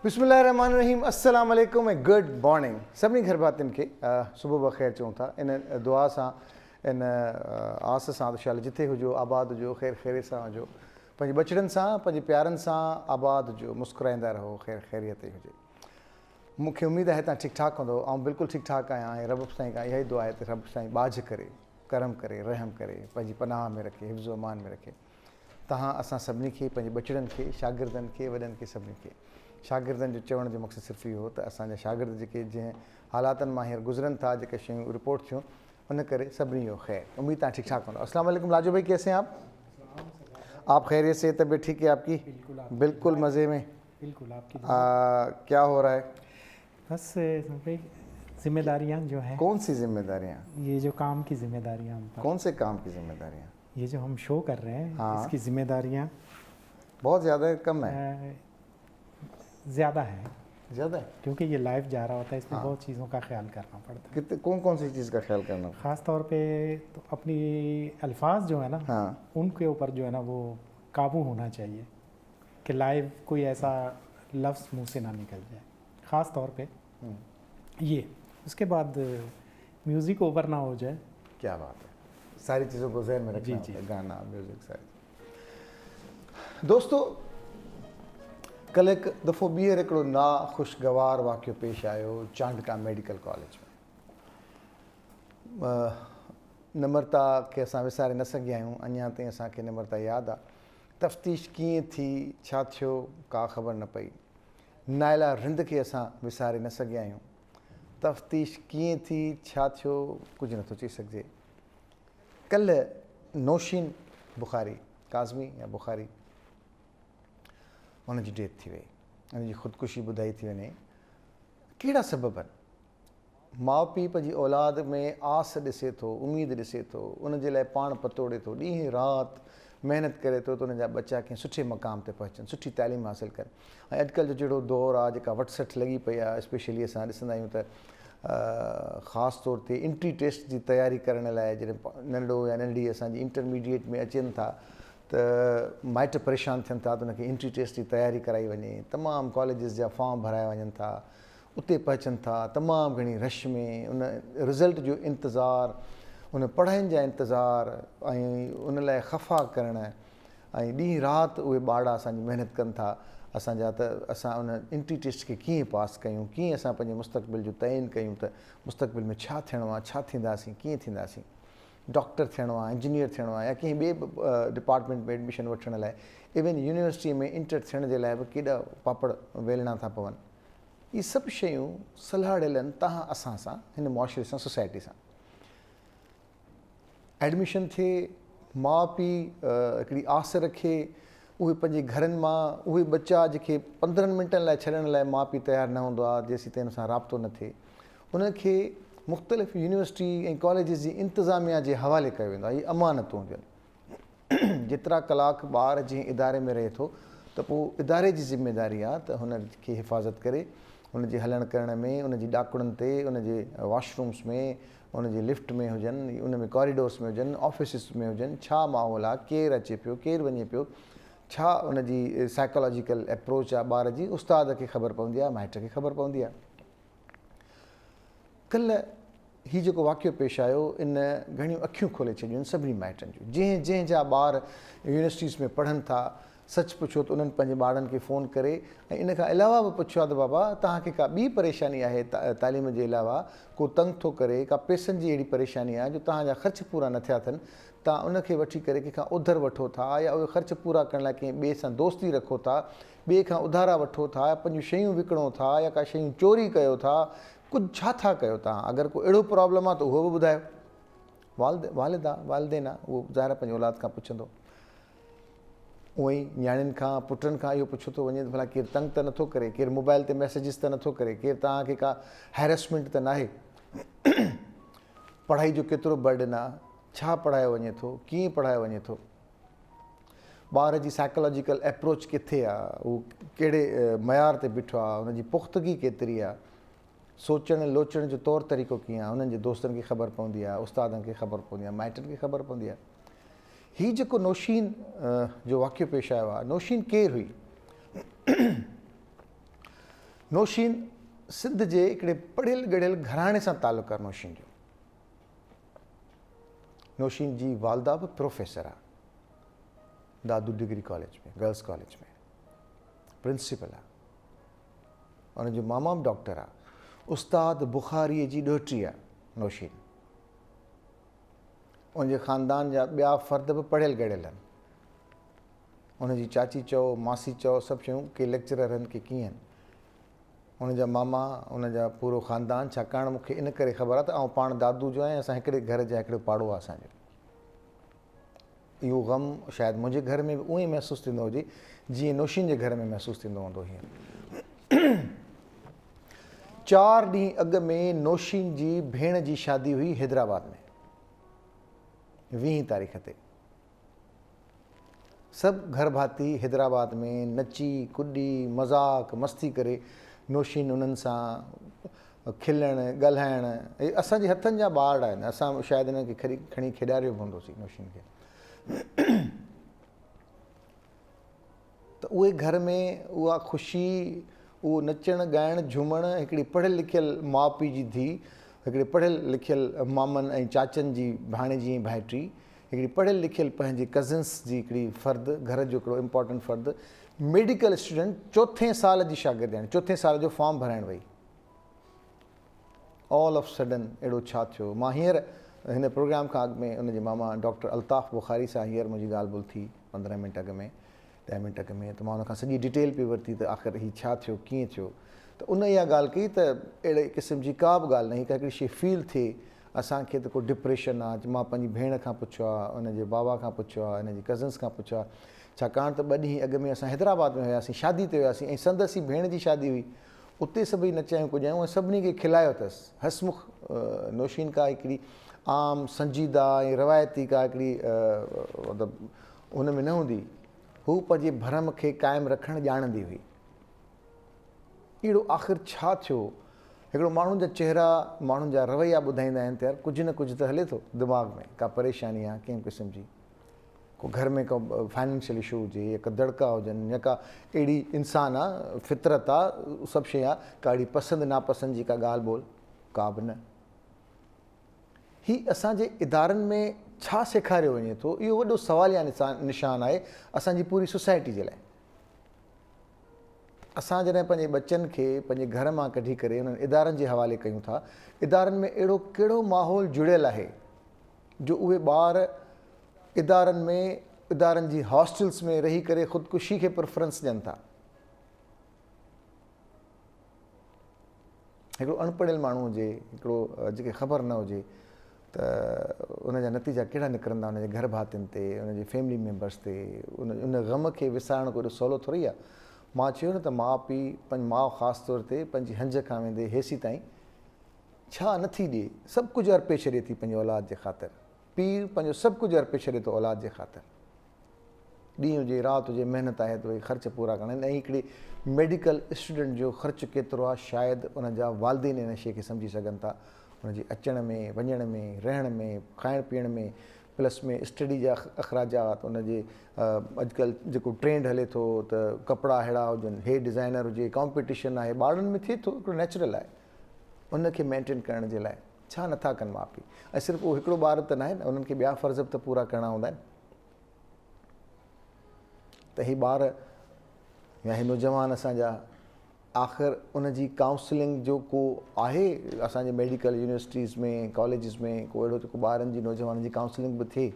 بسم الله الرحمن الرحيم السلام عليڪم ۽ گڊ مارننگ سڀني گهر ڀاتين کي صبح بخير چئون ٿا ان دعا سان ان آس سان ته شال جٿي هجو آباد هجو خير خيريت سان هجو پنهنجي ٻچڙن سان پنهنجي پيارن سان آباد هجو مسڪرائيندا رهو خير خيريت ئي هجي مون کي اميد آهي تان ٺيڪ ٺاڪ هوندو آئون بلڪل ٺيڪ ٺاڪ آهيان ۽ رب سائين کان اها ئي دعا آهي ته رب سائين ٻاجهه ڪري ڪرم ڪري رحم ڪري پنهنجي پناهه ۾ رکي حفظ و امان ۾ رکي توهان اسان سڀني کي، پنهنجي ٻچڙن کي، شاگردن کي، وڏن کي سڀني کي. شاگردن جو چوڻ جو مقصد صرف اهو هو ته اسان جا شاگرد جيڪي جنهن حالاتن مان هينئر گذرن ٿا جيڪي شيون رپورٽ ٿيون ان ڪري سڀني جو خير. اميد توهان ٺيڪ ٺاڪ هوندؤ. السلام عليڪم لاجو ڀائي ڪيسي هين آپ؟ آپ خيريت سي طبيعت ٺيڪ هي آپ ڪي؟ بلڪل مزي ۾ بلڪل آپ ڪي دعا. ڪيا هو رها هي؟ بس ڀائي ذمه داريان جو هين. ڪون سي ذمه داريان؟ يي جو ڪام ڪي ذمه داريان هم پر. ڪون سي ڪام ڪي ذمه داريان؟ يي جو هم شو ڪر رهي هين اس ڪي ذمه داريان بهت زياده هي ڪم هي؟ زياده هي. زياده هي؟ ڪيونڪه يي لائيو جا رها هوتا هي اس مين بهت چيزون ڪا خيال ڪرنا پڙتا هي. ڪون ڪون سي چيز ڪا خيال ڪرنا؟ خاص طور پي تو اپني الفاظ جو هي نا ان ڪي اوپر جو هي نا وو قابو هونا چاهيي ڪي لائيو ڪوئي ايسا لفظ منه سي نا نڪل جائي خاص طور پي يي اس ڪي بعد ميوزڪ اوور نا هو جائي. ڪيا بات هي ساري چيزون ڪو ذهن ۾ رکنا هوتا هي گانا ميوزڪ ساري دوستو ڪلهه هڪ دفعو ٻيهر هڪڙو نا خوشگوار واقعو پيش آيو چانڊڪا ميڊيڪل ڪاليج ۾ نمرتا کي اسان وساري نه سگهيا آهيون اڃا تائين اسان کي نمرتا ياد آ تفتيش ڪيئن ٿي ڇا ٿيو ڪا خبر نه پئي نائلا رند کي اسان وساري نه سگهيا آهيون تفتيش ڪيئن ٿي، ڇا ٿيو، ڪجهه نٿو چئي سگهجي. ڪلهه نوشين بخاري، ڪاظمي يا بخاري، ان جي ڊيٿ ٿي وئي. ان جي خودڪشي ٻڌائي ٿي وڃي. ڪهڙا سبب آهن؟ ماء پيء پنهنجي اولاد ۾ آس ڏسي ٿو، اميد ڏسي ٿو، ان جي لاء پاڻ پتوڙي ٿو، ڏينهن رات محنت ڪري ٿو ته ان جا ٻچا ڪنهن سٺي مقام تي پهچن، سٺي تعليم حاصل ڪن. ۽ اڄڪلهه جو جهڙو دور آ جيڪا وٺ سٺ لڳي پئي آ اسپيشلي اسان ڏسندا آهيون ته خاص طور تي انٽري ٽيسٽ جي تياري ڪرڻ لاء جڏهن ننڍڙو يا ننڍڙي اسان جي انٽرميڊيٽ ۾ اچن ٿا ته مائٽ پريشان ٿين ٿا ته ان کي انٽري ٽيسٽ جي تياري ڪرائي وڃي تمام ڪاليجز جا فارم ڀرايا وڃن ٿا اتي پهچن ٿا تمام گهڻي رش ۾ ان رزلٽ جو انتظار ان پڙهائين جا انتظار ۽ ان لاء خفا ڪرڻ ۽ ڏينهن رات اهي ٻارڙا اسان جي محنت ڪن ٿا اسان جا ته اسان ان انٽري ٽيسٽ کي ڪيئن پاس ڪيون ڪيئن اسان پنهنجي مستقبل جو تعين ڪيون ته مستقبل ۾ ڇا ٿيڻو آهي ڇا ٿينداسين ڪيئن ٿينداسين ڊاڪٽر ٿيڻو آهي انجنيئر ٿيڻو آهي يا ڪنهن ٻئي به ڊپارٽمينٽ ۾ ايڊميشن وٺڻ لاء ايون يونيورسٽي ۾ انٽر ٿيڻ جي لاء به ڪيڏا پاپڙ ويلڻا ٿا پون اهي سڀ شيون سلهاڙيل آهن تهان اسان سان هن معاشري سان سوسائٽي سان ايڊميشن ٿئي، ماء پيء هڪڙي آس رکي، اهي پنهنجي گهرن مان اهي ٻچا جيڪي پندرهن منٽن لاء ڇڏڻ لاء ماء پيء تيار نه هوندو آهي جيسيتائين ان سان رابطو نه ٿئي انهن کي مختلف يونيورسٽي ۽ ڪاليجز جي انتظاميا جي حوالي ڪيو ويندو آهي اهي امانتون هونديون آهن. جيترا ڪلاڪ ٻار جنهن اداري ۾ رهي ٿو ته پوء اداري جي ذميواري آهي ته هن کي حفاظت ڪري، هن جي هلڻ ڪرڻ ۾، ان جي ڏاڪڻن تي، ان جي واش رومس ۾، ان جي لفٽ ۾ هجن، ان ۾ ڪاريڊورس ۾ هجن، آفيسز ۾ هجن، ڇا ماحول آهي، ڪير اچي پيو، ڪير وڃي پيو، ڇا ان جي سائيڪالاجيڪل ايپروچ آهي ٻار جي، استاد کي خبر پوندي آهي، مائٽ کي خبر پوندي آهي. ڪلهه هي جيڪو واقعو پيش آيو ان گهڻيون اکيون کولي ڇڏيون آهن سڀني مائٽن جون جنهن جنهن جا ٻار يونيورسٽيز ۾ پڙهن ٿا سچ پڇو ته انهن پنهنجي ٻارڙن کي فون ڪري ۽ ان کان علاوه به پڇيو آهي ته بابا توهان کي ڪا ٻي پريشاني آهي تعليم جي علاوه ڪو تنگ ٿو ڪري ڪا پئسن جي اهڙي پريشاني آهي جو توهان جا خرچ پورا نه ٿيا اٿن توهان ان کي وٺي ڪري ڪنهن کان اوڌر وٺو ٿا يا اهي خرچ پورا ڪرڻ لاء ڪنهن ٻئي سان دوستي رکو ٿا ٻئي کان اڌارا وٺو ٿا يا پنهنجون شيون وڪڻو ٿا يا ڪا شيون چوري ڪيو ٿا ڪجهه ڇا ٿا ڪيو توهان اگر ڪو اهڙو پرابلم آهي ته اهو به ٻڌايو والد والد آ والدين آ اهو ظاهر آ پنهنجي اولاد کان پڇندو اونئن ئي نياڻين کان پٽن کان اهو پڇيو ٿو وڃي ته ڀلا ڪير تنگ ته نٿو ڪري ڪير موبائل تي ميسيجز ته نٿو ڪري ڪير توهان کي ڪا هيرسمينٽ ته ناهي پڙهائي جو ڪيترو برڊن آ ڇا پڙهايو وڃي ٿو ڪيئن پڙهايو وڃي ٿو ٻار جي سائيڪالاجيڪل ايپروچ ڪٿي آ، هو ڪهڙي معيار تي بيٺو آ، هن جي پختگي ڪيتري آ، سوچڻ لوچڻ جو طور طريقو ڪيئن آ، هنن جي دوستن کي خبر پوندي آ، استادن کي خبر پوندي آ، مائٽن کي خبر پوندي آ. هي جيڪو نوشين جو واقعو پيش آيو آ، نوشين ڪير هئي؟ نوشين سنڌ جي هڪڙي پڙهيل ڳڙهيل گهراڻي سان تعلق آهي نوشين جو. نوشين جي والده به پروفيسر آهي Dadu degree college ۾ girls college ۾ principal آهي. ان جو ماما به ڊاڪٽر آهي. استاد بخاريء جي ڏوهٽي آهي نوشين. ان جي خاندان جا ٻيا فرد به پڙهيل ڳڙهيل آهن. ان جي چاچي چئو، ماسي چئو، سڀ شيون ڪي ليڪچرر آهن ڪي ڪيئن آهن. ان جا ماما، ان جا پورو خاندان، ڇاڪاڻ مون کي ان ڪري خبر آهي ته آئون پاڻ دادو جو آهيان، اسان هڪڙي گهر جا هڪڙو پاڙو آهي اسان جو. اهو غم شايد منهنجي گهر ۾ به اونئين ئي محسوس ٿيندو هجي جيئن نوشين جي گهر ۾ محسوس ٿيندو هوندو هينئر. چار ڏينهن اڳ ۾ نوشين جي ڀيڻ جي شادي هئي حيدرآباد ۾ ويهين تاريخ تي. سڀ گهر ڀاتي حيدرآباد ۾ نچي ڪڏي مذاق مستي ڪري نوشين انهن سان کلڻ ڳالهائڻ اهي اسان جي هٿن جا ٻار آهن اسان شايد انهن کي کڻي کڻي کيڏاريو به هوندوسين نوشين کي ته اهي گهر ۾ اها خوشي اهو نچڻ ڳائڻ جهومڻ هڪڙي پڙهيل لکيل ماء پيء جي ڌيء هڪڙي پڙهيل لکيل مامن ۽ چاچن جي ڀاڻيجي ۽ ڀائٽي هڪڙي پڙهيل لکيل پنهنجي ڪزنس جي هڪڙي فرد گهر جو هڪڙو امپارٽنٽ فرد ميڊيڪل اسٽوڊنٽ چوٿين سال جي شاگردياڻي چوٿين سال جو فارم ڀرائڻ وئي آل آف سڊن اهڙو ڇا ٿيو مان هينئر هن پروگرام کان اڳ ۾ ان جي ماما ڊاڪٽر الطاف بخاري سان هينئر منهنجي ڳالهه ٻولهه ٿي 15 منٽ اڳ ۾ 10 منٽ اڳ ۾ ته مان ان کان سڄي ڊيٽيل پئي ورتي ته آخر هي ڇا ٿيو ڪيئن ٿيو ته ان اها ڳالهه ڪئي ته اهڙي قسم جي ڪا به ڳالهه نه هي ڪا هڪڙي شي فيل ٿئي اسان کي ته ڪو ڊپريشن آ مان پنهنجي ڀيڻ کان پڇيو آ ان جي بابا کان پڇيو آ ان جي ڪزنس کان پڇيو آ ڇاڪاڻ ته ٻه ڏينهن اڳ ۾ اسان حيدرآباد ۾ هياسين شادي تي هياسين ۽ سندس ئي ڀيڻ جي شادي هئي اتي سڀئي نچايون ڪجايون ۽ سڀني کي کلايو اٿس هسمک نوشين ڪا هڪڙي عام سنجيده ۽ روايتي ڪا هڪڙي مطلب ان ۾ نه هوندي هو پنهنجي ڀرم کي قائم رکڻ ڄاڻندي هئي. اهڙو آخر ڇا ٿيو؟ هڪڙو ماڻهن جا چهرا، ماڻهن جا رويا ٻڌائيندا آهن ته يار ڪجهه نه ڪجهه ته هلي ٿو دماغ ۾، ڪا پريشاني آهي ڪنهن به قسم جي، ڪو گهر ۾ ڪو فائنانشل اشو هجي يا ڪا دڙڪا هجن يا ڪا اهڙي انسان آ، فطرت آ، سڀ شيء آ، ڪا اهڙي پسند ناپسند جي ڪا ڳالهه ٻولهه ڪا به نه. هي اسان جي ادارن ۾ ڇا سيکاريو وڃي ٿو اهو وڏو سواليا نشان آهي اسان جي پوري سوسائٽي جي لاء. اسان جڏهن پنهنجي ٻچن کي پنهنجي گهر مان ڪڍي ڪري انهن ادارن جي حوالي ڪيون ٿا ادارن ۾ اهڙو ڪهڙو ماحول جڙيل آهي جو اهي ٻار ادارن ۾ ادارن جي هاسٽلس ۾ رهي ڪري خودڪشي کي پريفرنس ڏين ٿا. هڪڙو اڻپڙهيل ماڻهو هجي، هڪڙو جنهن کي خبر نه هجي ته ان جا نتيجا ڪهڙا نڪرندا ان جي گهر ڀاتين تي، ان جي فيملي ميمبرس تي، ان ان غم کي وسارڻ ڪو ايڏو سولو ٿورئي آهي. مان چيو نه ته ماء پيء پنهنجي ماء خاص طور تي پنهنجي هنج کان ويندي هيسي تائين ڇا نه ٿي ڏئي، سڀ ڪجهه ارپي ڇڏي ٿي پنهنجي اولاد جي خاطر. پيء پنهنجو سڀ ڪجهه ارپي ڇڏي ٿو اولاد جي خاطر. ڏينهن هجي رات هجي محنت آهي ته ڀئي خرچ پورا ڪرڻا آهن ۽ هڪڙي ميڊيڪل اسٽوڊنٽ جو خرچ ڪيترو آهي شايد ان جا والدين ان شيء کي سمجهي سگهن ٿا ان جي اچڻ ۾ وڃڻ ۾ رهڻ ۾ کائڻ پيئڻ ۾ پلس ۾ اسٽڊي جا اخراجات ان جي اڄڪلهه جيڪو ٽرينڊ هلي ٿو ته ڪپڙا ههڙا هجن هي ڊزائنر هجي ڪامپيٽيشن آهي ٻارڙن ۾ ٿئي ٿو هڪڙو نيچرل آهي ان کي مينٽين ڪرڻ جي لاء ڇا نٿا ڪن ماء پيء ۽ صرف اهو هڪڙو ٻار ته ناهي نه انهن کي ٻيا فرض به ته پورا ڪرڻا هوندا آهن ته هي ٻار يا هي نوجوان اسان جا آخر ان جي ڪائونسلنگ جو ڪو آهي اسان جي ميڊيڪل يونيورسٽيز ۾ ڪاليجز ۾ ڪو اهڙو جيڪو ٻارن جي نوجوانن جي ڪائونسلنگ به ٿئي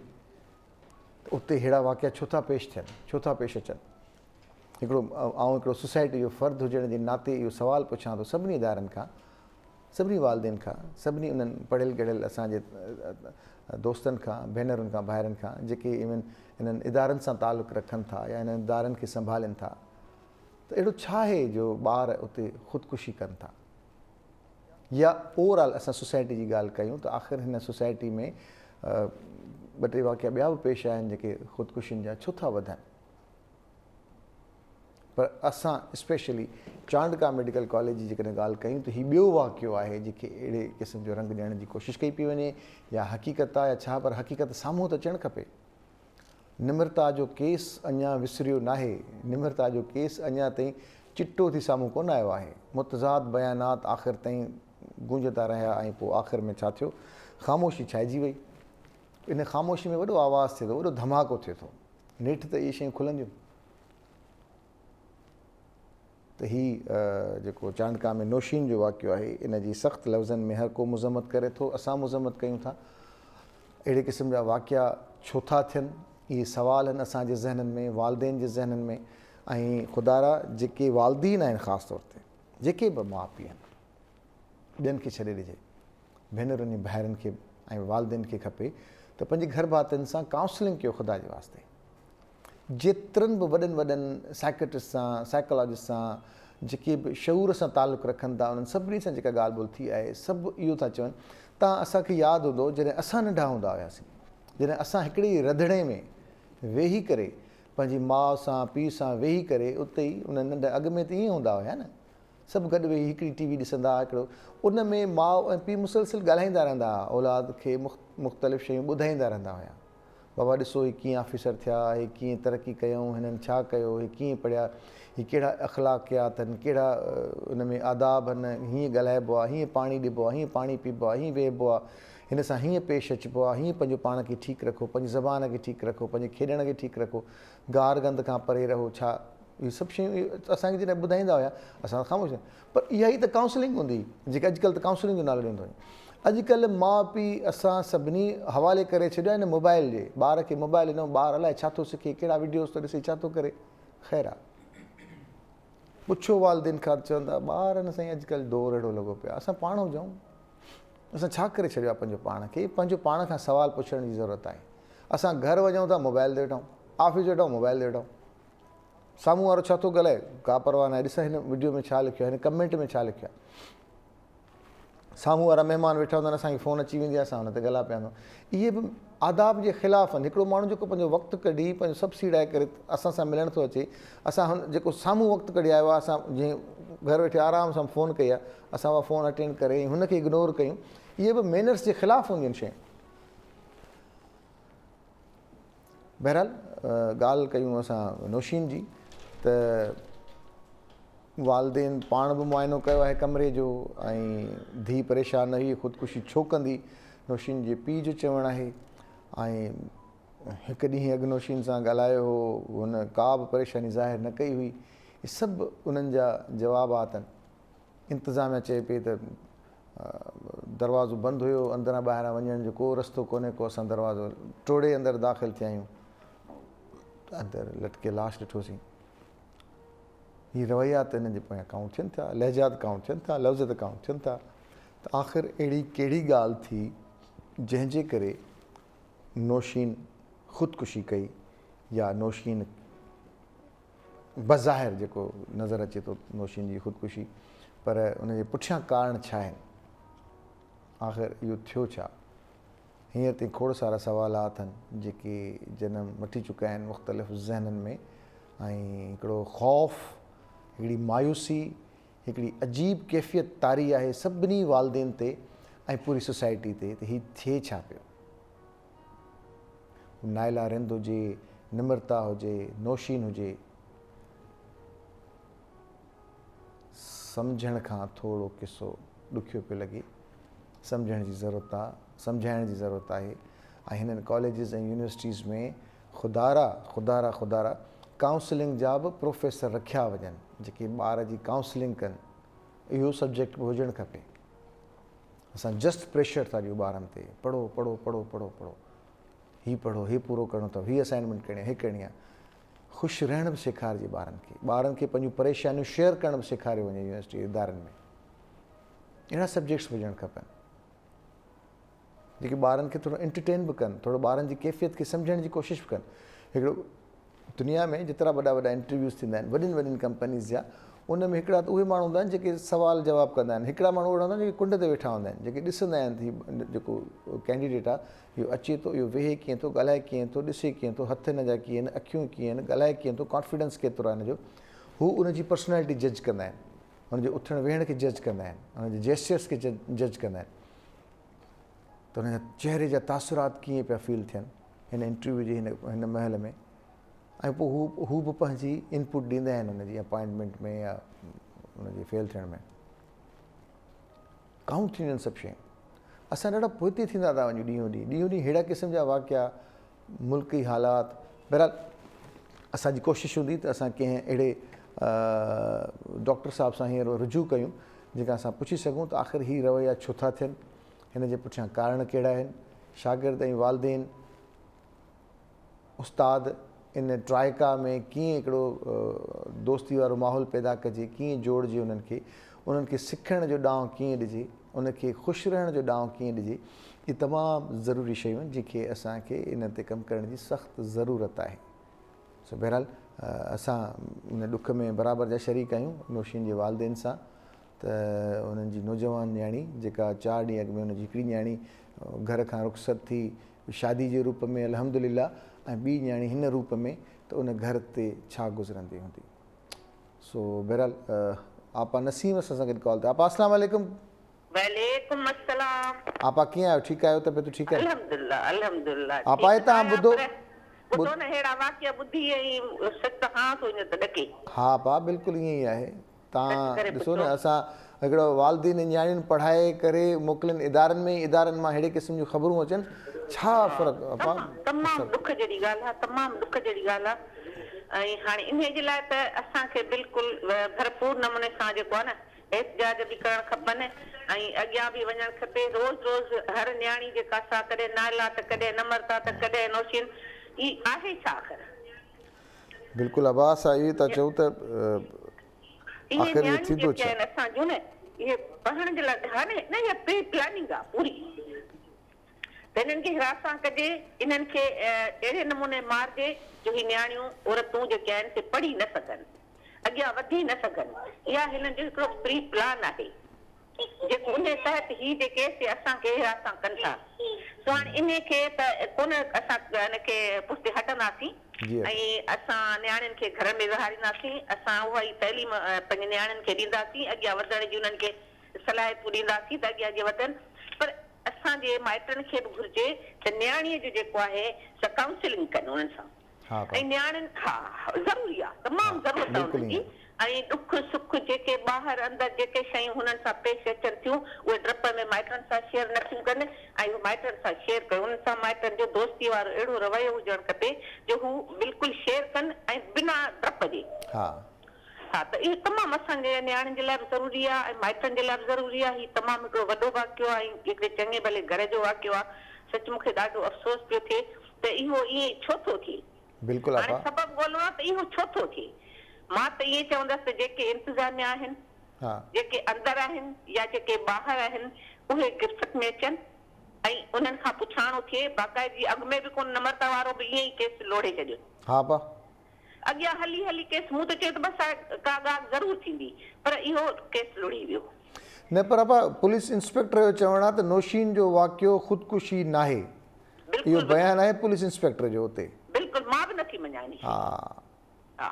ته اتي ههڙا واقعا ڇو ٿا پيش ٿين ڇو ٿا پيش اچن هڪڙو آئون هڪڙو سوسائٽي جو فرد هجڻ جي ناتي اهو سوال پڇان ٿو سڀني ادارن کان سڀني والدين کان، سڀني انهن پڙهيل ڳڙهيل اسان جي دوستن کان، ڀينرن کان، ڀائرن کان جيڪي ايون انهن ادارن سان تعلق رکن ٿا يا انهن ادارن کي سنڀالين ٿا ته اهڙو ڇا آهي جو ٻار اتي خودڪشي ڪن ٿا يا اوور آل اسان سوسائٽي جي ڳالهه ڪيون ته آخر هن سوسائٽي ۾ ٻه ٽي واقعا ٻيا به پيش آيا آهن جيڪي خودڪشين جا ڇو ٿا وڌن؟ پر اسان اسپيشلي چانڊڪا ميڊيڪل ڪاليج جي جيڪڏهن ڳالهه ڪيون ته هي ٻيو واقعو آهي جنهن کي اهڙي قسم جو رنگ ڏيڻ جي ڪوشش ڪئي پئي وڃي يا حقيقت آهي يا ڇا پر حقيقت سامهون ته اچڻ کپي. نمرتا جو ڪيس اڃا وسريو ناهي، نمرتا جو ڪيس اڃا تائين چٽو ٿي سامهون ڪونه آيو آهي. متضاد بيانات آخر تائين گونجندا رهيا ۽ پوء آخر ۾ ڇا ٿيو؟ خاموشي ڇائجي وئي. ان خاموشي ۾ وڏو آواز ٿئي ٿو، وڏو ڌماڪو ٿئي ٿو. نيٺ ته اهي شيون کلنديون ته هي جيڪو چانڊڪا ۾ نوشين جو واقعو آهي، ان جي سخت لفظن ۾ هر ڪو مذمت ڪري ٿو، اسان مذمت ڪيون ٿا. اهڙي قسم جا واقعا ڇو ٿا ٿين؟ اهي سوال آهن اسان جي ذهنن ۾، والدين جي ذهنن ۾ ۽ خدارا جيڪي والدين آهن خاص طور تي جيڪي به ماء پيء آهن ٻين کي ڇڏي ڏجي ڀينرن ۽ ڀائرن کي ۽ والدين کي کپي ته پنهنجي گهر ڀاتين سان ڪائونسلنگ ڪيو خدا جي واسطي جيترن به وڏن وڏن سائيڪٽرسٽ سان سائيڪالاجسٽ سان جيڪي به شعور سان تعلق رکن ٿا انهن سڀني سان جيڪا ڳالهه ٻولهه ٿي آهي سڀ اهو ٿا چون تان اسان کي ياد هوندو جڏهن اسان ننڍا هوندا هياسين جڏهن اسان هڪڙي ئي رڌڻي ۾ ويهي ڪري پنهنجي ماء سان پيء سان ويهي ڪري اتي ئي ان ننڍ اڳ ۾ ته ائين هوندا هيا نه سڀ گڏ ويهي هڪڙي ٽي وي ڏسندا هئا هڪڙو ان ۾ ماء ۽ پيء مسلسل ڳالهائيندا رهندا هئا اولاد کي مختلف شيون ٻڌائيندا رهندا هيا بابا ڏسو هي ڪيئن آفيسر ٿيا هي ڪيئن ترقي ڪيائون هنن ڇا ڪيو هي ڪيئن پڙهيا هي ڪهڙا اخلاقيات آهن ڪهڙا ان ۾ آداب آهن هيئن ڳالهائبو آهي هيئن پاڻي ڏبو آهي هيئن پاڻي پيبو آهي هيئن ويهبو آهي هن سان هيئن پيش اچبو آهي، هيئن پنهنجو پاڻ کي ٺيڪ رکو، پنهنجي زبان کي ٺيڪ رکو، پنهنجي کيڏڻ کي ٺيڪ رکو، گار گند کان پري رهو، ڇا اهي سڀ شيون اسان کي جڏهن ٻڌائيندا هيا اسان خاموش پر اها ئي ته ڪائونسلنگ هوندي هئي جيڪي اڄڪلهه ته ڪائونسلنگ جو نالو ڏنو ٿو وڃي. اڄڪلهه ماء پيء اسان سڀني حوالي ڪري ڇڏيو آهي هن موبائل جي، ٻار کي موبائل ڏنو ٻار الائي ڇا ٿو سکي، ڪهڙا وڊيوز ٿو ڏسي، ڇا ٿو ڪري، خير آهي. پڇو والدين کان ته چوندا ٻارن سائين اڄڪلهه دور اهڙو لڳو پيو آهي اسان پاڻ هجون اسان ڇا ڪري ڇڏيو آهي پنهنجو پاڻ کي پنهنجو پاڻ کان سوال پڇڻ جي ضرورت آهي اسان گهر وڃون ٿا موبائل تي ويٺا آهيون آفيس ويٺا آهيون موبائل تي ويٺا آهيون سامهون وارو ڇا ٿو ڳالهائي ڪا پرواهه ناهي ڏس هن وڊيو ۾ ڇا لکيو آهي هن ڪمينٽ ۾ ڇا لکيو آهي سامهون وارا مهمان ويٺا هوندا آهن اسان کي فون اچي ويندي آهي اسان ان تي ڳالها پيا هوندا اهي به آداب جي خلاف آهن هڪڙو ماڻهو جيڪو پنهنجو وقت ڪڍي پنهنجو سڀ سيڙائي ڪري اسان سان ملڻ ٿو اچي اسان هن جيڪو سامهون وقت ڪڍي آيو آهي اسان جنهن گهر ويٺي آرام سان فون ڪئي آهي اسان اها فون اٽينڊ ڪري هن کي اگنور ڪيون اهي به مينرس جي خلاف هونديون آهن شيون بهرحال ڳالهه ڪيون اسان نوشين جي ته والدين پاڻ به معائنو ڪيو آهي ڪمري جو ۽ ڌيء پريشان نه هئي خودڪشي ڇو ڪندي نوشين جي پيء جو چوڻ آهي ۽ هڪ ڏينهن اڳ نوشين سان ڳالهايو هو هن ڪا به پريشاني ظاهر نه ڪئي هئي اهي سڀ انهن جا جوابات آهن انتظاميا چئي پئي ته دروازو بند هيو اندران ٻاهران وڃڻ جو ڪو رستو ڪونهي ڪو اسان دروازو ٽوڙي اندر داخل ٿيا آهيون اندر لٽڪي لاش ڏٺوسين هي رويا ته انهن جي پويان ڪائونٽ ٿين ٿا لهجا ته ڪائونٽ ٿين ٿا لفظ ته ڪائونٽ ٿين ٿا ته آخر اهڙي ڪهڙي ڳالهه ٿي جنهن جي ڪري نوشين خودڪشي ڪئي يا نوشين بظاهر جيڪو نظر اچي ٿو نوشين جي خودڪشي پر ان جي پٺيان ڪارڻ ڇا آهن آخر اهو ٿيو ڇا هينئر تائين کوڙ سارا سوالات آهن جيڪي جنم وٺي چڪا آهن مختلف ذهنن ۾ ۽ هڪڙو خوف هڪڙي مايوسي هڪڙي عجيب ڪيفيت طاري آهي سڀني والدين تي ۽ پوري سوسائٽي تي ته هي ٿئي ڇا پيو نائلا رند هجي، نمرتا هجي، نوشين هجي، سمجهڻ کان ٿورو قصو ڏکيو پيو لڳي. سمجهڻ جي ضرورت آ، سمجهائڻ جي ضرورت آهي ۽ هنن ڪاليجز ۽ يونيورسٽيز ۾ خدارا خدارا خدارا ڪائونسلنگ جا به پروفيسر رکيا وڃن جيڪي ٻار جي ڪائونسلنگ ڪن اهو سبجيڪٽ به هجڻ کپي. اسان جسٽ پريشر ٿا ڏيون ٻارن تي پڙهو پڙهو پڙهو پڙهو پڙهو هي پڙهو هي پورو ڪرڻو اٿو هي اسائنمينٽ ڪرڻي هي ڪرڻي آهي خوش رهڻ به سيکارجي ٻارن کي ٻارن کي پنهنجون پريشانيون شيئر ڪرڻ به سيکاريو وڃي يونيورسٽي ادارن ۾ اهڙا سبجيڪٽس به هجڻ کپن جيڪي ٻارن کي ٿورو انٽرٽين به ڪن ٿورو ٻارن جي ڪيفيت کي سمجهڻ جي ڪوشش به ڪن هڪڙو دنيا ۾ جيترا وڏا وڏا انٽرويوز ٿيندا آهن وڏين وڏين ڪمپنيز جا ان ۾ هڪڙا ته اهي ماڻهو هوندا آهن جيڪي سوال جواب ڪندا آهن هڪڙا ماڻهو اهڙا هوندا آهن جيڪي ڪنڊ تي ويٺا هوندا آهن جيڪي ڏسندا آهن ته هي جيڪو ڪينڊيڊيٽ آهي اهو اچي ٿو اهو ويهي ڪيئن ٿو ڳالهائي ڪيئن ٿو ڏسي ڪيئن ٿو هٿ هن جا ڪيئن آهن اکيون ڪيئن آهن ڳالهائي ڪيئن ٿو ڪانفيڊنس ڪيترو آهي هن جو هو ان جي پرسنالٽي جج ڪندا آهن هن جي اٿڻ ويهڻ کي جج ڪندا آهن هن جي جيسچرس کي جج ڪندا آهن ته هن جا چهري جا تاثرات ڪيئن پيا فيل ٿين هن انٽرويو جي هن هن مهل ۾ ۽ پوء هو هو به پنهنجي انپوٽ ڏيندا آهن ان جي اپائنٽمينٽ ۾ يا ان جي فيل ٿيڻ ۾. ڪائونٽ ٿينديون آهن سڀ شيون. اسان ڏاڍا پوئتي ٿيندا ٿا وڃون ڏينهون ڏينهن ڏينهون ڏينهن ههڙا قسم جا واقعا ملڪي حالات بهرحال اسان جي ڪوشش هوندي ته اسان ڪنهن اهڙي ڊاڪٽر صاحب سان هينئر رجوع ڪيون جنهن کان اسان پڇي سگهون ته آخر هي رويا ڇو ٿا ٿين هن جي پٺيان ڪارڻ ڪهڙا آهن شاگرد ۽ والدين استاد ان ٽرائيڪا ۾ ڪيئن هڪڙو دوستي وارو ماحول پيدا ڪجي، ڪيئن جوڙجي انهن کي، انهن کي سکڻ جو ڏانء ڪيئن ڏجي، ان کي خوش رهڻ جو ڏانء ڪيئن ڏجي، اهي تمام ضروري شيون آهن جن کي اسان کي انهن تي ڪم ڪرڻ جي سخت ضرورت آهي. سو بهرحال اسان ان ڏک ۾ برابر جا شريڪ آهيون نوشين جي والدين سان ته انهن جي نوجوان نياڻي جيڪا چار ڏينهن اڳ ۾ ان جي هڪڙي نياڻي گهر کان رخصت ٿي شادي جي روپ ۾ الحمد لله ۽ ٻي نياڻي هن روپ ۾ ته ان گهر تي ڇا گذرندي هوندي سو بهرحال آپا نسيم اسان سان گڏ ڪال تي آپا اسلام عليڪم. وعليڪم السلام. آپا ڪيئن آهيو ٺيڪ آهيو طبيعتون ٺيڪ آهن. الحمدلله الحمدلله آپا هي ٺيڪ تهان آهيان ٻڌو پر ٻڌو نه ههڙا واقعا ٻڌي ۽ سچ ته هانء ٿو وڃي ته ڏڪي. ها آپا بلڪل ائين ئي آهي سچ تان ڪري ڏسو پڇو. نه اسان هڪڙو والدين نياڻين پڙهائي ڪري موڪلين ادارن ۾ ادارن مان ههڙي قسم جون خبرون اچن ڇا فرق اپا تمام تمام ڏک جهڙي ڳالهه آ تمام ڏک جهڙي ڳالهه آ ۽ هاڻي انهي جي لاء ته اسان کي بلڪل ڀرپور نموني سان جيڪو آ نه احتجاج به ڪرڻ کپن ۽ اڳيان به وڃڻ کپي روز روز هر نياڻي جيڪا سا ڪڏهن نائلا ته ڪڏهن نمرتا ته ڪڏهن نوشين هي آهي ڇا آخر. بلڪل ابا اسان اهو ئي ٿا چئون ته اهي آخر اهو نياڻيون ٿيندو جيڪي ڇا؟ آهن اسان جون نه اهي پڙهڻ جي لاء ها نه نه اها پري پلاننگ آهي پوري ته انهن کي هراسان ڪجي انهن کي اهڙي نموني مارجي جو هي نياڻيون عورتون جيڪي آهن سي پڙهي نه سگهن اڳيان وڌي نه سگهن اها هنن جو هڪڙو پري پلان آهي. جيڪو انهي تحت هي جيڪي سي اسان کي هراسان ڪن ٿا سو هاڻي انهي کي ته ڪونه اسان ان کي پٺتي هٽنداسين ۽ اسان نياڻين کي گهر ۾ ويهارينداسين اسان اها ئي تعليم پنهنجي نياڻين کي ڏينداسين اڳيان وڌڻ جي انهن کي صلاحيتون ڏينداسين ته اڳيان جي وڌن پر اسان جي مائٽن کي به گهرجي ته نياڻي جو جيڪو آهي سا ڪائونسلنگ ڪن انهن سان ۽ نياڻين ها ضروري آ تمام ضرورت آ انهن جي ۽ ڏک سک جيڪي ٻاهر اندر جيڪي شيون هنن سان پيش اچن ٿيون اهي ڊپ ۾ مائٽن سان شيئر نه ٿيون ڪن ۽ اهي مائٽن سان شيئر ڪيو انهن سان مائٽن جو دوستي وارو اهڙو رويو هجڻ کپي جو هو بلڪل شيئر ڪن ۽ بنا ڊپ جي. ها ته اهو تمام اسان جي نياڻين جي لاء به ضروري آ ۽ مائٽن جي لاء به ضروري آ هي تمام هڪڙو وڏو واقعو آ ۽ هڪڙي چڱي ڀلي گهر جو واقعو آ سچ مون کي ڏاڍو افسوس پيو ٿئي ته اهو ائين ڇو ٿو ٿئي بلڪل هاڻي آپا. سبب ڳولڻو آ ته اهو ڇو ٿو ٿئي مان ته ائين چوندس ته جيڪي انتظاميا آهن جيڪي اندر آهن يا جيڪي ٻاهر آهن اهي گرفت ۾ اچن ۽ انهن کان پڇاڻو ٿئي باقاعدي اڳ ۾ به ڪونه نمرتا وارو به ائين ئي ڪيس لوڙهي ڇڏيو. ها آپا. اڳيان هلي هلي ڪيس مون ته چيو ته بس ڪا ڳالهه ضرور ٿيندي پر اهو ڪيس لڙهي ويو. نه پر ابا پوليس انسپيڪٽر جو چوڻ آهي ته نوشين جو واقعو خودڪشي ناهي اهو بيان آهي پوليس انسپيڪٽر جو اتي. بلڪل مان به نٿي مڃان انهي شي ها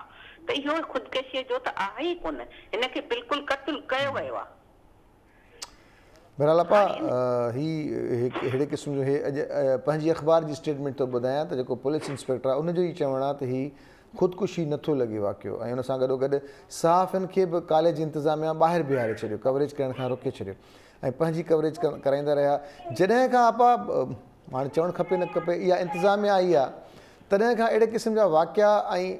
ته اهو خودڪشي جو ته آهي ئي ڪونه هن کي بلڪل قتل ڪيو ويو آهي. بھرحال آپا ھي ھڪ اھڙي قسم جو ھي اڄ پنھنجي اخبار جي اسٽيٽمينٽ ٿو ٻڌايان ته جيڪو پوليس انسپيڪٽر آھي ان جو ئي چوڻ آھي ته ھي خودڪشي نٿو لڳي واقعو ۽ ان سان گڏو گڏ صحافين کي به ڪاليج انتظاميا ٻاهر بيھاري ڇڏيو ڪوريج ڪرڻ کان روڪي ڇڏيو ۽ پنھنجي ڪوريج ڪرائيندا رھيا جڏھن کان آپا ھاڻي چوڻ کپي نه کپي اها انتظاميا آئي آ تڏهن کان اهڙي قسم جا واقعا ۽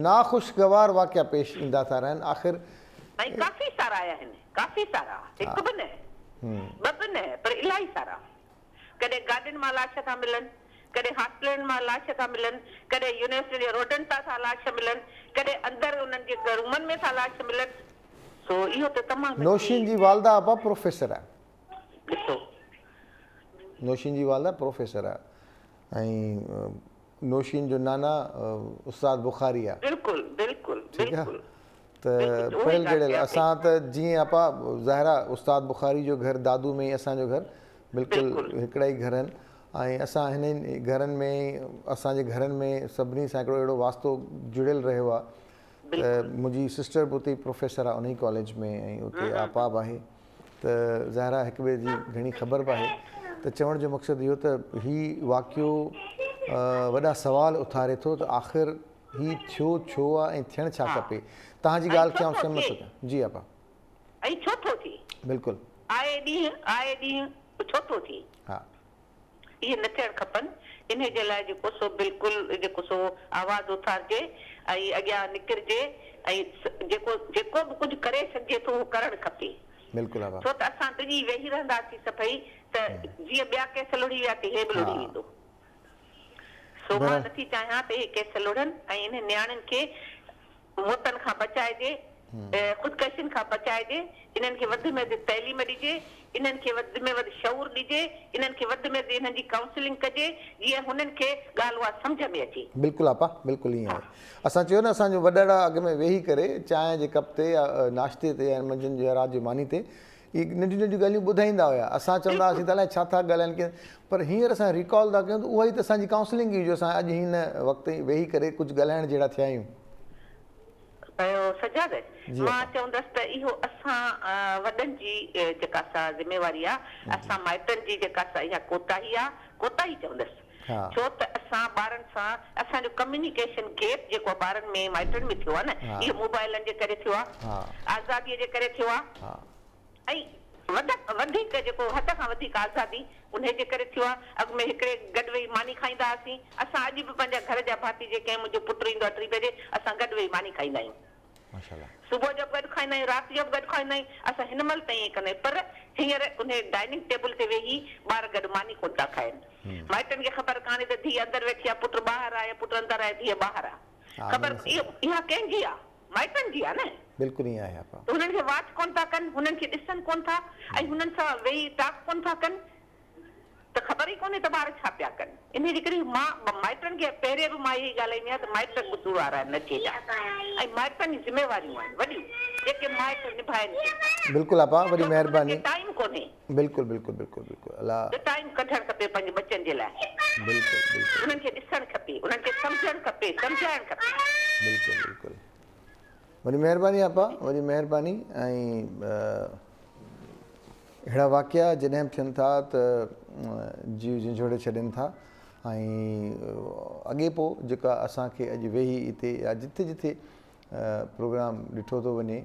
ناخوشگوار واقعا پيش ايندا ٿا رهن آخر ۽ ڪافي سارا آيا آهن ڪافي سارا هڪ به نه ٻه به نه پر الاهي سارا ڪڏهن گاڏين مان لاش ٿا ملن ڪڏهن هاسٽلن مان لاش ٿا ملن ڪڏهن يونيورسٽين جي روڊن تان ٿا لاش ملن ڪڏهن اندر انهن جي رومن ۾ ٿا لاش ملن سو اهو ته تمام هڪڙي نوشين جي والده آپا پروفيسر آهي. ڏسو. نوشين جي والده پروفيسر آهي ۽ نوشين جو نانا استاد بخاري آهي. بلڪل بلڪل ٺيڪ آ بلڪل ته بلڪل اهو ئي پڙهيل ڳالهه ڳڙهيل ڪيان پئي. اسان ته جيئن آپا ظاهر آ استاد بخاري جو گهر دادو ۾ ئي اسان جو گهر بلڪل بلڪل. هڪڙا ئي گهر آهن ۽ اسان هنن گهرن ۾ اسان جي گهرن ۾ سڀني سان هڪڙو اهڙو واسطو جڙيل رهيو آ ته منهنجي سسٽر به اتي ئي پروفيسر آ انهي ڪاليج ۾ ۽ اتي آپا به آهي ته ظاهر آهي هڪ ٻئي جي گهڻي خبر به آهي ته چوڻ جو مقصد اهو ته هي واقعو وڏا سوال اٿاري ٿو ته آخر هي ٿيو ڇو آ ۽ ٿيڻ ڇا کپي. توهان جي ۽ ڳالهه ڇو کي آئون ٿو سهمت ٿئي؟ ٿو ڪيان. جي آپا. ۽ ڇو ٿو ٿئي؟ بلڪل. آئي ڏينهن آئي ڏينهن ڇو ٿو ٿئي؟ ها. اهي نه ٿيڻ کپن انهي جي لاء جيڪو سو بلڪل جيڪو سو آواز اٿارجي ۽ اڳيان نڪرجي ۽ جيڪو جيڪو به ڪجهه ڪري سگهجي ٿو اهو ڪرڻ کپي. بلڪل آپا. ڇو ته اسان ڊڄي ويهي رهنداسين سڀئي ته جيئن ٻيا ڪيس لڙهي ويا تيئن هي به لڙهي ويندو. سو مان نٿي چاهيان ته اهي ڪيس لڙهن ۽ انهن نياڻين کي موتن کان بچائجي، خودڪشين کان بچائجي، انهن کي وڌ ۾ وڌ تعليم ڏجي، انهن کي وڌ ۾ وڌ شعور ڏجي، انهن کي وڌ ۾ وڌ انهن جي ڪائونسلنگ ڪجي جيئن هنن کي ڳالهه اها سمجهه ۾ اچي. بلڪل آپا بلڪل ائين آهي. اسان چيو نه اسان جو وڏڙا اڳ ۾ ويهي ڪري چانهه جي ڪپ تي يا ناشتي تي يا منجهند جو يا رات جو ماني تي اهي ننڍيون ننڍيون ڳالهيون ٻڌائيندا هيا اسان چوندا هئاسين ته الائي ڇا ٿا ڳالهائن ڪي پر هينئر اسان ريڪال ٿا ڪيون ته اها ئي ته اسان جي ڪائونسلنگ هئي جو اسان اڄ هن وقت ويهي ڪري ڪجهه ڳالهائڻ جهڙا ٿيا آهيون. سجاد جي مان اپا. چوندس ته اهو اسان وڏن جي جيڪا سا ذميواري آ اسان مائٽن جي جيڪا سا اها ڪوتاهي آ ڪوتاهي چوندس ڇو ته اسان ٻارن سان اسان جو ڪميونيڪيشن گيپ جيڪو ٻارن ۾ مائٽن ۾ ٿيو آ نه اهو موبائلن جي ڪري ٿيو آ آزادي جي ڪري ٿيو آ ۽ وڌ وڌيڪ جيڪو حد کان وڌيڪ آزادي انهي جي ڪري ٿيو آ اڳ ۾ هڪڙي گڏ ويهي ماني کائيندا هئاسين اسان اڄ به پنهنجا گهر جا ڀاتي جيڪي آهن منهنجو پٽ ايندو آ ٽي بجي اسان گڏ ويهي ماني کائيندا آهيون. ماشاءالله. صبح جو به گڏ کائيندا آهيون رات جو به گڏ کائيندا آهيون اسان هن مهل تائين ائين ڪندا آهيون پر هينئر انهي ڊائننگ ٽيبل تي ويهي ٻار گڏ ماني ڪونه ٿا کائن مائٽن کي خبر ڪانهي ته ڌيء اندر ويٺي آهي پٽ ٻاهر آهي يا پٽ اندر آهي ڌيء ٻاهر آهي خبر اها ڪنهن جي آهي مائٽن جي آهي نه. بلڪل ائين آهي آپا. ته هنن کي واچ ڪونه ٿا ڪن هنن کي ڏسن ڪونه ٿا ۽ هنن سان ويهي ٽاڪ ڪونه ٿا ڪن. ته خبر ئي ڪونهي ته ٻار ڇا پيا ڪن. انهيء جي ڪري مان مائٽن کي پهرين به مان اها ئي ڳالهائيندي آهيان ته مائٽ قصور وارا آهن نچي جا ۽ مائٽن جون ذميواريون آهن وڏيون جيڪي مائٽ نڀائين ڪين ٿا. بلڪل آپا وڏي ڇو ته انهن مهرباني. کي ٽائيم ڪونهي. بلڪل بلڪل بلڪل بلڪل الله. ته ٽائيم ڪڍڻ کپي پنهنجي ٻچن جي لاء. بلڪل بلڪل. انهن کي ڏسڻ کپي انهن کي سمجهڻ کپي سمجهائڻ کپي. بلڪل بلڪل وڏي مهرباني آپا وڏي مهرباني ۽ اهڙا واقعا جڏهن به ٿين ٿا ته جيء جهنجهوڙي ڇڏين ٿا ۽ اڳي پوء جيڪا اسان کي اڄ ويهي اتي يا جٿي جٿي پروگرام ڏٺو ٿو وڃي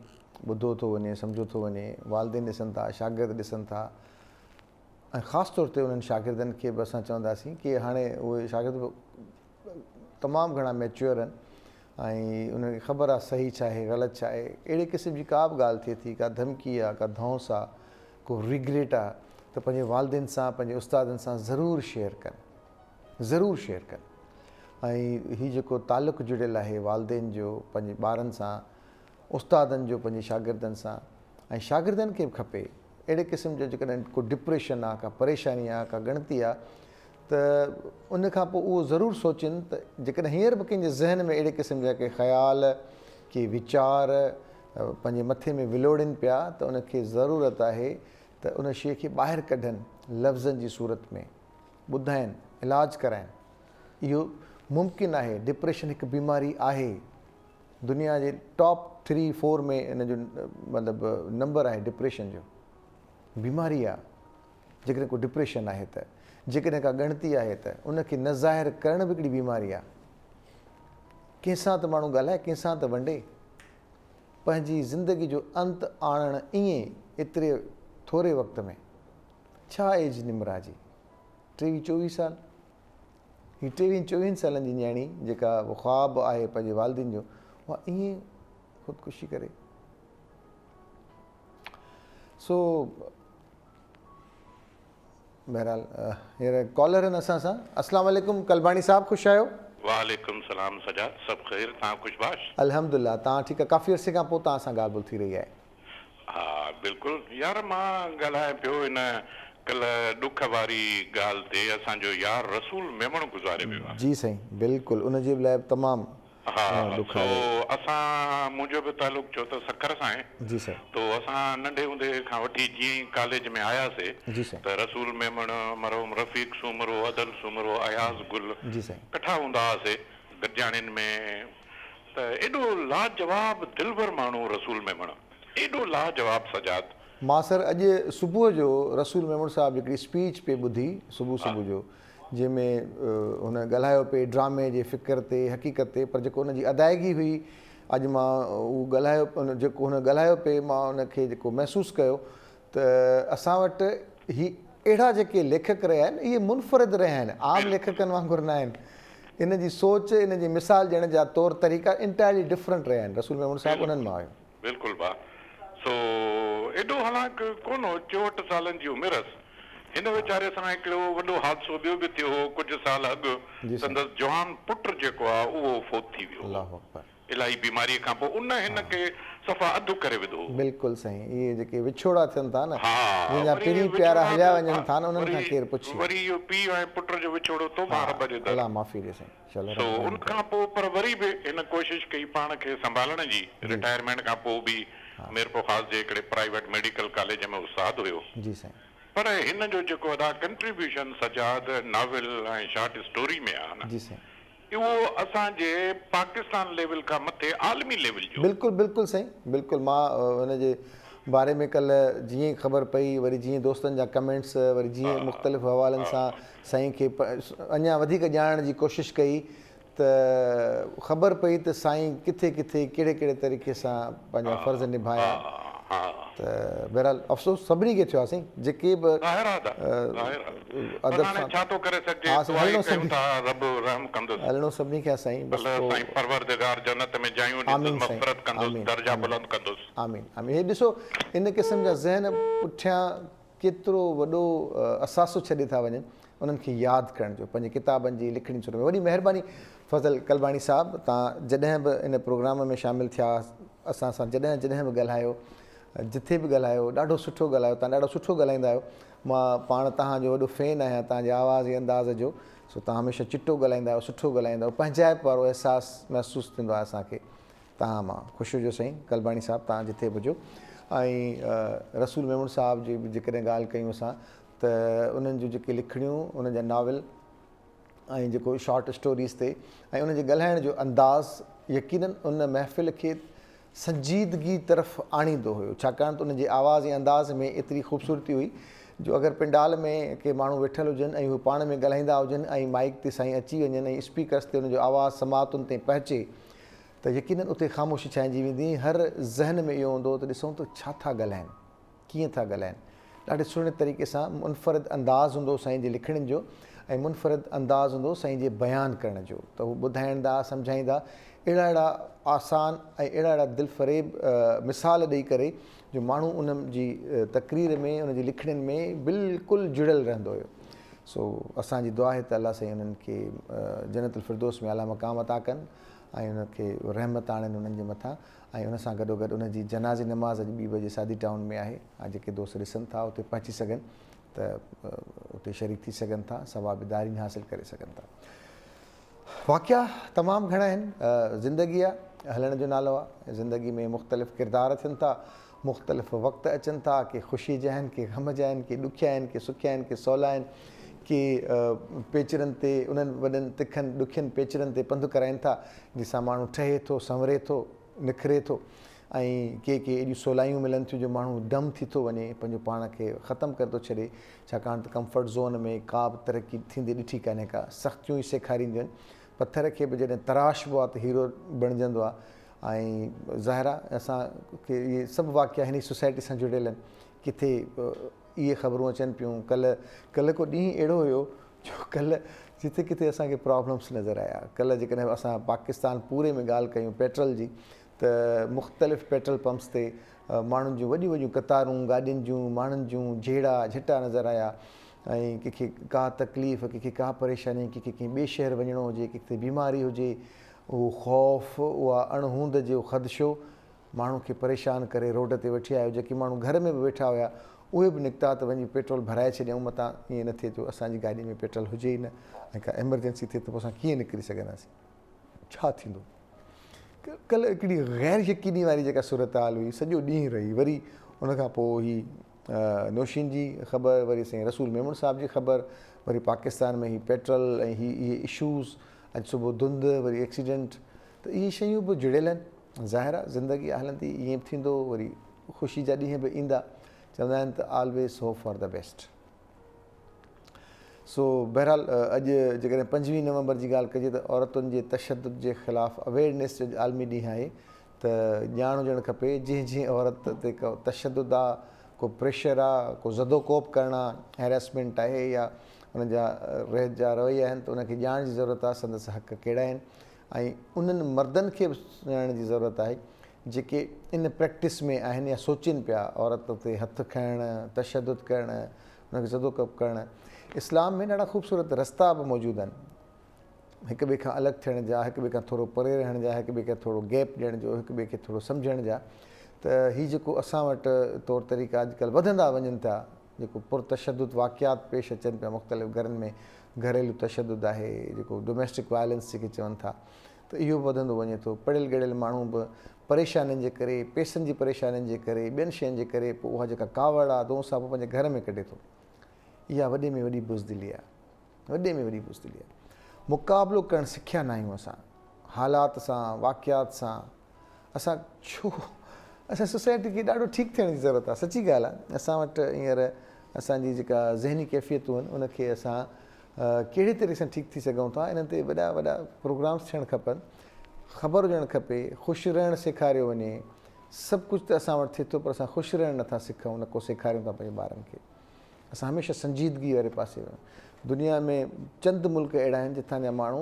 ٻڌو ٿو وڃي سمجهو ٿو وڃي والدين ڏسن ٿا شاگرد ڏسن ٿا ۽ خاص طور تي انهن شاگردن کي به اسان چونداسين ڪي هاڻي اهي شاگرد به تمام گهڻا ميچوئر آهن ۽ انهن کي خبر آهي صحيح ڇا آهي غلط ڇا آهي اهڙي قسم جي ڪا به ڳالهه ٿئي ٿي ڪا ڌمڪي آهي ڪا ڌونس آهي ڪو ريگريٽ آهي ته پنهنجي والدين سان پنهنجي استادن سان ضرور شيئر ڪن ضرور شيئر ڪن ۽ هي جيڪو تعلق جڙيل آهي والدين جو پنهنجي ٻارن سان استادن جو پنهنجي شاگردن سان ۽ شاگردن کي به کپي اهڙي قسم جو جيڪڏهن ڪو ڊپريشن آهي ڪا پريشاني آهي ڪا ڳڻتي آهي ته ان کان پوء اهو ضرور سوچين ته جيڪڏهن هينئر به ڪنهن جي ذهن ۾ اهڙي قسم جا ڪي خيال، ڪي ويچار پنهنجي مٿي ۾ ولوڙين پيا ته ان کي ضرورت آهي ته ان شيء کي ٻاهر ڪڍن، لفظن جي صورت ۾ ٻڌائين، علاج ڪرائين. اهو ممڪن آهي، ڊپريشن هڪ بيماري آهي. دنيا جي ٽاپ ٿري فور ۾ ان جو مطلب نمبر آهي ڊپريشن جو. بيماري آهي. جيڪڏهن ڪو ڊپريشن آهي ته، جيڪڏهن ڪا ڳڻتي آهي ته، ان کي نه ظاهر ڪرڻ به هڪڙي بيماري آهي. ڪنهن سان ته ماڻهو ڳالهائي، ڪنهن سان ته ونڊي. پنهنجي زندگي جو انت آڻڻ ائين ايتري ٿوري وقت ۾. ڇا ايج نمرا جي؟ ٽيويهه چوويهه سال؟ هي ٽيويهن چوويهن سالن جي نياڻي جيڪا خواب آهي پنهنجي والدين جو، اها ائين خودڪشي ڪري. سو بهرحال هينئر ڪالر آهن اسان سان. السلام عليڪم قلباڻي صاحب خوش آهيو. وعليڪم السلام سجاد سڀ خير توهان خوش باش. الحمدلله توهان ٺيڪ آهيو ڪافي عرصي کان پوء توهان سان ڳالهه ٻولهه ٿي رهي آهي. ها بلڪل يار مان ڳالهايان پيو هن ڪلهه ڏک واري ڳالهه تي اسان جو يار رسول ميمڻ گذاري ويو آهي. جي سائين بلڪل ان جي لاء به تمام ها ڏک سو آهي. اسان منهنجو به تعلق ڇو ته سکر سان آهي جي سائين. تو اسان ننڍي هوندي کان وٺي جيئن ئي ڪاليج ۾ آياسي جي سائين. ته رسول ميمڻ، مرحوم رفيق سومرو، ادل سومرو، اياز گل جي سائين. ڪٺا هوندا هئاسي گڏجاڻين ۾ ته ايڏو لاجواب دلبر ماڻهو رسول ميمڻ ايڏو لاجواب سجاد. مان سر اڄ صبح جو رسول ميمڻ صاحب جي هڪڙي اسپيچ پئي ٻڌي صبح صبح جو. جنهن ۾ هن ڳالهايو پئي ڊرامي جي فڪر تي حقيقت تي پر جيڪو ان جي ادائگي هئي اڄ مان اهو ڳالهايو جيڪو هن ڳالهايو پئي مان ان کي جيڪو محسوس ڪيو ته اسان وٽ هي اهڙا جيڪي ليکڪ رهيا آهن اهي منفرد رهيا آهن عام ليکڪن وانگر نه آهن ان جي سوچ ان جي مثال ڏيڻ جا طور طريقا انٽائرلي ڊفرنٽ رهيا آهن رسول ميمڻ صاحب انهن مان هيو. بلڪل ڀاء سو ايڏو حالانڪ ڪونه هو 64 سالن جي عمر هئس هن ويچاري سان هڪڙو وڏو حادثو ٻيو به ٿيو هو ڪجهه سال اڳ سندس جوان پٽ جيڪو آ اهو فوت ٿي ويو هو. الله اڪبر. الاهي بيماريء کان پوء ان هن کي صفا اڌ ڪري وڌو هو. بلڪل سائين اهي جيڪي وڇوڙا ٿين ٿا نه ها جن جا وري پرين پيارا وڇوڙا هليا به وڃن ٿا نه انهن وري کان ڪير پڇي. وري اهو پيء ۽ پٽ جو وڇوڙو توبه ها رب جي در. الله معافي ڏي سائين شل سو رب ان رحم ڪري. کان پوء پر وري به هن ڪوشش ڪئي پاڻ کي سنڀالڻ جي جي رٽائرمينٽ کان پوء به ها ميرپورخاص جي هڪڙي پرائيويٽ ميڊيڪل ڪاليج ۾ استاد هيو. جي سائين. پر هن جو جيڪو ادا contribution Sajjad novel ۽ short story ۾ آ نه جي سائين. اهو اسان جي پاڪستان ليول کان مٿي عالمي ليول جو. بلڪل بلڪل سائين بلڪل مان ان جي باري ۾ ڪلهه جيئن ئي خبر پئي وري جيئن دوستن جا ڪمينٽس وري جيئن مختلف حوالن سان سائين کي اڃا وڌيڪ ڄاڻڻ جي ڪوشش ڪئي ته خبر پئي ته سائين ڪٿي ڪٿي ڪهڙي ڪهڙي طريقي سان پنهنجا فرض نڀايا ته بهرحال افسوس سڀني کي ٿيو آهي سائين جيڪي به ظاهر آهي ادا ظاهر آهي پر ادب هاڻي سان ڇا ٿو ڪري سگهجي ها سائين دعا ئي هلڻو ڪيون سڀني ٿا رب رحم ڪندس. هلڻو سڀني کي آهي سائين بس الله پوء سائين پروردگار جنت ۾ جايون ڏيندس آمين سائين مغفرت ڪندس آمين درجا آمين بلند ڪندس. آمين آمين هي ڏسو ان قسم جا ذهن پٺيان ڪيترو وڏو اثاثو ڇڏي ٿا وڃن انهن کي ياد ڪرڻ جو پنهنجي ڪتابن جي لکڻين صورت ۾ وڏي مهرباني فضل قلباڻي صاحب تان جڏهن به ان پروگرام ۾ شامل ٿيا اسان سان جڏهن جڏهن به ڳالهايو جٿي به ڳالهايو ڏاڍو سٺو ڳالهايو تان ڏاڍو سٺو ڳالهائيندا آهيو مان پاڻ تهان جو وڏو فين آهيان تهان جي آواز ۽ انداز جو سو تهان هميشه چٽو ڳالهائيندا آهيو سٺو ڳالهائيندا آهيو پنهنجائپ وارو احساس محسوس ٿيندو آهي اسان کي تهان مان خوش هجو سائين قلباڻي صاحب تهان جٿي به هجو ۽ رسول ميمڻ صاحب جي به جيڪڏهن ڳالهه ڪيون اسان ته انهن جون جيڪي لکڻيون انهن جا ناول ۽ جيڪو شارٽ اسٽوريز تي ۽ انهن جي ڳالهائڻ جو انداز يقينن ان محفل کي سنجيدگي طرف آڻيندو هيو ڇاڪاڻ ته انهن جي آواز ۽ انداز ۾ ايتري خوبصورتي هئي جو اگر پنڊال ۾ ڪي ماڻهو ويٺل هجن ۽ هو پاڻ ۾ ڳالهائيندا هجن ۽ مائيڪ تي سائين اچي وڃن ۽ اسپيڪرس تي انهن جو آواز سماعتن تائين پهچي ته يقينن اتي خاموشي ڇانئجي ويندي ۽ هر ذهن ۾ اهو هوندو هو ته ڏسون ته ڇا ٿا ڳالهائن. ڪيئن ٿا ڳالهائن. ڏاڍي سهڻي طريقي سان منفرد انداز هوندو هو سائين جي لکڻين جو ۽ منفرد انداز هوندو هو سائين جي بيان ڪرڻ جو ته هو ٻڌائيندا سمجهائيندا اهڙا اهڙا آسان ۽ اهڙا اهڙا دلفريب مثال ڏئي ڪري جو ماڻهو ان جي تقرير ۾ ان جي لکڻين ۾ بلڪل جڙيل رهندو هيو سو اسان جي دعا آهي ته الله سائين انهن کي جنت الفردوس ۾ اعليٰ مقام عطا ڪن ۽ ان کي رحمت آڻين انهن جي مٿان ۽ ان سان گڏوگڏ ان جي جنازي نماز اڄ ٻي بجي سعدي ٽائون ۾ آهي ۽ جيڪي دوست ڏسن ٿا اتي پهچي سگهن ته اتي شريڪ ٿي سگهن ٿا ثواب دارين حاصل ڪري سگهن ٿا. واقعا تمام گهڻا آهن زندگي آ هلڻ جو نالو آ زندگي ۾ مختلف ڪردار ٿين ٿا مختلف وقت اچن ٿا ڪي خوشي جا آهن ڪي غم جا آهن ڪي ڏکيا آهن ڪي سکيا آهن ڪي سولا آهن ڪي پيچرن تي انهن وڏن تکن ڏکين پيچرن تي پنڌ ڪرائين ٿا جنهن سان ماڻهو ٺهي ٿو، سنوري ٿو، نکري ٿو ۽ ڪي ڪي ايڏيون سولايون ملن ٿيون جو ماڻهو ڊم ٿي ٿو وڃي، پنهنجو پاڻ کي ختم ڪري ٿو ڇڏي، ڇاڪاڻ ته ڪمفرٽ زون ۾ ڪا به ترقي ٿيندي ڏٺي ڪانهي ڪا، سختيون ئي سيکارينديون آهن. پٿر کي به جڏهن تراشبو آهي ته هيرو بڻجندو آهي ۽ ظاهر آهي اسان کي اهي سڀ واقعا هن ئي سوسائٽي سان جڙيل آهن، ڪٿي اهي خبرون اچن پيون، ڪلهه ڪلهه ڪو ڏينهن اهڙو هيو جو ڪلهه جتي ڪٿي اسان کي پرابلمس نظر آيا. ڪلهه جيڪڏهن اسان پاڪستان پوري ۾ ڳالهه ڪيون پيٽرول جي ته مختلف پيٽرول پمپس تي ماڻهن جون وڏيون وڏيون قطارون، گاڏين جون، ماڻهن جون جهيڙا جهٽا نظر آيا ۽ ڪنهن کي ڪا تڪليف، ڪنهن کي ڪا پريشاني، ڪنهن کي ڪنهن ٻئي شهر وڃڻو هجي، ڪنهن کي بيماري هجي، اهو خوف، اها اڻ هوند جو خدشو ماڻهو کي پريشان ڪري روڊ تي وٺي آيو، جيڪي ماڻهو گهر ۾ به ويٺا هيا اهي به نڪتا ته وڃي پيٽرول ڀرائي ڇڏيائون متان ائين نه ٿئي جو اسان جي گاڏي ۾ پيٽرول هجي ئي نه ۽ ڪا ايمرجنسي ٿئي ته پوء اسان ڪيئن نڪري سگهنداسين ڇا ٿيندو. ڪلهه هڪڙي غير يقيني واري جيڪا صورتحال هئي سڄو ڏينهن رهي وري ان کان پوء هي نوشين جي خبر وري سائين رسول ميمڻ صاحب جي خبر وري پاڪستان ۾ هي پيٽرول ۽ هي اهي اشوز اڄ صبح ڌنڌ وري ايڪسيڊنٽ ته اهي شيون به جڙيل آهن. ظاهر آهي زندگي هلندي ائين به ٿيندو وري خوشي جا ڏينهن به ايندا. چوندا آهن ته always hope for the best. سو بهرحال اڄ جيڪڏهن پنجويهه نومبر جي ڳالهه ڪجي ته عورتن جي تشدد جي خلاف اويئرنيس جو اڄ عالمي ڏينهن آهي ته ڄاڻ هجڻ کپي جنهن جنهن عورت تي ڪو تشدد آ ڪو پريشر آ ڪو زدوڪوب ڪرڻ آ هيراسمينٽ آهي يا ان جا رهت جا رويا آهن ته ان کي ڄاڻ جي ضرورت آ سندس حق ڪهڙا آهن ۽ انهن مردن کي به سڃاڻڻ جي ضرورت آهي جيڪي ان پريڪٽس ۾ آهن يا سوچين پيا عورت تي هٿ کڻڻ تشدد ڪرڻ ان کي زدوڪوب ڪرڻ اسلام ۾ ڏاڍا خوبصورت رستا به موجود آهن هڪ ٻئي کان الڳ ٿيڻ جا، هڪ ٻئي کان ٿورو پري رهڻ جا، هڪ ٻئي کي ٿورو گيپ ڏيڻ جو، هڪ ٻئي کي ٿورو سمجهڻ جا ته هي جيڪو اسان وٽ طور طريقا اڄڪلهه وڌندا وڃن ٿا، جيڪو پرتشدد واقعات پيش اچن پيا مختلف گهرن ۾ گهريلو تشدد آهي جيڪو ڊوميسٽڪ وائلنس جيڪي چون ٿا ته اهو به وڌندو وڃي ٿو، پڙهيل ڳڙهيل ماڻهو به پريشانين جي ڪري، پئسن جي پريشانين جي ڪري، ٻين شين جي ڪري پوء اها جيڪا ڪاوڙ آ دونس آ پوء پنهنجي گهر ۾ ڪڍي ٿو. اها وڏي ۾ وڏي بزدلي آ. وڏي ۾ وڏي بزدلي آهي. مقابلو ڪرڻ سکيا ناهيون اسان حالات سان واقعات سان اسان ڇو اسان سوسائٽي کي ڏاڍو ٺيڪ ٿيڻ جي ضرورت آهي سچي ڳالهه آهي اسان وٽ هينئر اسان جي جيڪا ذهني ڪيفيتون آهن ان کي اسان ڪهڙي طريقي سان ٺيڪ ٿي سگهون ٿا انهن تي وڏا وڏا پروگرامس ٿيڻ کپن خبر هجڻ کپي خوش رهڻ سيکاريو وڃي سڀ ڪجهه ته اسان وٽ ٿئي ٿو پر اسان خوش رهڻ نٿا سکون نه ڪو سيکاريون ٿا پنهنجي ٻارن کي اسان هميشه سنجيدگي واري پاسي ويا آهيون. دنيا ۾ چند ملڪ اهڙا آهن جتان جا ماڻهو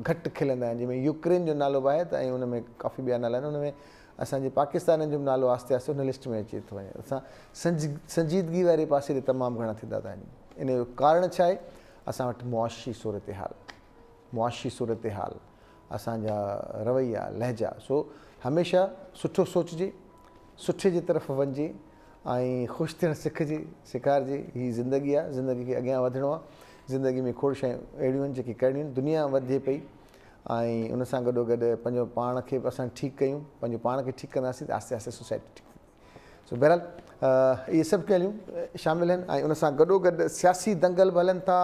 گهٽ کلندا آهن جنهن ۾ يوڪرين جو نالو به آهي ته ۽ ان ۾ ڪافي ٻيا نالا آهن ان ۾ اسان جي پاڪستانين جو به نالو آهستي آهستي ان لسٽ ۾ اچي ٿو وڃي اسان سنجيدگي واري پاسي ڏي تمام گهڻا ٿيندا ٿا وڃون ان جو ڪارڻ ڇا آهي اسان وٽ معاشي صورتحال معاشي صورتحال اسان جا رويا لهجا سو هميشه سٺو سوچجي سٺي جي طرف وڃجي ۽ خوش ٿيڻ سکجي، سيکارجي، هي زندگي آ، زندگي کي اڳيان وڌڻو آ، زندگي ۾ کوڙ شيون اهڙيون آهن جيڪي ڪرڻيون آهن، دنيا وڌي پئي ۽ ان سان گڏو گڏ پنهنجو پاڻ کي به اسان ٺيڪ ڪيون، پنهنجو پاڻ کي ٺيڪ ڪنداسين ته آهستي آهستي سوسائٽي ٺيڪ ٿيندي. سو بهرحال اهي سڀ ڳالهيون شامل آهن ۽ ان سان گڏو گڏ سياسي دنگل به هلن ٿا،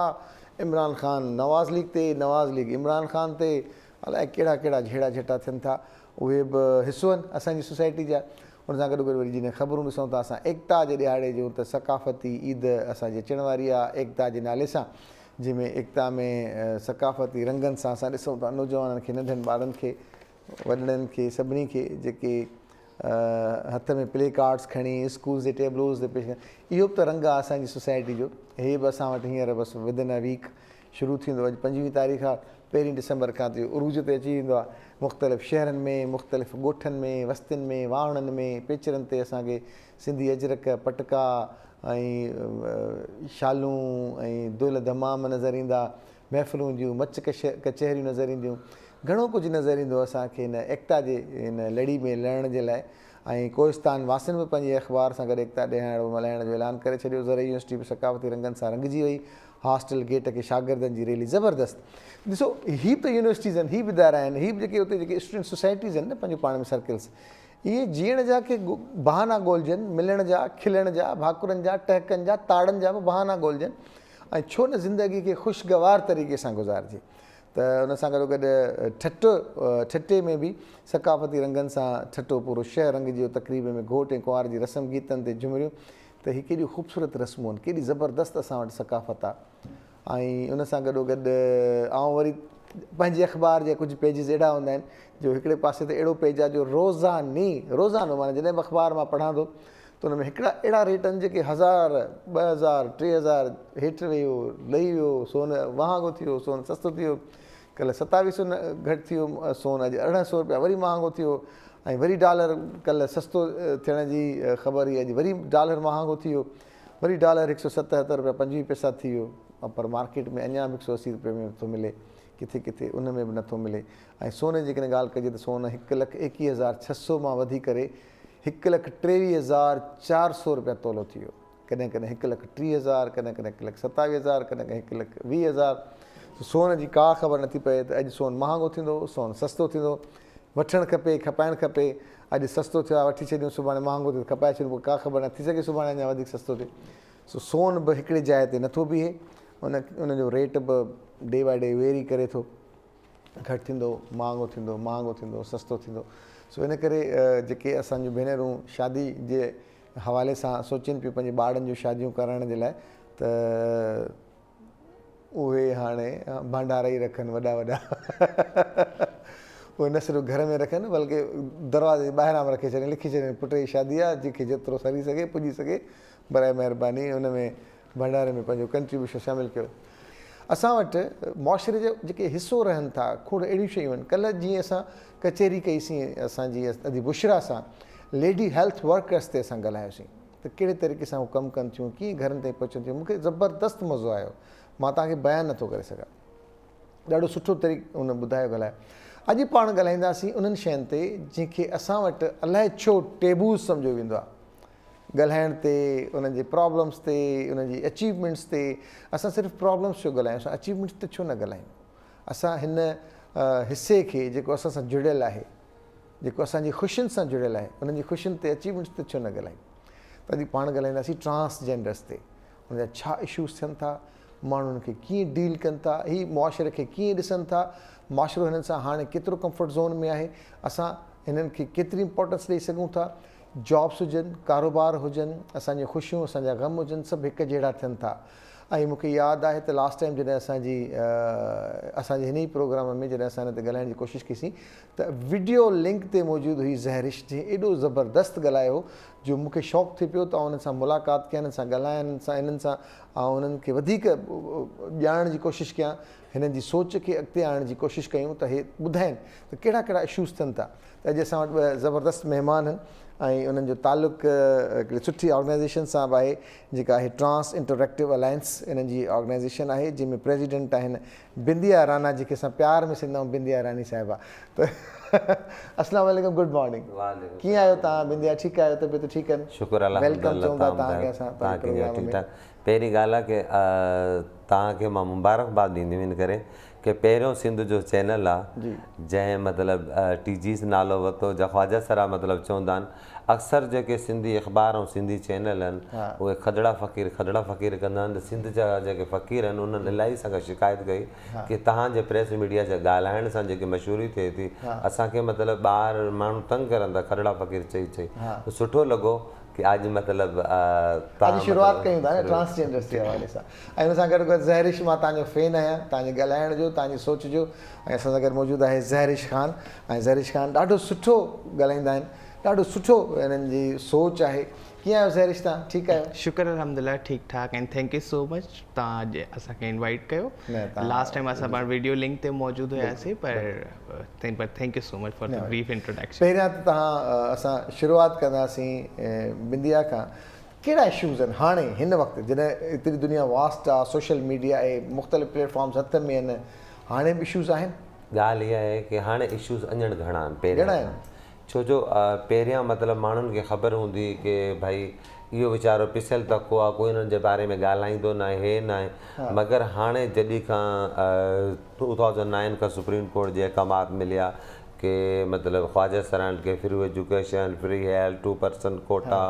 عمران خان نواز ليگ تي، نواز ليگ عمران خان تي، الائي ڪهڙا ڪهڙا جهيڙا جهٽا ٿين ٿا، اهي به حصو آهن اسان جي سوسائٽي جا. ان سان گڏوگڏ وري جڏهن خبرون ڏسون ٿا اسان ايڪتا جي ڏهاڙي جون ته ثقافتي عيد اسان جي اچڻ واري آهي ايڪتا جي نالي سان جنهن ۾ ايڪتا ۾ ثقافتي رنگن سان اسان ڏسون ٿا نوجوانن کي ننڍن ٻارن کي وڏڙن کي سڀني کي جيڪي هٿ ۾ پلي ڪارڊس کڻي اسڪولز جي ٽيبلوز تي پيش ڪن اهو به ته رنگ آهي اسان جي سوسائٽي جو هي به اسان وٽ هينئر بس ودن ا ويڪ شروع ٿيندو اڄ پنجويهه تاريخ آ پهرين ڊسمبر کان ته اهو عروج تي اچي ويندو آ مختلف شهرن ۾ مختلف ڳوٺن ۾ وستين ۾ واهڻن ۾ پيچرن تي اسان کي سنڌي اجرڪ پٽڪا ۽ شالون ۽ دهل دمام نظر ايندا محفلون جون مچ ڪچهريون نظر اينديون گهڻو ڪجهه نظر ايندو اسان کي هن ايڪتا جي هن لڙي ۾ لڙڻ جي لاء ۽ ڪوهستان واسين به پنهنجي اخبار سان گڏ ايڪتا ڏهاڙو ملهائڻ جو اعلان ڪري ڇڏيو زرعي يونيورسٽي به ثقافتي رنگن سان رنگجي وئي هاسٽل گيٽ کي شاگردن جي ريلي زبردست ڏسو هي به ته يونيورسٽيز آهن هي به ادارا آهن هي به جيڪي اتي جيڪي اسٽوڊنٽ سوسائٽيز آهن نه پنهنجو پاڻ ۾ سرڪلس اهي جيئڻ جا ڪي بهانا ڳولجن ملڻ جا کلڻ جا ڀاڪرن جا ٽهڪن جا تاڙن جا به بهانا ڳولجن ۽ ڇو نه زندگي کي خوشگوار طريقي سان گذارجي ته ان سان گڏو گڏ ٺٽو ٺٽي ۾ به ثقافتي رنگن سان ٺٽو پورو شهر رنگجي ويو تقريب ۾ گهوٽ ۽ ڪنوار جي رسم گيتن تي جهمريون ته هي ڪيڏيون خوبصورت رسمون آهن، ڪيڏي زبردست اسان وٽ ثقافت آ ۽ ان سان گڏو گڏ آئون وري پنهنجي اخبار جا ڪجهه پيجز اهڙا هوندا آهن جو هڪڙي پاسي تي اهڙو پيج آ جو روزاني روزانو معنيٰ جڏهن به اخبار مان پڙهان ٿو ته ان ۾ هڪڙا اهڙا ريٽ آهن جيڪي هزار، 2000، 3000 هيٺ ويو، لهي ويو، سون مهانگو ٿي ويو، سون سستو ٿي ويو، ڪلهه ستاويهه سو گهٽ ٿي ويو سون اڄ 1800 روپيا وري مهانگو ٿي ويو ۽ وري ڊالر ڪلهه سستو ٿيڻ جي خبر هئي اڄ وري ڊالر مهانگو ٿي ويو وري ڊالر هڪ سو ستهتر روپيا پنجويهه پئسا ٿي ويو پر مارڪيٽ ۾ اڃا به هڪ سو اسي روپئي ۾ ٿو ملي ڪٿي ڪٿي ان ۾ به نٿو ملي ۽ سون جي جيڪڏهن ڳالهه ڪجي ته سون هڪ لک ايڪيهه هزار ڇهه سو مان وڌي ڪري هڪ لک ٽيويهه هزار چار سو روپيا تولو ٿي ويو ڪڏهن ڪڏهن هڪ لک 30,000، ڪڏهن ڪڏهن هڪ لک 27,000، ڪڏهن ڪڏهن هڪ لک 20,000. سون جي ڪا خبر نٿي پئي ته اڄ سون مهانگو ٿيندو، سون سستو ٿيندو. وٺڻ کپي، کپائڻ کپي. اڄ سستو ٿيو آهي وٺي ڇڏيون، سڀاڻي مهانگو ٿيو ته کپائي ڇڏيون، پوء ڪا خبر نه ٿي سگهي سڀاڻي اڃا وڌيڪ سستو ٿئي. سو سون به هڪڙي جاء تي نٿو بيهي، ان ان جو ريٽ به ڊي باء ڊي ويري ڪري ٿو. گهٽ ٿيندو، مهانگو ٿيندو، مهانگو ٿيندو، سستو ٿيندو. سو ان ڪري جيڪي اسان جون ڀينرون شادي جي حوالي سان سوچين پيون پنهنجي ٻارڙن جون شاديون ڪرائڻ جي لاء ته اهي هاڻي ڀانڊارا ئي رکن وڏا وڏا. اهي نه صرف گهر ۾ رکن بلڪه دروازي جي ٻاهران به رکي ڇڏين، لکي ڇڏين پٽ جي شادي آ، جنهن کي جيترو سري سگهي، پڄي سگهي، برائي مهرباني ان ۾ ڀنڊاري ۾ پنهنجو ڪنٽريبيوشن شامل ڪيو. اسان وٽ معاشري جا جيڪي حصو رهن ٿا، کوڙ اهڙيون شيون آهن. ڪلهه جيئن اسان ڪچهري ڪئي سين اسان جي ادي بشريٰ سان ليڊي هيلٿ ورڪرس تي اسان ڳالهايوسين ته ڪهڙي طريقي سان هو ڪم ڪن ٿيون، ڪيئن گهرن تائين پهچن ٿيون. مون کي زبردست مزو آيو، مان توهان کي بيان نٿو ڪري سگهان. ڏاڍو سٺو طريقو هن ٻڌايو ڳالهايو. اڄ پاڻ ڳالهائينداسين انهن شين تي جنهن کي اسان وٽ الائي ڇو ٽيبوز سمجهيو ويندو آهي. ڳالهائڻ تي، انهن جي پرابلمس تي، انهن جي اچيومينٽس تي، اسان صرف پرابلمس ڇو ڳالهايون، اسان اچيومينٽس تي ڇو نه ڳالهايون. اسان هن حصي کي جيڪو اسان سان جڙيل آهي، جيڪو اسان جي خوشين سان جڙيل آهي، انهن جي خوشين تي اچيومينٽس تي ڇو نه ڳالهايون. ته اڄ پاڻ ڳالهائينداسين ٽرانس جينڊرس تي، ان جا ڇا اشوز ٿين ٿا، ماڻهو انهن کي ڪيئن ڊيل ڪن ٿا، هي معاشري کي ڪيئن ڏسن ٿا، معاشرو هنن سان هاڻي ڪيترو ڪمفرٽ زون ۾ آهي، اسان هنن کي ڪيتري امپورٽنس ڏئي سگهون ٿا، جابس هجن، ڪاروبار هجن، اسان جون خوشيون، اسان جا غم هجن، سڀ هڪ جهڙا ٿين ٿا. ۽ مون کي ياد آهي ته لاسٽ ٽائيم جڏهن اسان جي اسان جي هن ئي پروگرام ۾ جڏهن اسان هن تي ڳالهائڻ جي ڪوشش ڪئي سين ته وڊيو لنڪ تي موجود هئي زهرش جنهن ايڏو زبردست ڳالهايو هو جو مون کي شوق ٿي پيو ته آئون انهن سان ملاقات ڪيان، انهن سان ڳالهايان، انهن سان انهن سان آئون انهن کي وڌيڪ ڄاڻڻ جي ڪوشش ڪيان، هنن جي سوچ کي اڳتي آڻڻ جي ڪوشش ڪيون ته هي ٻڌائين ته ڪهڙا ڪهڙا اشوز ٿين ٿا. ته اڄ اسان وٽ ٻه زبردست مهمان آهن ۽ انهن جو تعلق هڪڙي سٺي آرگنائيزيشن سان به آهي جيڪا آهي ٽرانس انٽريڪٽو الائنس انهن جي آرگنائيزيشن آهي جنهن ۾ پريزيڊنٽ آهن بنديا رانا جنهن کي اسان پيار ۾ سڏيندا آهيون بنديا راني صاحبه ته السلام عليڪم گڊ مارننگ ڪيئن آهيو توهان بنديا ٺيڪ آهيو طبيعت ٺيڪ آهن شڪر welcome چئون ٿا توهان کي اسان پنهنجي پروگرام ۾ پهرين ڳالهه آهي ڪي توهان کي مان مبارڪباد ڏيندم ان ڪري ڪي پهريون سنڌ جو چينل آ جنهن مطلب ٽي جيز نالو ورتو جا خواجه سرا مطلب چوندا آهن اڪثر جيڪي سنڌي اخبار ۽ سنڌي چينل آهن اهي کدڙا فقير کدڙا فقير ڪندا آهن ته سنڌ جا جيڪي فقير آهن انهن الاهي اسان کان شڪايت ڪئي ڪي توهان جي پريس ميڊيا جا ڳالهائڻ سان جيڪي مشهوري ٿئي ٿي اسان کي مطلب ٻاهر ماڻهو تنگ ڪرن ٿا کدڙا فقير چئي چئي ته سٺو لڳو ڪي اڄ مطلب اڄ شروعات ڪيون ٿا نه ٽرانس جينڊرس جي حوالي سان ۽ ان سان گڏ گڏ زهرش مان توهان جو فين آهيان توهان جي ڳالهائڻ جو توهان جي سوچ جو ۽ اسان سان گڏ موجود آهي زهرش خان ۽ زهرش خان ڏاڍو سٺو ڳالهائيندا آهن ڏاڍو سٺو انهن جي سوچ آهي ڪيئن آهيو زهرش توهان ٺيڪ آهيو؟ شڪر الحمدلله ٺيڪ ٺاڪ ۽ thank you سو مچ توهان اڄ اسان کي انوائيٽ ڪيو لاسٽ ٽائيم اسان پاڻ ويڊيو لنڪ تي موجود هياسي پر پر thank you so much for the brief introduction. پهريان ته توهان اسان شروعات ڪنداسين بنديا کان ڪهڙا اشوز آهن هاڻي هن وقت جڏهن ايتري دنيا واسٽ آ سوشل ميڊيا آهي مختلف پليٽ فارمز هٿ ۾ آهن هاڻي به اشوز آهن؟ ڳالهه اها آهي ڪي هاڻي اشوز اڃڻ گهڻا آهن پهريان کان ڇو جو پهريان مطلب ماڻهن کي خبر هوندي هئي ڪي ڀائي اهو ويچارو پسيل طبقو آ ڪوئي انهن جي باري ۾ ڳالهائيندو ناهي هي ناهي مگر هاڻي جڏهن کان ٽو ٿائوزنڊ نائن کان سپريم ڪورٽ جي احڪامات مليا ڪي مطلب خواجه سرائن کي free education free health 2% quota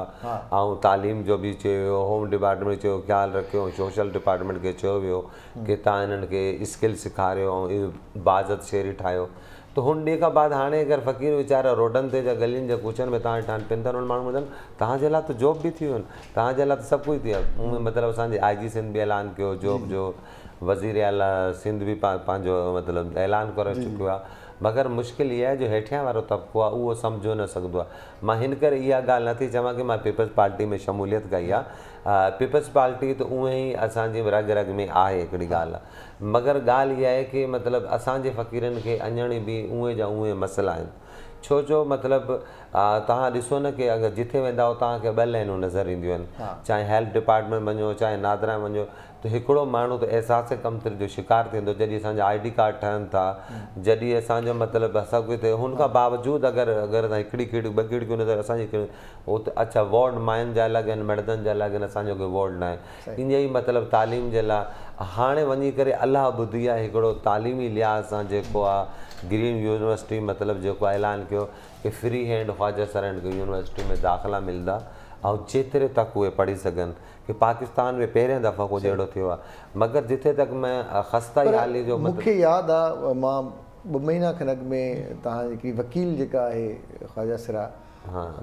۽ تعليم جو به چيو ويو هوم ڊپارٽمينٽ چيو خيال رکيو ۽ سوشل ڊپارٽمينٽ کي چيو ويو ڪي تان انهن کي اسڪل سيکاريو ۽ باعزت شهري ٺاهيو ته هن ڏينهن کان بعد هاڻي اگر فقير ويچارا روڊن تي جا گلين جا ڪوچن ۾ تان ڏٺا آهن پن ٿا انهن ماڻهن ٻڌن تان جي لاء ته جاب به ٿي ويون تان جي لاء ته سڀ ڪجهه ٿي ويو مطلب اسان جي آء جي سنڌ به اعلان ڪيو جاب جو وزير اعليٰ سنڌ به پنهنجو مطلب اعلان ڪري چڪيو آهي مگر مشڪل اها آهي جو هيٺيان وارو طبقو آهي اهو سمجهو نه سگهندو آهي مان هن ڪري اها ڳالهه نه ٿي چوان ڪي مان پيپلز پارٽي ۾ شموليت ڪئي آهي پيپلز پارٽي ته اونئن ئي اسان جي رڳ رڳ ۾ آهي هڪڙي ڳالهه آهي مگر ڳالهه اها آهي ڪي مطلب اسان جي فقيرن کي اڃڻ به اونئن جا اونئن مسئلا آهن ڇو جو مطلب توهان ڏسو نه ڪي اگر جٿي ويندا آهيو توهان کي ٻه لائنون نظر اينديون آهن چاهي هيلٿ ڊپارٽمينٽ وڃو چاهي نادرا وڃو ته هڪڙو ماڻهو ته احساس ڪمتري جو شڪار ٿيندو جڏهن اسان جا I D card ٺهن ٿا جڏهن اسان جو مطلب سڀ ڪجهه ٿئي هن کان باوجود اگر اگر اسان هڪڙي کڙڪي ٻه کڙڪيون نظر اسان جي ات اڇا وارڊ ماين جا الڳ آهن مڙدن جا الڳ آهن اسان جو ڪوئي وارڊ ناهي ائين ئي مطلب تعليم جي لاء هاڻي وڃي ڪري الله ٻڌي آهي هڪڙو تعليمي لحاظ سان جيڪو آهي گرين يونيورسٽي مطلب جيڪو اعلان ڪيو ڪي فري هينڊ خواجه سرن کي يونيورسٽي ۾ داخلا ملندا ۽ جيتري تڪ اهي پڙهي سگهن ڪي پاڪستان ۾ پهرين دفعو ڪجهه اهڙو ٿيو آهي مگر جٿي تڪ ۾ خسته پر حالي جو مون کي ياد آ مان ٻه مهينا کن اڳ ۾ توهان جي هڪڙي وڪيل جيڪا آهي خواجه سرا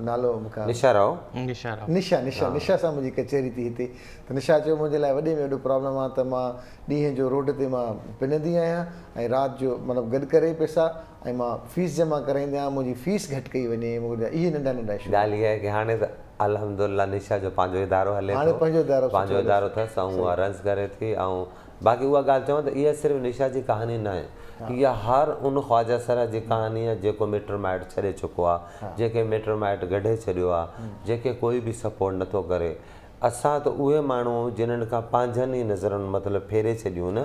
نالو مون کان نشا راؤ. نشا راؤ. نشا نشا نشا سان منهنجي ڪچهري ٿي هتي ته نشا چيو منهنجي لاء وڏي ۾ وڏو پرابلم آ ته مان ڏينهن جو روڊ تي مان پنندي آهيان ۽ رات جو مطلب گڏ ڪري پئسا ۽ مان فيس جمع ڪرائيندي آهيان منهنجي فيس گهٽ ڪئي وڃي منهنجا اهي ننڍا ننڍا اشو آهن. ڳالهه اها آهي ڪي هاڻي ته الحمدلله نشا جو پنهنجو ادارو هلي هاڻي ٿو پنهنجو ادارو سٺو پنهنجو هلي ادارو اٿس ۽ اها رنس ڪري ٿي ۽ باقي اها ڳالهه چوان ته اها صرف نشا جي ڪهاڻي ناهي اها هر ان خواجه سرا جي ڪهاڻي آهي جيڪو مٽ مائٽ ڇڏي چڪو آهي جنهن کي مٽ مائٽ گڍي ڇڏيو آهي جنهن کي ڪوئي به سپورٽ نٿو ڪري اسان ته اهي ماڻهو آهيون جنھن کان پنهنجن ئي نظرن مطلب ڦيري ڇڏيون نه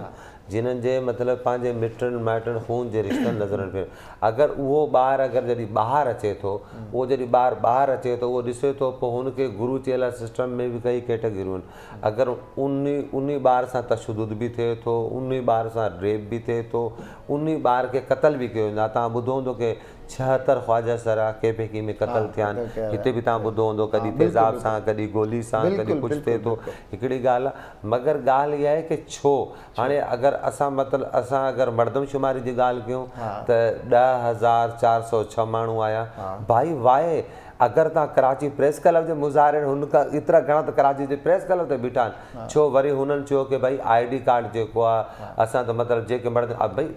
جنھن جي مطلب پنهنجي مٽن مائٽن خون جي رشتن نظرن ڦيري اگر اهو ٻار اگر جڏهن ٻاهر اچي ٿو اهو جڏهن ٻار ٻاهر اچي ٿو اهو ڏسي ٿو پوء هن کي گرو چيلا سسٽم ۾ به ڪئي ڪيٽيگريون آهن اگر انهي انهي ٻار سان تشدد به ٿئي ٿو انهي ٻار سان ريپ به ٿئي ٿو انهي ٻار کي قتل به ڪيو ويندو آهي توهان ٻڌو هوندو ڪي 76 خواجه سرا ڪي پي ڪي ۾ قتل ٿيا آهن هتي به توهان ٻڌو هوندو ڪڏهن تيزاب سان ڪڏهن گولي سان ڪڏهن ڪجهه ٿئي ٿو هڪڙي ڳالهه آهي مگر ڳالهه اها آهي ڪي ڇو هاڻي اگر اسان مطلب اسان اگر مردم شماري جي ڳالهه ڪيون ته 10406 ماڻهو آيا ڀائي وائي اگر توهان ڪراچي پريس ڪلب جي مظاهرين هن کان ايترا گهڻا ته ڪراچي جي پريس ڪلب تي بيٺا آهن ڇو وري هنن چيو ڪي ڀائي I D card جيڪو آهي اسان ته مطلب جيڪي مرد ڀائي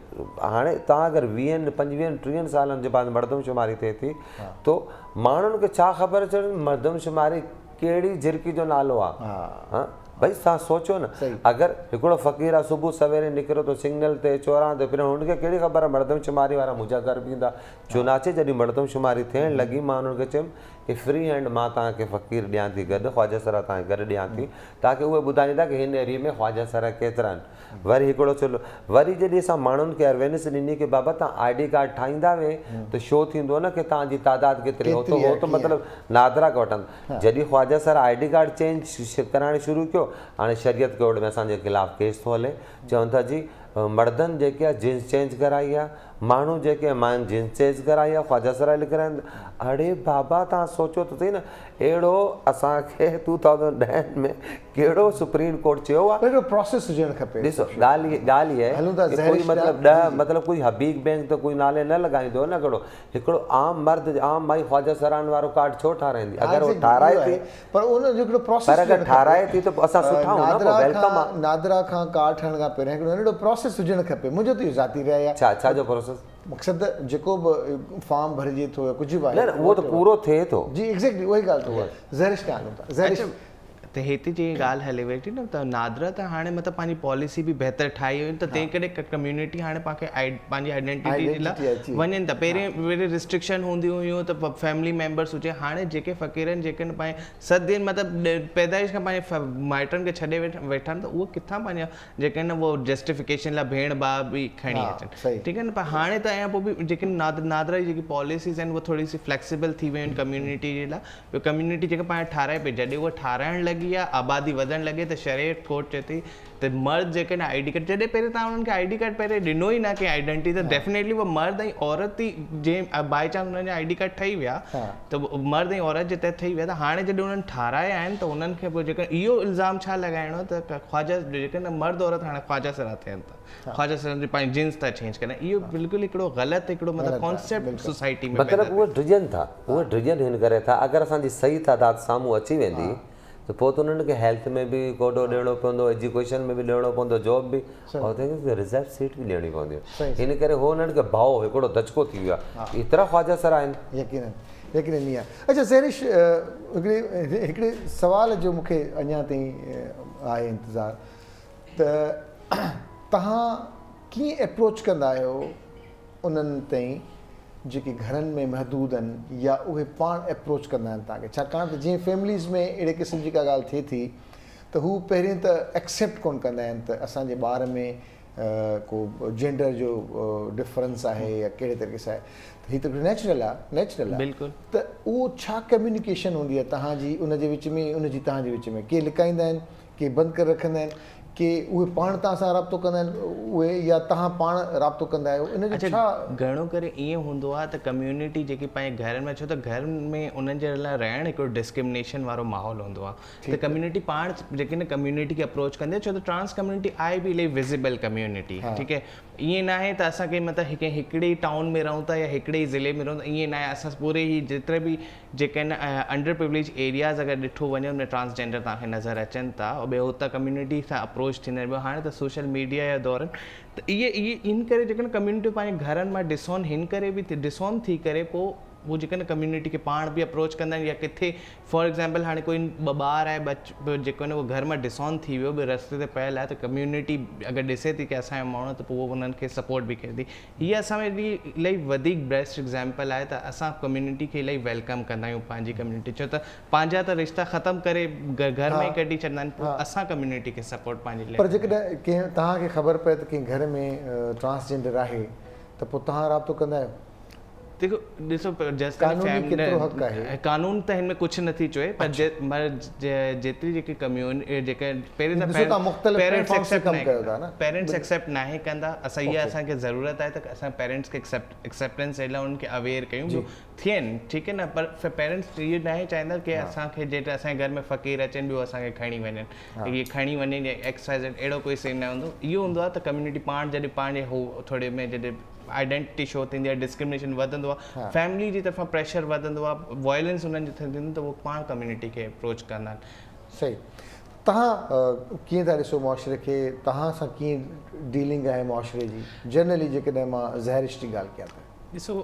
هاڻي توهان اگر ويهن پنجويهن ٽيهن سالن جي بعد مردم شماري ٿئي ٿي تو ماڻهن کي ڇا خبر چون مردم شماري ڪهڙي جهرڪي جو نالو آهي ها ڀائي توهان سوچو نه اگر هڪڙو فقير آهي صبح سويري نڪري ٿو سگنل تي چوراهن تي پھريون هن کي ڪهڙي خبر آهي مردم شماري وارا منهنجا گهر به ايندا چنانچه جڏهن مردم شماري ٿيڻ لڳي مان انهن کي چيم ڪي فري هينڊ مان توهان کي فقير ڏيان ٿي گڏ خواجه سرا توهان کي گڏ ڏيان ٿي تاڪه اهي ٻڌائيندا ڪي هن ايريي ۾ خواجه سرا ڪيترا آهن وري هڪڙو چلو وري جڏهن اسان ماڻهن کي اويرنس ڏني ڪي بابا توهان I D card ٺاهيندا وي ته شو ٿيندو نه ڪي توهان جي تعداد ڪيتري هو ته هو ته مطلب نادرا کي وٺن جڏهن خواجه سرا I D card change ڪرائڻ شروع ڪيو هاڻي شريعت ڪورٽ ۾ اسان جي خلاف ڪيس ٿو هلي چون ٿا جي مردن جيڪي آ جنس چينج ڪرائي آ ماڻهو جيڪي ماين جنس چينج ڪرائي آ خواجه سرائي لکرائين اڙي بابا توهان سوچو ته سهي نه اهڙو اسان کي 2010 ۾ ڪهڙو سپريم ڪورٽ چيو آ پر هڪڙو پراسيس هجڻ کپي ڏسو ڳالهه ڳالهه هي هلون ٿا آهي ڪوئي مطلب 10 مطلب ڪوئي حبيب بينڪ ته ڪوئي نالي نه لڳائيندو نه ڪهڙو هڪڙو عام مرد عام مائي خواجه سرائن وارو ڪارڊ ڇو ٺاراهيندي اگر هو ٺاراهي ٿي پر ان جو هڪڙو پروسيس پر اگر ٺاراهي ٿي ته پوء اسان سٺا آهيون نه پوء welcome آ. نادرا کان ڪارڊ ٺاهڻ کان پهريان هڪڙو ننڍڙو پروسيس هجڻ کپي منهنجو ته اهو ذاتي راء آ. ڇا ڇا جو پروسيس؟ مقصد ته جيڪو به فارم ڀرجي ٿو يا ڪجهه به آهي نه نه اهو ته پورو ٿئي ٿو. جي ايگزيڪٽلي اها ئي ڳالهه ٿو زهرش ڏانهن هلون ٿا زهرش. ته هتي جيئن ڳالهه هلي ويٺي نه ته نادرا ته هاڻي مطلب پنهنجي پاليسي به بهتر ٺاهي وئي ته تنهن ڪري ڪميونٽي هاڻي پاڻ کي پنهنجي آئيڊينٽيٽي جي لاء وڃن ٿا پهرين پهرين ريسٽرڪشن هونديون هيون ته فيملي ميمبرس هجي هاڻي جيڪي فقيرن جيڪي پنهنجي صدين مطلب پيدائش کان پنهنجي مائٽن کي ڇڏي ويٺا آهن ته اهي ڪٿان پنهنجا جيڪي آهن اهو جسٽيفڪيشن لاء ڀيڻ ڀاء به کڻي اچن ٺيڪ آهي نه پر هاڻي ته ۽ پوء به جيڪي نادرا جي جيڪي پاليسيز آهن اهي ٿوري سي فليڪسيبل ٿي ويون آهن ڪميونٽي جي لاء ٻيو ڪميونٽي جيڪا پاڻ ٺاهرائي پئي جڏهن اها ٺاهرائڻ لڳي آ آبادي وڌڻ لڳي ته شريعت ڪورٽ چئي ٿي ته مرد جيڪي نه I D card جڏهن پهرين توهان انهن کي I D card پهرين ڏنو ئي نه ڪنهن آئيڊنٽي ته ڊيفنيٽلي اهو مرد ۽ عورت ئي جنهن بائي چانس انهن جا I D card ٺهي ويا ته مرد ۽ عورت جي تحت ٺهي ويا ته هاڻي جڏهن انهن ٺاهرايا آهن ته انهن کي پوء جيڪر اهو الزام ڇا لڳائڻو ته خواجه جيڪي نه مرد عورت هاڻي خواجه سرا ٿين ٿا خواجه سرا جي پنهنجي جنس ٿا چينج ڪن اهو بلڪل هڪڙو غلط هڪڙو مطلب ڪانسيپٽ سوسائٽي ۾ مطلب اهي ڊڄن ٿا اهي ڊڄن هن ڪري ٿا اگر اسان جي صحيح تعداد سامهون اچي ويندي ته پوء ته انهن کي هيلٿ ۾ به ڪوٽو ڏيڻو پوندو ايجوڪيشن ۾ به ڏيڻو پوندو جاب به اور ريزرو سيٽ به ڏيڻي پوندي هن ڪري هو انهن کي ڀؤ هڪڙو ڌچڪو ٿي ويو آهي ايترا خواجه سرا آهن. يقينن يقينن ائين آهي اڇا سحرش هڪڙي هڪڙي سوال جو مون کي اڃا تائين آهي انتظار ته توهان ڪيئن اپروچ ڪندا آهيو انهن تائين جيڪي گهرن ۾ محدود آهن يا اهي پاڻ اپروچ ڪندا آهن توهان کي ڇاڪاڻ ته جيئن فيمليز ۾ اهڙي قسم جي ڪا ڳالهه ٿئي ٿي ته هو پهرين ته ايڪسيپٽ ڪونه ڪندا آهن ته اسان جي ٻار ۾ ڪو جينڊر جو ڊفرنس آهي يا ڪهڙي طريقي سان آهي ته هي ته نيچرل آهي نيچرل آهي بلڪل ته اهو ڇا ڪميونيڪيشن هوندي آهي توهان جي ان جي وچ ۾ ان جي توهان جي وچ ۾ ڪي لڪائيندا آهن ڪي بند ڪري رکندا آهن. ڪي اهي پاڻ توهان سان رابطو ڪندا آهن اهي يا توهان پاڻ رابطو ڪندا آهيو ان جو اڇا ڇا. گهڻو ڪري ائين هوندو آهي ته ڪميونٽي جيڪي پنهنجي گهرن ۾ ڇو ته گهر ۾ انهن جي لاء رهڻ هڪڙو ڊسڪرمنيشن وارو ماحول هوندو آهي ته ڪميونٽي پاڻ جيڪي نه ڪميونٽي کي اپروچ ڪندي آهي ڇو ته ٽرانس ڪميونٽي آهي به الاهي وزيبل ڪميونٽي ٺيڪ آهي ائين ناهي ته اسان ڪنهن مطلب ڪنهن هڪڙي ئي ٽائون ۾ رهون ٿا يا هڪڙي ئي ضلعي ۾ رهون ٿا ائين ناهي اسان پوري هي جيتري به جيڪي آهن انڊر پروليج ايرياز اگر ڏٺو وڃي ان ۾ ٽرانس جينڊر توهان کي نظر اچن ٿا ٻيو اتان ڪميونٽي سان اپروچ ٿيندا آهن ٻيو هاڻي ته سوشل ميڊيا جو دور آهي ته اهي اهي ان ڪري جيڪي آهن ڪميونٽي پنهنجي گهرن مان ڊسون هن ڪري به ڊسون ٿي ڪري پوء هو جيڪي آهن ڪميونٽي کي پاڻ به اپروچ ڪندا آهن يا ڪٿي فار ايگزامپل هاڻي ڪوئي ٻار آهي ٻچ جيڪو آهن اهو گهر مان ڊسون ٿي ويو ٻيو رستي تي پيل آهي ته ڪميونٽي اگر ڏسي ٿي ڪي اسان جو ماڻهو آهي ته پوء اهو انهن کي سپورٽ به ڪري ٿي هيء اسان ۾ الاهي الاهي وڌيڪ بيسٽ ايگزامپل آهي ته اسان ڪميونٽي کي الاهي welcome ڪندا آهيون پنهنجي ڪميونٽي ڇو ته پنهنجا ته رشتا ختم ڪري گهر مان ئي ڪڍي ڇڏندا آهن پوء اسان ڪميونٽي کي سپورٽ پنهنجي لاء پر جيڪڏهن ڪنهن توهان کي خبر پئي ته ڪنهن گهر ۾ ٽرانس جينڊر آهي ته پوء توهان رابطو ڪندا آهيو؟ ديکو ڏسو جيستائين قانوني ڪيترو حق آهي؟ قانون ته هن ۾ ڪجهه نٿي چوي پر جيتري جيڪي ڪميون جيڪي پهرين ته مختلف پيرنٽس ايڪسيپٽ ناهي ڪندا پيرنٽس ايڪسيپٽ ناهي ڪندا اسان اها اسان کي ضرورت آهي ته اسان پيرنٽس کي ايڪسيپٽنس ڏيڻ لاء انهن کي اويئر ڪيون جو ٿين ٺيڪ آهي نه پر پيرنٽس اهو ناهي چاهيندا ڪي اسان کي جيڪڏهن اسان جي گهر ۾ فقير اچن ٻيو اسان کي کڻي وڃن اهي کڻي وڃن يا ايڪس وائي زيڊ اهڙو ڪوئي سين نه هوندو اهو هوندو آهي ته ڪميونٽي پاڻ جڏهن پنهنجي هو ٿوري ۾ جڏهن آئيڊينٽي شو ٿيندي آهي ڊسڪرمنيشن وڌندو آهي فيملي جي طرفان پريشر وڌندو آهي وائلنس انهن جي ٿيندي ته هو پاڻ ڪميونٽي کي اپروچ ڪندا آهن. صحيح توهان ڪيئن ٿا ڏسو معاشري کي توهان سان ڪيئن ڊيلنگ آهي معاشري جي جنرلي جيڪڏهن مان زهرش جي ڳالهه ڪيان ته. ڏسو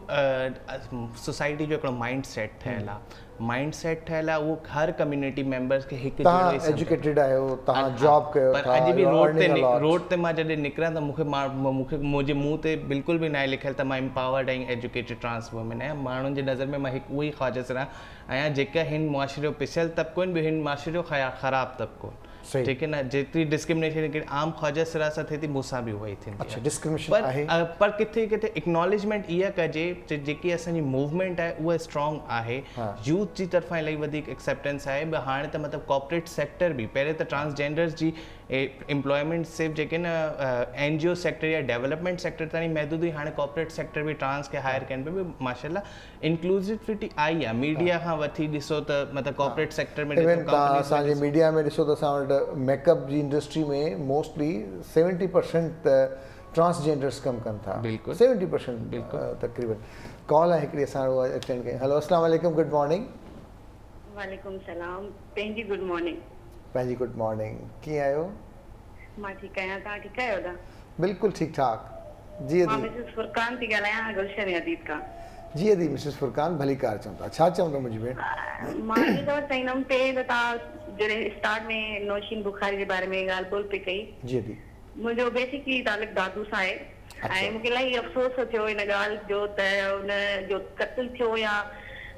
سوسائٽي جو هڪڙو مائنڊ سيٽ ٺهيل آهي مائنڊ سيٽ ٺهيل آهي اهو هر ڪميونٽي ميمبرس کي هڪ جهڙو ئي توهان ايجوڪيٽيڊ آهيو توهان جاب ڪيو پر ٿا اڄ به you are road تي ارننگ ا لاٽ. روڊ تي مان جڏهن نڪران ته مون کي مون کي منهنجي منهن تي بلڪل به ناهي لکيل ته مان امپاورڊ ۽ ايجوڪيٽيڊ ٽرانس وومين آهيان ماڻهن جي نظر ۾ مان هڪ اهو ئي خواجه سرا آهيان جيڪا هن معاشري جو پسيل طبقو آهن ٻيو هن معاشري جو خراب طبقو آهن. صحيح. ٺيڪ آهي نه جيتري ڊسڪرمنيشن هڪڙي عام خواجه سرا سان ٿئي ٿي مون سان به اها ئي ٿيندي اڇا آهي ڊسڪرمنيشن پر آهي. پر ڪٿي ڪٿي اڪناليجمينٽ اها ڪجي ته جيڪي اسان جي موومينٽ آهي اها اسٽرانگ آهي يوٿ جي طرفان الاهي وڌيڪ اڪسيپٽنس آهي ٻيو هاڻي ته مطلب ڪارپوريٽ سيڪٽر به پهرين ته ٽرانس جينڊرز جي امپلائمينٽ صرف جيڪي نه اين جي او سيڪٽر يا ڊيولپمينٽ سيڪٽر تائين محدود هئي هاڻي ڪارپوريٽ سيڪٽر به ٽرانس کي هائر ڪن پيا ٻيو ماشاء الله انڪلوزيوٽي آئي آ ميڊيا کان وٺي ڏسو ته مطلب ڪارپوريٽ سيڪٽر ۾ ڏسو ايون توهان ڪمپنيز ۾ اسان جي ڏسو. ميڊيا ۾ ڏسو ته اسان وٽ ميڪ اپ جي انڊسٽري ۾ موسٽلي سيونٽي پرسينٽ ته ٽرانس جينڊرس ڪم ڪن ٿا بلڪل سيونٽي پرسينٽ بلڪل تقريبن ڪال آهي هڪڙي اسان اها اٽينڊ ڪيون هلو اسلام عليڪم گڊ مارننگ. وعليڪم السلام پنهنجي گڊ مارننگ. پنهنجي گڊ مارننگ ڪيئن آهيو؟ مان ٺيڪ آهيان توهان ٺيڪ آهيو ادا؟ بلڪل ٺيڪ ٺاڪ جي مان ادي. مسز فرقان ٿي ڳالهايان گلشن حديد کان. جي ادي مسز فرقان ڀليڪار چون ٿا ڇا چوندو منهنجي ڀيڻ. مان اهو چوڻ چاهيندم پهرين ته توهان جڏهن اسٽارٽ ۾ نوشين بخاري جي باري ۾ ڳالهه ٻولهه پئي ڪئي. جي ادي. منهنجو بيسڪلي تعلق دادو سان آهي ۽ مون کي الاهي افسوس ٿيو ان ڳالهه جو ته ان جو قتل ٿيو يا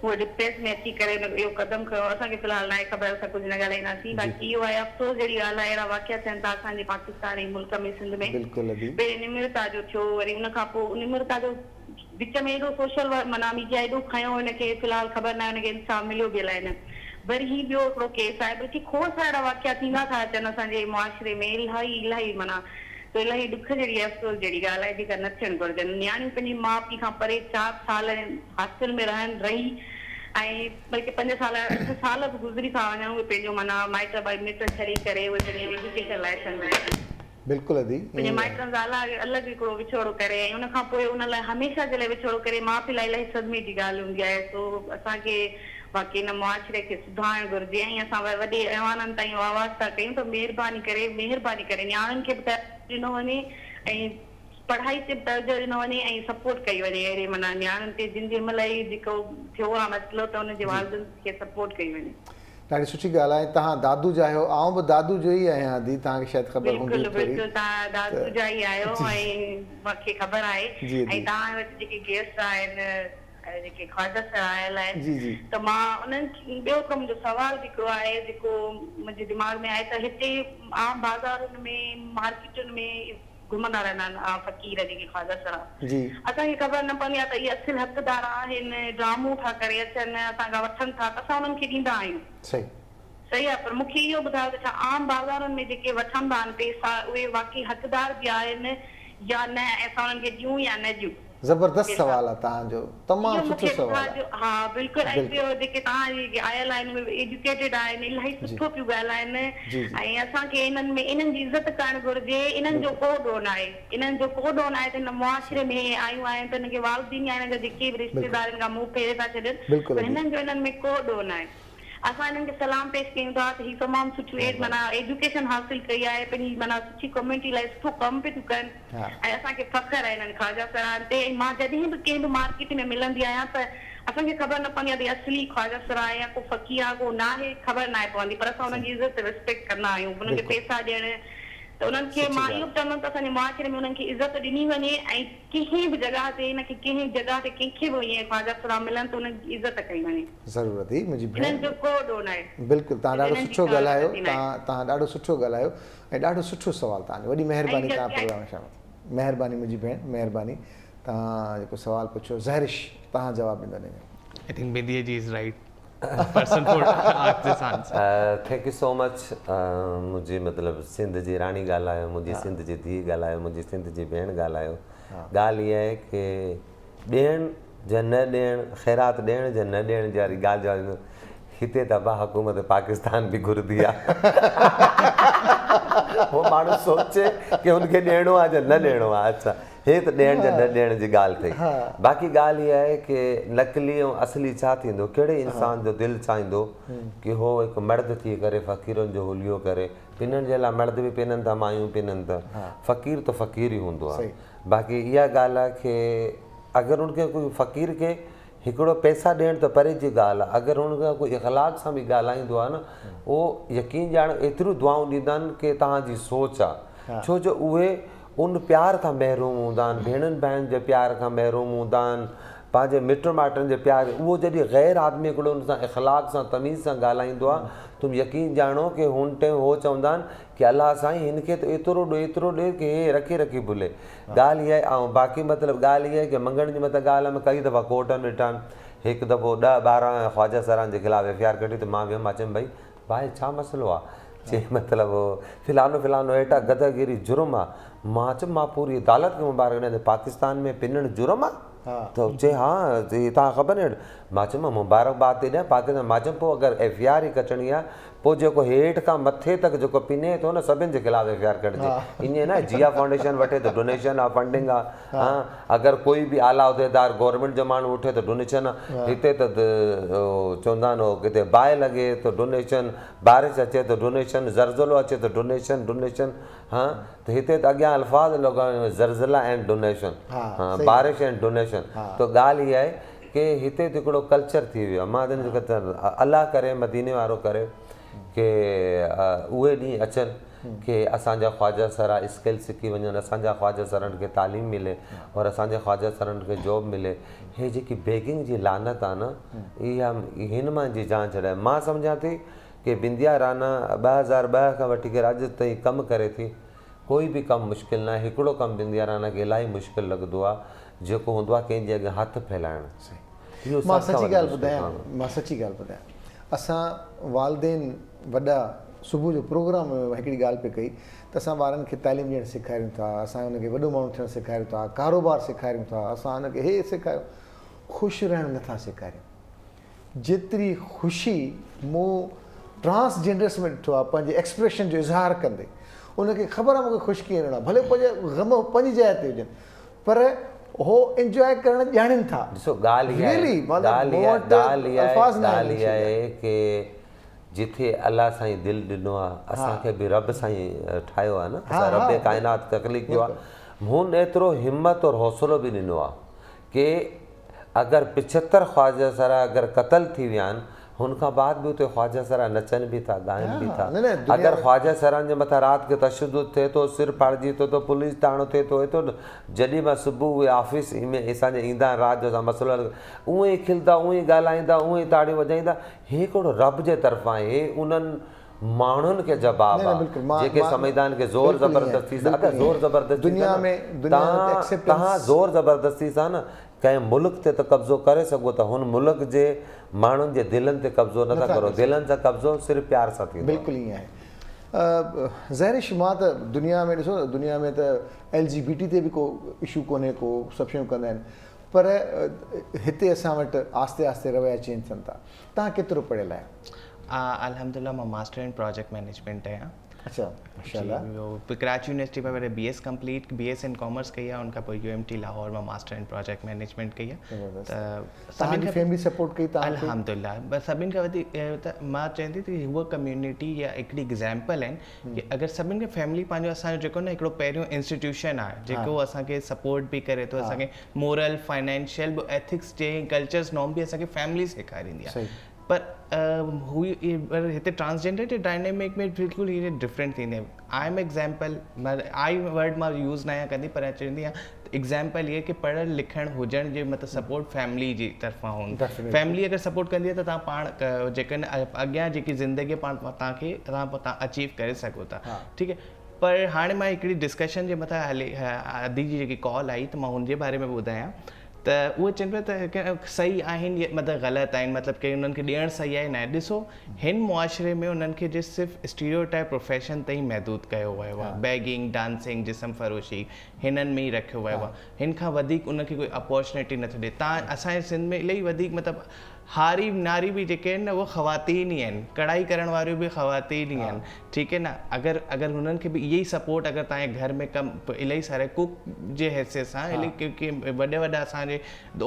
هوء ڊپريس ۾ اچي ڪري ان اهو قدم کنيو اسان کي في الحال ناهي خبر اسان ڪجهه نه ڳالهائينداسين باقي اهو آهي افسوس جهڙي ڳالهه آهي اهڙا واقعا ٿين ٿا اسان جي پاڪستان ۽ ملڪ ۾ سنڌ ۾ پهرين نمرتا جو ٿيو وري ان کان پوء نمرتا جو وچ ۾ ايڏو سوشل معنيٰ ميڊيا ايڏو کنيو هن کي في الحال خبر ناهي هن کي انصاف مليو به الائي نه وري هي ٻيو هڪڙو ڪيس آهي بلڪه کوڙ سارا اهڙا واقعا ٿيندا ٿا اچن اسان جي معاشري ۾ الاهي الاهي معنيٰ ته الاهي ڏک جهڙي ۽ افسوس جهڙي ڳالهه آهي جيڪا نه ٿيڻ گهرجن. نياڻيون پنهنجي ماء پيء کان پري چار سال هاسٽل ۾ رهن رهي ۽ بلڪه پنج سال اٺ سال به گذري ٿا وڃن اهي پنهنجو معنيٰ مائٽ مٽ ڇڏي ڪري اهي پنهنجي ايجوڪيشن لاء اچن ٿيون. بلڪل ادي پنهنجي ائين ئي آهي. مائٽن سان الڳ الڳ هڪڙو وڇوڙو ڪري ۽ ان کان پوء ان لاء هميشه جي لاء وڇوڙو ڪري ماء پيء لاء الاهي صدمي جي ڳالهه هوندي آهي سو اسان کي واقعي ان معاشري کي سڌارڻ گهرجي ۽ اسان وڏي ايوانن تائين اهو آواز ٿا ڪيون ته مهرباني ڪري مهرباني ڪري نياڻين کي به توجه ڏنو وڃي ۽ پڙهائي تي به توجه ڏنو وڃي ۽ سپورٽ ڪئي وڃي اهڙي معنيٰ نياڻين تي جن جي مهل هي جيڪو ٿيو آهي مسئلو ته ان جي والدن کي سپورٽ ڪئي وڃي. ڏاڍي سٺي ڳالهه آهي توهان دادو جا آهيو آئون به دادو جو ئي آهيان ادي توهان کي شايد خبر هوندي بلڪل ٿوري بلڪل توهان ته دادو جا ئي آهيو جي ۽ مون کي خبر آهي جي ۽ ادي. توهان وٽ جيڪي گيسٽ آهن جيڪي خواجه سر آيل آهن جي جي. ته مان انهن کي ٻيو هڪڙو منهنجو سوال به هڪڙو آهي جيڪو منهنجي دماغ ۾ آهي ته هتي عام بازارن ۾ مارڪيٽن ۾ گهمندا رهندا آهن عام فقير جيڪي خواجه سرا جي. اسان کي خبر نه پوندي آهي ته اهي اصل حقدار آهن ڊرامو ٿا ڪري اچن اسان کان وٺن ٿا ته اسان انهن کي ڏيندا آهيون. صحيح. صحيح آهي پر مون کي اهو ٻڌايو ته ڇا عام بازارن ۾ جيڪي وٺندا آهن پيسا اهي واقعي حقدار به آهن يا نه ۽ اسان انهن کي ڏيون يا نه ڏيون زبردست پيسا سوال آ توهان جو تمام اهو مون سٺو کي سوال آ. ٻڌاجو ها بلڪل ۽ بلڪل ٻيو جيڪي توهان جي آيل آهن اهي ايجوڪيٽيڊ آهن الاهي جي سٺو پيون ڳالهائن جي جي ۽ اسان کي انهن ۾ انهن جي عزت ڪرڻ گهرجي انهن جو بلڪل ڪو ڏوهه ناهي انهن جو ڪو ڏوهه ناهي ته هن معاشري ۾ آيون آهن ته انهن کي والدين يا انهن جا جيڪي به بلڪل رشتيدار انهن کان منهن ڦيري ٿا ڇڏين بلڪل پر ادي هنن جو انهن ۾ ڪو ڏوهه ناهي. اسان انهن کي سلام پيش ڪيون ٿا ته هي تمام سٺيون ايڊ مهرباني معنيٰ ايجوڪيشن حاصل ڪئي آهي پنهنجي معنيٰ سٺي ڪميونٽي لاء سٺو ڪم پي ٿيون ڪن ها ۽ اسان کي فخر آهي انهن خواجه سرائن تي ۽ مان جڏهن به ڪنهن به مارڪيٽ ۾ ملندي آهيان ته اسان کي خبر نه پوندي آهي ته هي اصلي خواجه سرا آهي يا ڪو فقير آهي ڪو ناهي خبر ناهي پوندي پر اسان انهن صحيح جي عزت ريسپيڪٽ ڪندا آهيون انهن کي بلڪل پيسا ڏيڻ ته انهن کي سچي مان اهو ڳالهه به چوندم ته اسان جي معاشري ۾ انهن کي عزت ڏني وڃي ۽ ڪنهن به جڳهه تي ان کي ڪنهن جڳهه تي ڪنهن کي به ائين خواجه سرا ملن ته انهن جي عزت ڪئي وڃي. ضرور ادي منهنجي انهن ڀيڻ. جو ڪو ڏوهه ناهي. بلڪل توهان ڏاڍو انهن جي سٺو ڪا ڳالهايو غلطي ناهي. توهان توهان ڏاڍو سٺو ڳالهايو ۽ ڏاڍو سٺو سوال توهان جو وڏي ۽ مهرباني توهان پروگرام ۾ شامل مهرباني منهنجي ڀيڻ مهرباني توهان جيڪو سوال پڇيو زهرش توهان جواب ڏيندو ان جو. I think Bindiya ji is right person for ask this answer. Thank you so much منهنجي مطلب سنڌ جي راڻي ڳالهايو منهنجي سنڌ جي ڌيء ڳالهايو منهنجي سنڌ جي ڀيڻ ڳالهايو ڳالهه اها آهي ڪي ڏيڻ جا نه ڏيڻ، خيرات ڏيڻ جا نه ڏيڻ جي واري ڳالهه جواب ڏنو، هتي ته ابا حڪومت پاڪستان به گهرندي آ. هو ماڻهو سوچي ڪي هن کي ڏيڻو آ جا نه ڏيڻو آ. اڇا هي ته ڏيڻ جا نه ڏيڻ جي ڳالهه ٿئي. باقي ڳالهه اها آهي ڪي نقلي ۽ اصلي ڇا ٿيندو؟ ڪهڙي انسان جو دل چاهيندو ڪي هو هڪ مرد ٿي ڪري فقيرن جو حليو ڪري. پنڻ جي لاء مرد به پنن ٿا مايون پنن ٿا. فقير ته فقير ئي هوندو آ. باقي اها ڳالهه آ کي اگر ان کي ڪوئي فقير کي هڪڙو پئسا ڏيڻ ته پري جي ڳالهه آ اگر هن کان ڪوئي اخلاق سان به ڳالهائيندو آ نه اهو يقين ڄاڻو ايتريون دعائون ڏيندا آهن ڪي توهان جي سوچ آ ڇو جو اهي ان پيار کان محروم هوندا آهن ڀيڻن ڀائن جي پيار کان محروم هوندا آهن پنهنجي مٽ مائٽن جي پيار اهو جڏهن غير آدمي هڪڙو ان سان اخلاق سان تميز سان ڳالهائيندو آ تم يقين ڄاڻو ڪي هن ٽيم هو چوندا آهن ڪي الله سائين هن کي ته ايترو ڏي ايترو ڏي ڪي هي رکي رکي ڀلي ڳالهه اها آهي ۽ باقي مطلب ڳالهه اها آهي ڪي منگڻ جي مطلب ڳالهه ۾ ڪئي دفعا ڪورٽن ويٺا آهن هڪ دفعو ڏهه ٻارهن خواجه سران جي خلاف ايف I R ڪڍي ته مان ويم مان چيم ڀئي ڀائي ڇا مسئلو آهي چي مطلب فلانو فلانو هيٺ آهي گداگيري جرم آهي مان چيم مان پوري عدالت کي مبارڪ ڏيان ته پاڪستان ۾ پنڻ جرم آهي ته چي ها چي توهان خبر ناهي مان چيم مان مبارڪباد ٿي ڏيان پاڪستان مان چيم پوء اگر ايف I R ئي ڪٽڻي آهي پوء جيڪو هيٺ کان مٿي تڪ جيڪو پني ٿو نه سڀن جي خلاف ايف I R ڪڍجي ائين نه جيا فائونڊيشن وٺي ته ڊونيشن آ فنڊنگ آ ها اگر ڪوئي به اعليٰ عهديدار گورنمينٽ جو ماڻهو اٺي ته ڊونيشن آ هتي ته چوندا آهن ڪٿي باهه لڳي ته ڊونيشن بارش اچي ته ڊونيشن زلزلو اچي ته ڊونيشن ڊونيشن ها ته هتي ته اڳيان الفاظ لڳا زلزلا اينڊ ڊونيشن ها بارش اينڊ ڊونيشن ته ڳالهه اها آهي ڪي هتي ته هڪڙو ڪلچر ٿي ويو آهي مان ته الله ڪري مديني وارو ڪري ڪي اهي ڏينهن اچن ڪي اسان جا خواجه سرا اسڪل سکي وڃن اسان جا خواجه سرن کي تعليم ملي اور اسان جي خواجه سرن کي جاب ملي هي جيڪي بيگنگ جي لعنت آهي نه اها هن مان جي جان ڇڏائي مان سمجهان ٿي ڪي بنديا رانا 2002 کان وٺي ڪري اڄ تائين ڪم ڪري ٿي ڪوئي به ڪم مشڪل ناهي هڪڙو ڪم بنديا رانا کي الاهي مشڪل لڳندو آهي جيڪو هوندو آهي ڪنهن جي اڳيان هٿ ڦهلائڻ اهو مان سڀ کان سچي وڏو ڳالهه مشڪل ٻڌايان ڪم آهي. مان سچي ڳالهه ٻڌايان اسان والدين وڏا صبح جو پروگرام ۾ هڪڙي ڳالهه پئي ڪئي ته اسان ٻارن کي تعليم ڏيڻ سيکاريون ٿا اسان ان کي وڏو ماڻهو ٿيڻ سيکاريون ٿا ڪاروبار سيکاريون ٿا اسان ان کي هي سيکاريون خوش رهڻ نٿا سيکاريون جيتري خوشي مون ٽرانس جينڊرس ۾ ڏٺو آهي پنهنجي ايڪسپريشن جو اظهار ڪندي ان کي خبر آهي مون کي خوش ڪيئن رهڻو آهي ڀلي پنهنجا غم پنهنجي جاء تي هجن پر هو انجواء ڪرڻ ڄاڻين ٿا. ڏسو ڳالهه اها آهي ڳالهه اها ڳالهه اها آهي ڳالهه اها آهي ڪي جٿي الله سائين دل ڏنو آهي اسان کي به رب سائين ٺاهيو آهي نه اسان رب ڪائنات تخليق ڪيو آهي هن ايترو همت اور حوصلو به ڏنو آهي ڪي اگر پڇتر خواجه سرا اگر قتل ٿي ويا آهن هن کان بعد به اتي خواجه سرا نچن به ٿا ڳائن به ٿا اگر خواجه سران جي مٿان رات کي تشدد ٿئي ٿو سر ڦاڙجي ٿو ته پوليس ٿاڻو ٿئي ٿو ايترو جڏهن مان صبح اهي آفيس ۾ اسان جا ايندا آهن رات جو اسان مسئلو حل اونئن ئي کلندا اونئن ئي ڳالهائيندا اونئن ئي تاڙيون وڄائيندا هي هڪڙو رب جي طرفان هي انهن ماڻهن کي جواب آ جيڪي سمجهندا آهن ڪي زور زبردستي سان ادا زور زبردستي سان نه تهان زور زبردستي سان نه ڪنهن ملڪ تي ته قبضو ڪري سگهو ٿا هن ملڪ جي ماڻهن جي دلن تي قبضو نٿا ڪرو دلن سان قبضو صرف پيار سان ٿيندو آهي. بلڪل ائين آهي زهرش مان ته دنيا ۾ ڏسو نه دنيا ۾ ته ايل جي بي ٽي تي به ڪو اشو ڪونهي ڪو سڀ شيون ڪندا آهن پر هتي اسان وٽ آهستي آهستي رويا چينج ٿين ٿا توهان ڪيترو پڙهيل آهيو؟ الحمدلله مان ماسٽر ان پراجيڪٽ مئنيجمينٽ آهيان. اڇا ماشاءالله. جي ڪراچي يونيورسٽي مان پهرين B S complete B S in commerce ڪئي آهي ان کان پوء يو ايم ٽي لاهور مان ماسٽر ان پراجيڪٽ مئنيجمينٽ ڪئي آهي زبردست ته توهان جي فيملي سپورٽ ڪئي توهان کي؟ الحمدلله بس سڀني کان وڌيڪ ته مان چوندي ته هوء ڪميونٽي يا هڪڙي ايگزامپل آهن ڪي اگر سڀني کي فيملي پنهنجو اسان جو جيڪو نه هڪڙو پهريون انسٽيٽيوشن آهي جيڪو اسان کي سپورٽ به ڪري ٿو اسان کي مورل فائنينشل به ايٿڪس جي ڪلچرس نارم به اسان کي فيملي سيکاريندي آهي پر هو پر هتي ٽرانسجينڊر جي ڊائنامڪ ۾ بلڪل هي ڊفرنٽ ٿيندي آهي I am example I word مان يوز نه آهيان ڪندي پر چوندي آهيان ايگزامپل هي ڪي پڙهڻ لکڻ هجڻ جي مطلب سپورٽ فيملي جي طرفان هوندي فيملي اگر سپورٽ ڪندي آهي ته توهان پاڻ جيڪي اڳيان جيڪي زندگي پاڻ توهان کي توهان اچيو ڪري سگهو ٿا ٺيڪ آهي پر هاڻي مان هڪڙي ڊسڪشن جي مٿان هلي ادي جي جيڪي ڪال آئي ته مان هن جي باري ۾ ٻڌايان ته اهي چون پيا ته صحيح آهن يا مطلب غلط آهن مطلب ڪي انهن کي ڏيڻ صحيح آهي ناهي ڏسو هن معاشري ۾ انهن کي جي صرف اسٽيريو ٽائپ پروفيشن تائين محدود ڪيو ويو آهي بيگنگ ڊانسنگ جسم فروشي هنن ۾ ئي رکيو ويو آهي هن کان وڌيڪ انهن کي ڪوئي اپورچونيٽي نٿو ڏي تان اسان جي سنڌ ۾ الاهي وڌيڪ مطلب هاري ناري به جيڪي آهن نه اهي خواتين ئي آهن ڪڙهائي ڪرڻ واريون به خواتين ئي آهن ٺيڪ آهي نه اگر اگر هنن کي به اهي ئي سپورٽ اگر توهان جي گهر ۾ ڪم الاهي ساري ڪڪ جي حيثيت سان الاهي ڪي ڪي وڏا وڏا اسان جي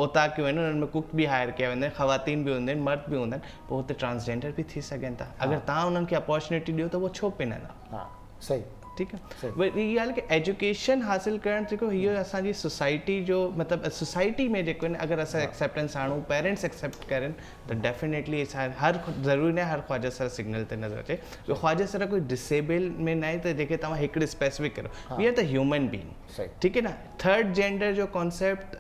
اوطاقيون آهن انهن ۾ ڪڪ به هائر ڪيا ويندا آهن خواتين به هوندا آهن مرد به هوندا آهن پوء هتي ٽرانسجينڊر به ٿي سگهن ٿا اگر توهان انهن کي اپورچونيٽي ڏيو ته اهي ڇو پنندا ها صحيح ٺيڪ آ وري اها ڳالهه ڪي ايجوڪيشن حاصل ڪرڻ جيڪو هيو اسان جي سوسائٽي جو مطلب سوسائٽي ۾ جيڪو آهن اگر اسان ايڪسيپٽنس آڻون پيرنٽس ايڪسيپٽ ڪرن ته ڊيفينيٽلي اسان هر ضروري ناهي هر خواجه سرا سگنل تي نظر اچي ٻيو خواجه سرا ڪوئي ڊسيبل ۾ ناهي ته جيڪي توهان هڪڙي اسپيسفڪ ڪريو وي آر ته هيومن بينگ ٺيڪ آهي نه ٿرڊ جينڊر جو ڪانسيپٽ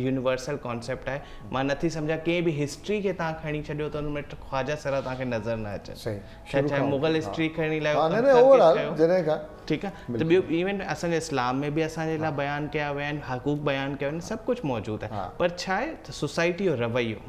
يونيورسل ڪانسيپٽ آهي مان نٿي سمجهان ڪنهن به هسٽري کي توهان کڻي ڇڏيو ته ان ۾ خواجه سرا توهان کي نظر نه اچن شروع چاهي کان مغل وٺي هسٽري کڻي لايو ها نه نه ترڪش اوور آل ڪيو جڏهن کان ٺيڪ آ ته ٻيو ايون اسان جي اسلام ۾ به اسان جي لاء بيان ڪيا ويا آهن حقوق بيان ڪيا ويا آهن سڀ ڪجهه موجود آهي پر ڇا آهي ته سوسائٽي جو رويو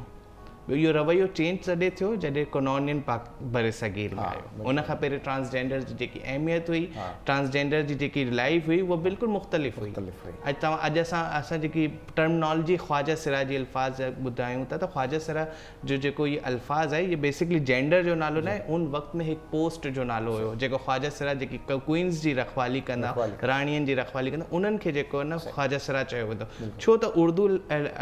ٻيو اهو رويو چينج تڏهن ٿيو جڏهن ڪنونين پاڪ برصغير ۾ آيو ان کان پهرين ٽرانسجينڊر جي جيڪي اهميت هئي ٽرانسجينڊر جي جيڪي لائف هئي اها بلڪل مختلف هئي اڄ توهان اڄ اسان اسان جيڪي ٽرمنالوجي خواجه سرا جي الفاظ ٻڌايون ٿا ته خواجه سرا جو جيڪو هي الفاظ آهي هي بيسڪلي جينڊر جو نالو ناهي ان وقت ۾ هڪ پوسٽ جو نالو هيو جيڪو خواجه سرا جيڪي ڪوئينز جي رکوالي ڪندا راڻين جي رکوالي ڪندا انهن کي جيڪو آهي نه خواجه سرا چيو ويندو ڇو ته اردو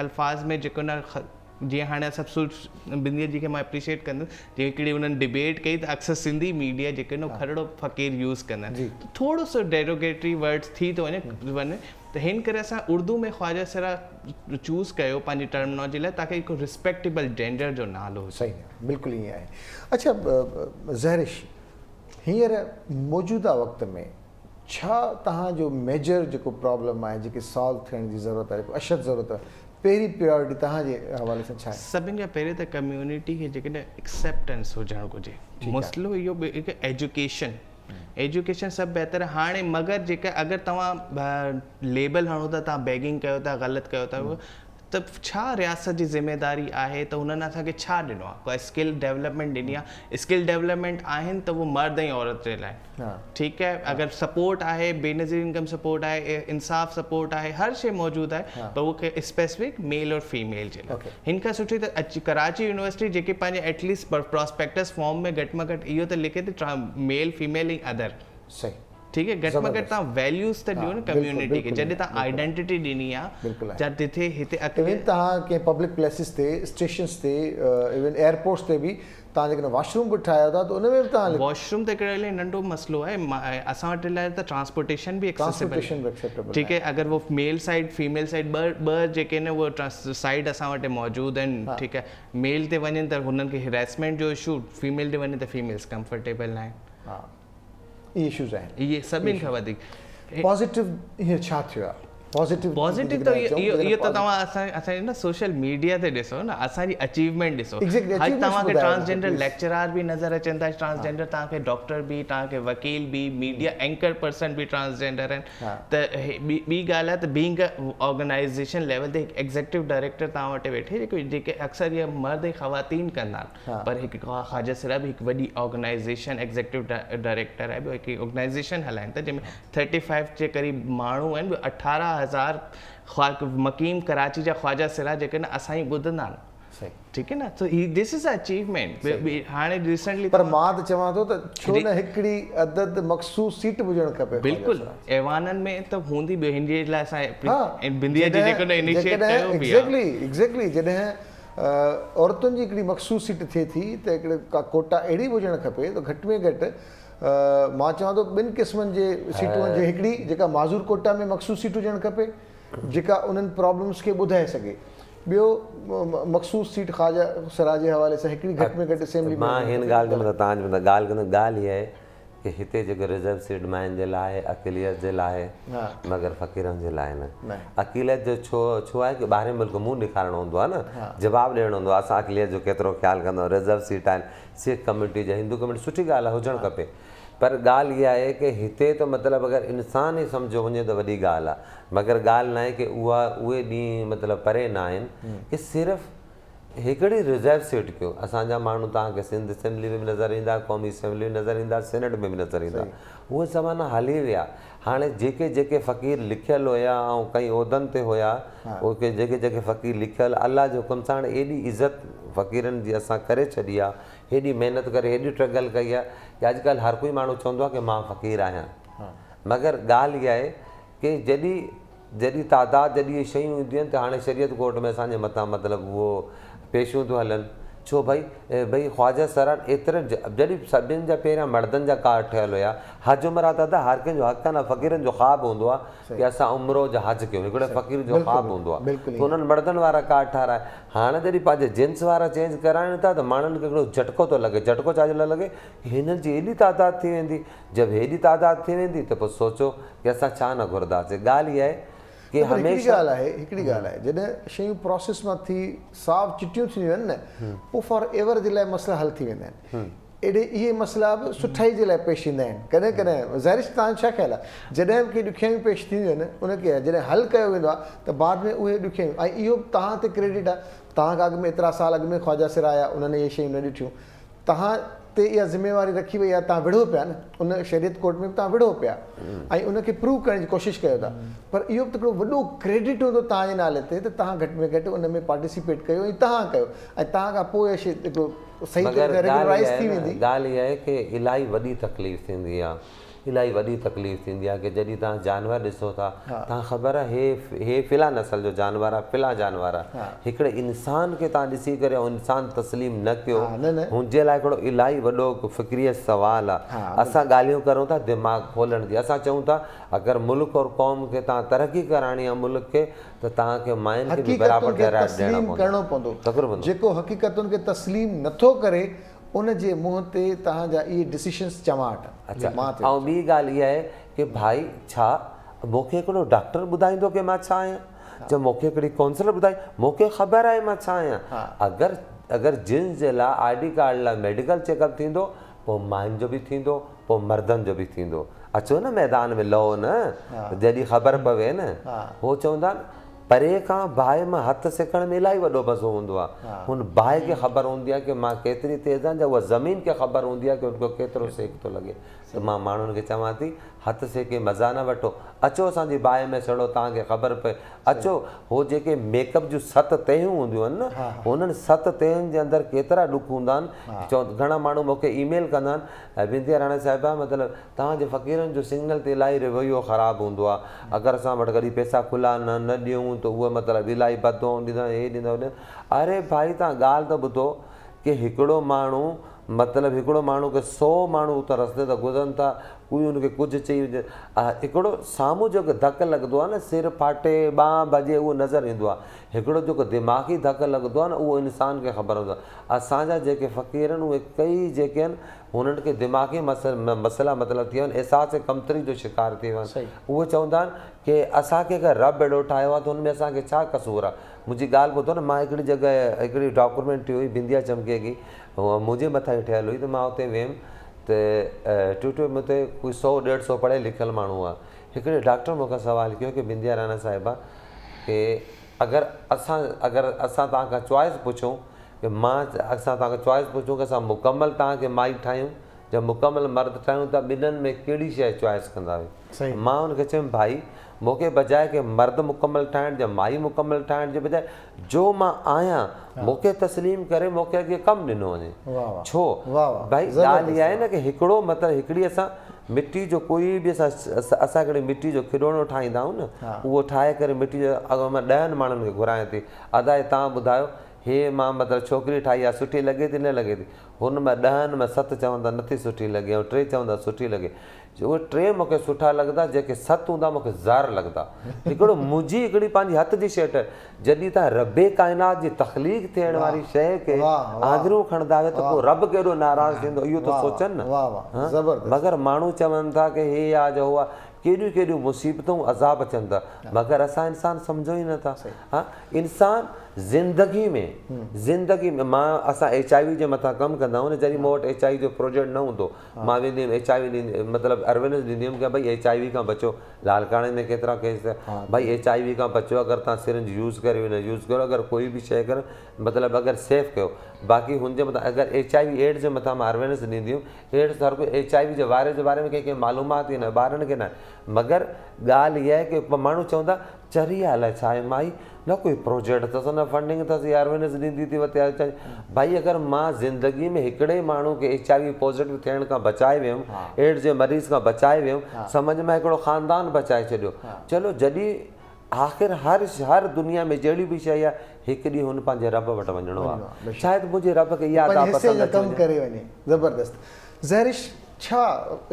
الفاظ ۾ جيڪو نه جيئن هاڻي اسان بنديء جي کي مان اپريشيئيٽ ڪندس جيئن هڪڙي انهن ڊبيٽ ڪئي ته اڪثر سنڌي ميڊيا جيڪي آهن کرڙو فقير يوز ڪندا آهن ته ٿورو سو ڊيروگيٽري ورڊس ٿي ٿو وڃي وڃي ته هن ڪري اسان اردو ۾ خواجه سرا چوز ڪيو پنهنجي ٽرمنالاجي لاء تاڪه هڪ ريسپيڪٽيبل جينڊر جو نالو هجي. صحيح آهي بلڪل ائين آهي. اڇا زهرش هينئر موجوده وقت ۾ ڇا توهان جو ميجر جيڪو پرابلم آهي جيڪي سالو ٿيڻ جي ضرورت آهي جيڪو اشد ضرورت آهي پهرين پريارٽي توهان جي حوالي سان ڇا آهي؟ سڀني کان پهرين ته ڪميونٽي کي جيڪڏهن ايڪسيپٽنس هجڻ گهرجي مسئلو اهو هڪ ايجوڪيشن ايجوڪيشن سڀ بهتر آهي هاڻي مگر جيڪا اگر توهان ليبل هڻو ٿا توهان بيگنگ ڪيو ٿا غلط ڪيو ٿا ته ڇا رياست جي ذميداري آهي ته هنن اسان کي ڇا ڏنو آهي ڪا اسڪل ڊيولپمينٽ ڏني آهي اسڪل ڊيولپمينٽ آهن ته اهو مرد ۽ عورت جي لاء ٺيڪ آهي اگر سپورٽ آهي بينظير انڪم سپورٽ آهي انصاف سپورٽ آهي هر شي موجود آهي پر اهو اسپيسفڪ ميل اور فيميل جي لاء هن کان سٺي ته ڪراچي يونيورسٽي جيڪي پنهنجي ايٽليسٽ پراسپيڪٽس فارم ۾ گهٽ مان گهٽ اهو ته لکي ته ميل فيميل ۽ ادر صحيح ٺيڪ آهي گهٽ مان گهٽ توهان ويليوز ته ڏيو نه ڪميونٽي کي جڏهن توهان آئيڊينٽيٽي ڏني آهي جا جتي هتي ايون توهان ڪنهن پبلڪ پليسز تي اسٽيشنز تي ايون ايئرپورٽس تي به توهان جيڪڏهن واش روم به ٺاهيو ٿا ته ان ۾ به توهان واش روم ته هڪڙو الاهي ننڍو مسئلو آهي اسان وٽ الاهي ته ٽرانسپورٽيشن به ايڪسيسبل ٺيڪ آهي اگر هو ميل سائيڊ فيميل سائيڊ ٻه ٻه جيڪي آهن اهي سائيڊ اسان وٽ موجود آهن ٺيڪ آهي ميل تي وڃن ته هنن کي هراسمينٽ جو اشو فيميل تي وڃن ته فيميلز ڪمفرٽيبل ناهن ها اهي اشوز آهن اهي سڀني کان وڌيڪ پازيٽو هينئر ڇا ٿيو آهي؟ پازيٽو پازيٽو ته اهو اهو ته توهان اسان اسان جي نه سوشل ميڊيا تي ڏسو نه اسان جي اچيومينٽ ڏسو اڄ توهان کي ٽرانسجينڊر ليڪچرار به نظر اچن ٿا ٽرانسجينڊر توهان کي ڊاڪٽر به توهان کي وڪيل به ميڊيا اينڪر پرسن به ٽرانسجينڊر آهن ته ٻي ڳالهه آهي ته بينگ آرگنائيزيشن ليول تي هڪ ايگزيڪٽو ڊائريڪٽر توهان وٽ ويٺي جيڪو جيڪي اڪثر اهي مرد ۽ خواتين ڪندا آهن پر هڪ خواجه سرا به هڪ وڏي آرگنائيزيشن ايگزيڪٽو ڊائريڪٽر آهي ٻيو هڪ آرگنائيزيشن هلائن ٿا جنهن ۾ ٿرٽي فائيو جي قريب ماڻهو آهن ٻيو 18 هزار مقيم ڪراچي جا خواجه سرا جيڪي نه اسان جي ٻڌندا آهن صحيح ٺيڪ آهي نه سو هي دس از اچيومينٽ هاڻي ريسنٽلي پر مان ته چوان ٿو ته ڇو نه هڪڙي عدد مخصوص سيٽ به هجڻ کپي بلڪل ايوانن ۾ ته هوندي ٻيو هن جي لاء اسان بنديا جي جيڪو نه انيشيٽ ڪيو به آهي ايگزيڪٽلي ايگزيڪٽلي جڏهن عورتن جي هڪڙي مخصوص سيٽ ٿئي ٿي ته هڪڙي ڪا ڪوٽا اهڙي به هجڻ کپي ته گهٽ ۾ گهٽ مان چوان ٿو ٻن قسمن جي سيٽون جي هڪڙي جيڪا معذور ڪوٽا ۾ مخصوص سيٽ هجڻ کپي جيڪا انهن پرابلمس کي ٻڌائي سگهي ٻيو مخصوص سيٽ خواجه سرا جي حوالي سان هڪڙي گهٽ ۾ گهٽ اسيمبلي ۾ مان هن ڳالهه جي مٿان توهان جي مٿان ڳالهه ڪندس ڳالهه هي آهي ڪي هتي جيڪو رزرو سيٽ ماين جي لاء آهي اقليت جي لاء آهي مگر فقيرن جي لاء نه اقليت جو ڇو ڇو آهي ڪي ٻاهرين ملڪ منهن ڏيکارڻو هوندو آهي نه جواب ڏيڻو هوندو آهي اسان اقليت جو ڪيترو خيال ڪندا آهيون رزرو سيٽ آهن سک ڪميونٽي جا هندو ڪميونٽي سٺي ڳالهه آهي هجڻ کپي پر ڳالهه اها آهي ڪي هتي ته مطلب اگر انسان ئي سمجهيو وڃي ته وڏي ڳالهه آهي مگر ڳالهه ناهي ڪي اها اهي ڏينهن مطلب پري ناهن ڪي صرف هڪڙي رزرو سيٽ ڪيو اسان جا ماڻهو توهان کي سنڌ اسيمبلي ۾ به نظر ايندا قومي اسيمبلي ۾ نظر ايندا سينيٽ ۾ به نظر ايندا اهي زمانا هلي ويا هاڻي جيڪي جيڪي فقير لکيل هيا ۽ ڪئين عهدن تي هيا اهي جيڪي جيڪي فقير لکيل الله جي حڪم سان هاڻي ايڏي عزت فقيرن جي اسان ڪري ڇڏي آ هيڏي محنت ڪري هيڏي ٽرگل ڪئي آ ڪي اڄ ڪلهه هر ڪوئي ماڻهو چوندو آ ڪي مان فقير آهيان مگر ڳالهه اها آهي ڪي جڏي جيڏي تعداد جڏي اهي شيون اينديون آهن ته هاڻي شريعت ڪورٽ ۾ اسان جي مٿان مطلب اهو پيشيون ٿيون هلن ڇو ڀئي ڀئي خواجه سران ايترن جڏهن سڀن جا پهريان مردن جا ڪارڊ ٺهيل هيا حج عمره ته ادا هر ڪنهن جو حق آهي نه فقيرن جو خواب هوندو آهي ڪي اسان عمرو جا حج ڪيون هڪڙي فقير جو خواب هوندو آهي ته انهن مردن وارا ڪارڊ ٺهرايا هاڻي جڏهن پنهنجي جنس وارا چينج ڪرائن ٿا ته ماڻهن کي هڪڙو جهٽڪو ٿو لڳي جهٽڪو ڇا جي لاء لڳي هنن جي ايڏي تعداد ٿي ويندي جب هيڏي تعداد ٿي ويندي ته پوء سوچو ڪي اسان ڇا نه گهرنداسين. ڳالهه اها آهي ڪي نه پر هڪڙي هميشه. ڳالهه آهي هڪڙي ڳالهه آهي جڏهن شيون پراسيس مان ٿي صاف چٽيون ٿينديون آهن نه پوء فار ايور جي لاء مسئلا حل ٿي ويندا آهن اهڙي اهي مسئلا به سٺائي جي لاء پيش ايندا آهن ڪڏهن ڪڏهن ظاهرش توهان جو ڇا خيال آهي جڏهن به ڪي ڏکيائيون پيش ٿينديون آهن ان کي جڏهن حل ڪيو ويندو آهي ته بعد ۾ اهي ڏکيائيون ۽ اهو به توهان تي ڪريڊٽ آهي توهان کان اڳ ۾ ايترا سال اڳ ۾ خواجه سر آيا انهن اهي شيون نه ڏٺيون توهان تي اها ذميواري رکي وئي آهي توهان وڙهو پيا نه ان شريعت ڪورٽ ۾ به توهان وڙهو پيا ۽ ان کي پروو ڪرڻ جي ڪوشش ڪيو ٿا پر اهو به ته هڪڙو وڏو ڪريڊٽ هوندو توهان جي نالي تي ته توهان گهٽ ۾ گهٽ ان ۾ پارٽيسپيٽ ڪيو ۽ توهان ڪيو ۽ توهان کان پوء اها شي هڪڙو صحيح مگر طريقي سان ڳالهه ريگولرائيز اها ٿي آهي نه ويندي. ڳالهه اها آهي ڪي الاهي وڏي تڪليف ٿيندي آهي الاهي وڏي تڪليف ٿيندي آهي ڪي جڏهن توهان جانور ڏسو ٿا توهان خبر آهي هي هي فلان نسل جو جانور آهي فلان جانور آهي هڪڙي انسان کي توهان ڏسي ڪري ۽ انسان تسليم نه ڪيو هن جي لاء هڪڙو الاهي وڏو هڪ فڪري سوال آهي اسان ڳالهيون ڪرون ٿا دماغ کولڻ جي اسان چئون ٿا اگر ملڪ اور قوم کي توهان ترقي ڪرائڻي آهي ملڪ کي ته توهان کي ماين کي به حقيقتن برابر کي درجا ڏيڻا تسليم ڪرڻو پوندا پوندو جيڪو حقيقتن کي تسليم نٿو ڪري ان جي منهن تي توهان جا اهي ڊسيشنس چوانٽ اڇا مان ٿو ۽ ٻي ڳالهه اها آهي ڪي ڀائي ڇا مون کي هڪڙو ڊاڪٽر ٻڌائيندو ڪي مان ڇا آهيان جا مون کي هڪڙي ڪونسلر ٻڌائي مون کي خبر آهي مان ڇا آهيان اگر اگر جنس جي لاء I D card لاء ميڊيڪل چيڪ اپ ٿيندو پوء ماين جو به ٿيندو پوء مردن جو به ٿيندو اچو نه ميدان ۾ لهو نه جڏهن خبر پوي نه هو چوندا آهن پري کان باهه مان هٿ سيڪڻ ۾ الاهي وڏو مزو هوندو آهي. هن باهه کي خبر هوندي آهي ڪي مان ڪيتري تيز آهيان جا اها زمين کي خبر هوندي آهي ڪي ان کي ڪيترو سيڪ ٿو لڳي. ته مان ماڻهن کي چوان ٿي هٿ سيڪي مزا نه وٺو. اچو اسان جي باهه ۾ سڙو توهان کي خبر پئي. اچو هو جيڪي ميڪ اپ جون ست تهيون هونديون آهن نه انهن ست تهن جي اندر ڪيترا ڏک هوندا آهن. چون گهڻا ماڻهو مون کي اي ميل ڪندا آهن بنديا راڻا صاحبه مطلب توهان جي فقيرن جو سگنل تي الاهي رويو خراب هوندو آ اگر اسان وٽ ڪڏهن پئسا کلا نه نه ڏيون ته اهي مطلب الاهي بد دعائون ڏيندا هي ڏيندا هو ڏيندا اري ڀائي توهان ڳالهه ته ٻڌو ڪي هڪڙو ماڻهو مطلب هڪڙو ماڻهو کي سو ماڻهو اتان رستي تان گذرن ٿا ڪوئي ان کي ڪجهه چئي وڃي هڪڙو سامهون جيڪو ڌڪ لڳندو آ نه سر ڦاٽي ٻانهن ڀڄي اهو نظر ايندو آ هڪڙو جيڪو دماغي ڌڪ لڳندو آ نه اهو انسان کي خبر هوندو آ اسان جا جيڪي فقير آهن اهي ڪئي جيڪي آهن هنن کي دماغي مسئلا مطلب ٿي ويا آهن احساس ڪمتري جو شڪار ٿي ويا آهن اهي چوندا آهن ڪي اسان کي اگر رب اهڙو ٺاهيو آهي ته ان ۾ اسان کي ڇا قصور آهي منهنجي ڳالهه ٻڌو نه مان هڪڙي جڳهه هڪڙي ڊاڪومينٽري هئي بنديا چمڪيگي منهنجي مٿان ئي ٺهيل هئي ته مان اتي ويم ته ٽيوٽيو ۾ اتي ڪوئي سو ڏيڍ سو پڙهيل لکيل ماڻهو هئا هڪڙي ڊاڪٽر مون کان سوال ڪيو ڪي بنديا رانا صاحبه ڪي اگر اسان اگر اسان توهان کان چوائس پڇون ڪي مان اسان توهان کان چوائس پڇون ڪي اسان مڪمل توهان کي مائي ٺاهيون يا مڪمل مرد ٺاهيون ته ٻنهن ۾ ڪهڙي شيء چوائس ڪندا آهيو مان ان کي چيم ڀائي مون کي بجاء ڪي مرد مڪمل ٺاهڻ جي مائي مڪمل ٺاهڻ جي بجاء جو مان آهيان مون کي تسليم ڪري مون کي اڳي ڪم ڏنو وڃي ڇو ڀائي ڳالهه اها آهي نه ڪي هڪڙو مطلب هڪڙي اسان مٽي جو ڪوئي به اسان اسان هڪڙي مٽي جو کيڏوڻو ٺاهيندا آهيون نه اهو ٺاهي ڪري مٽي جو اگر مان ڏهن ماڻهن کي گهرايان ٿي ادا هي توهان ٻڌايو هي مان مطلب ڇوڪري ٺاهي آهي سٺي لڳي ٿي نه لڳي ٿي هن مان ڏهن مان ست چوندا نٿي سٺي لڳي ۽ ٽي چوندا سٺي لڳي اهي ٽي مون کي سٺا لڳندا جيڪي ست هوندا مون کي زهر لڳندا هڪڙو منهنجي هڪڙي پنهنجي هٿ جي شيء ٺهيل جڏهن تان رب ڪائنات جي تخليق ٿيڻ واري شيء کي آڱريون کڻندا آهيو ته پوء رب ڪيڏو ناراض ٿيندو اهو ته سوچن نه مگر ماڻهو چون ٿا ڪي هي آ جو هو آ ڪيڏيون ڪيڏيون مصيبتون عذاب اچن ٿا مگر اسان انسان سمجهون ئي نٿا ها انسان زندگي ۾ زندگي ۾ مان اسان ايڇ I وي جي مٿان ڪم ڪندا آهيون نه جڏهن مون وٽ ايڇ I وي جو پروجيڪٽ نه هوندو مان ويندي هيم ايڇ I وي ڏيندي مطلب اروينس ڏيندي هيم ڪي ڀئي ايڇ I وي کان بچو لاڙڪاڻي ۾ ڪيترا ڪيس ٿيا ڀئي ايڇ I وي کان بچو اگر تان سرنج يوز ڪريو نه يوز ڪريو اگر ڪوئي به شيء ڪريو مطلب اگر سيف ڪيو باقي هن جي مٿان اگر ايڇ I V AIDS جي مٿان مان اروينس ڏيندي هيم ايڊز هر ڪوئي ايڇ I وي جي وائرس جي باري ۾ ڪنهن کي معلومات ئي نه ٻارن کي نه مگر ڳالهه اها آهي ڪي ماڻهو چوندا چري آ الائي ڇا آهي مائي نه ڪوئي پروجيڪٽ اٿس نه فنڊنگ اٿس يا اروينس ڏيندي ٿي وتي ڀائي اگر مان زندگي ۾ هڪڙي ماڻهو کي ايڇ I V positive ٿيڻ کان بچائي ويم ايڊز جي مريض کان بچائي ويم سمجھ مان هڪڙو خاندان بچائي ڇڏيو چلو جڏهن آخر هر هر دنيا ۾ جهڙي به شيء آهي هڪ ڏينهن هن پنهنجي رب وٽ وڃڻو آهي شايد منهنجي رب کي اها ادا پسند اچي ڪم ڪري وڃي زبردست زهرش ڇا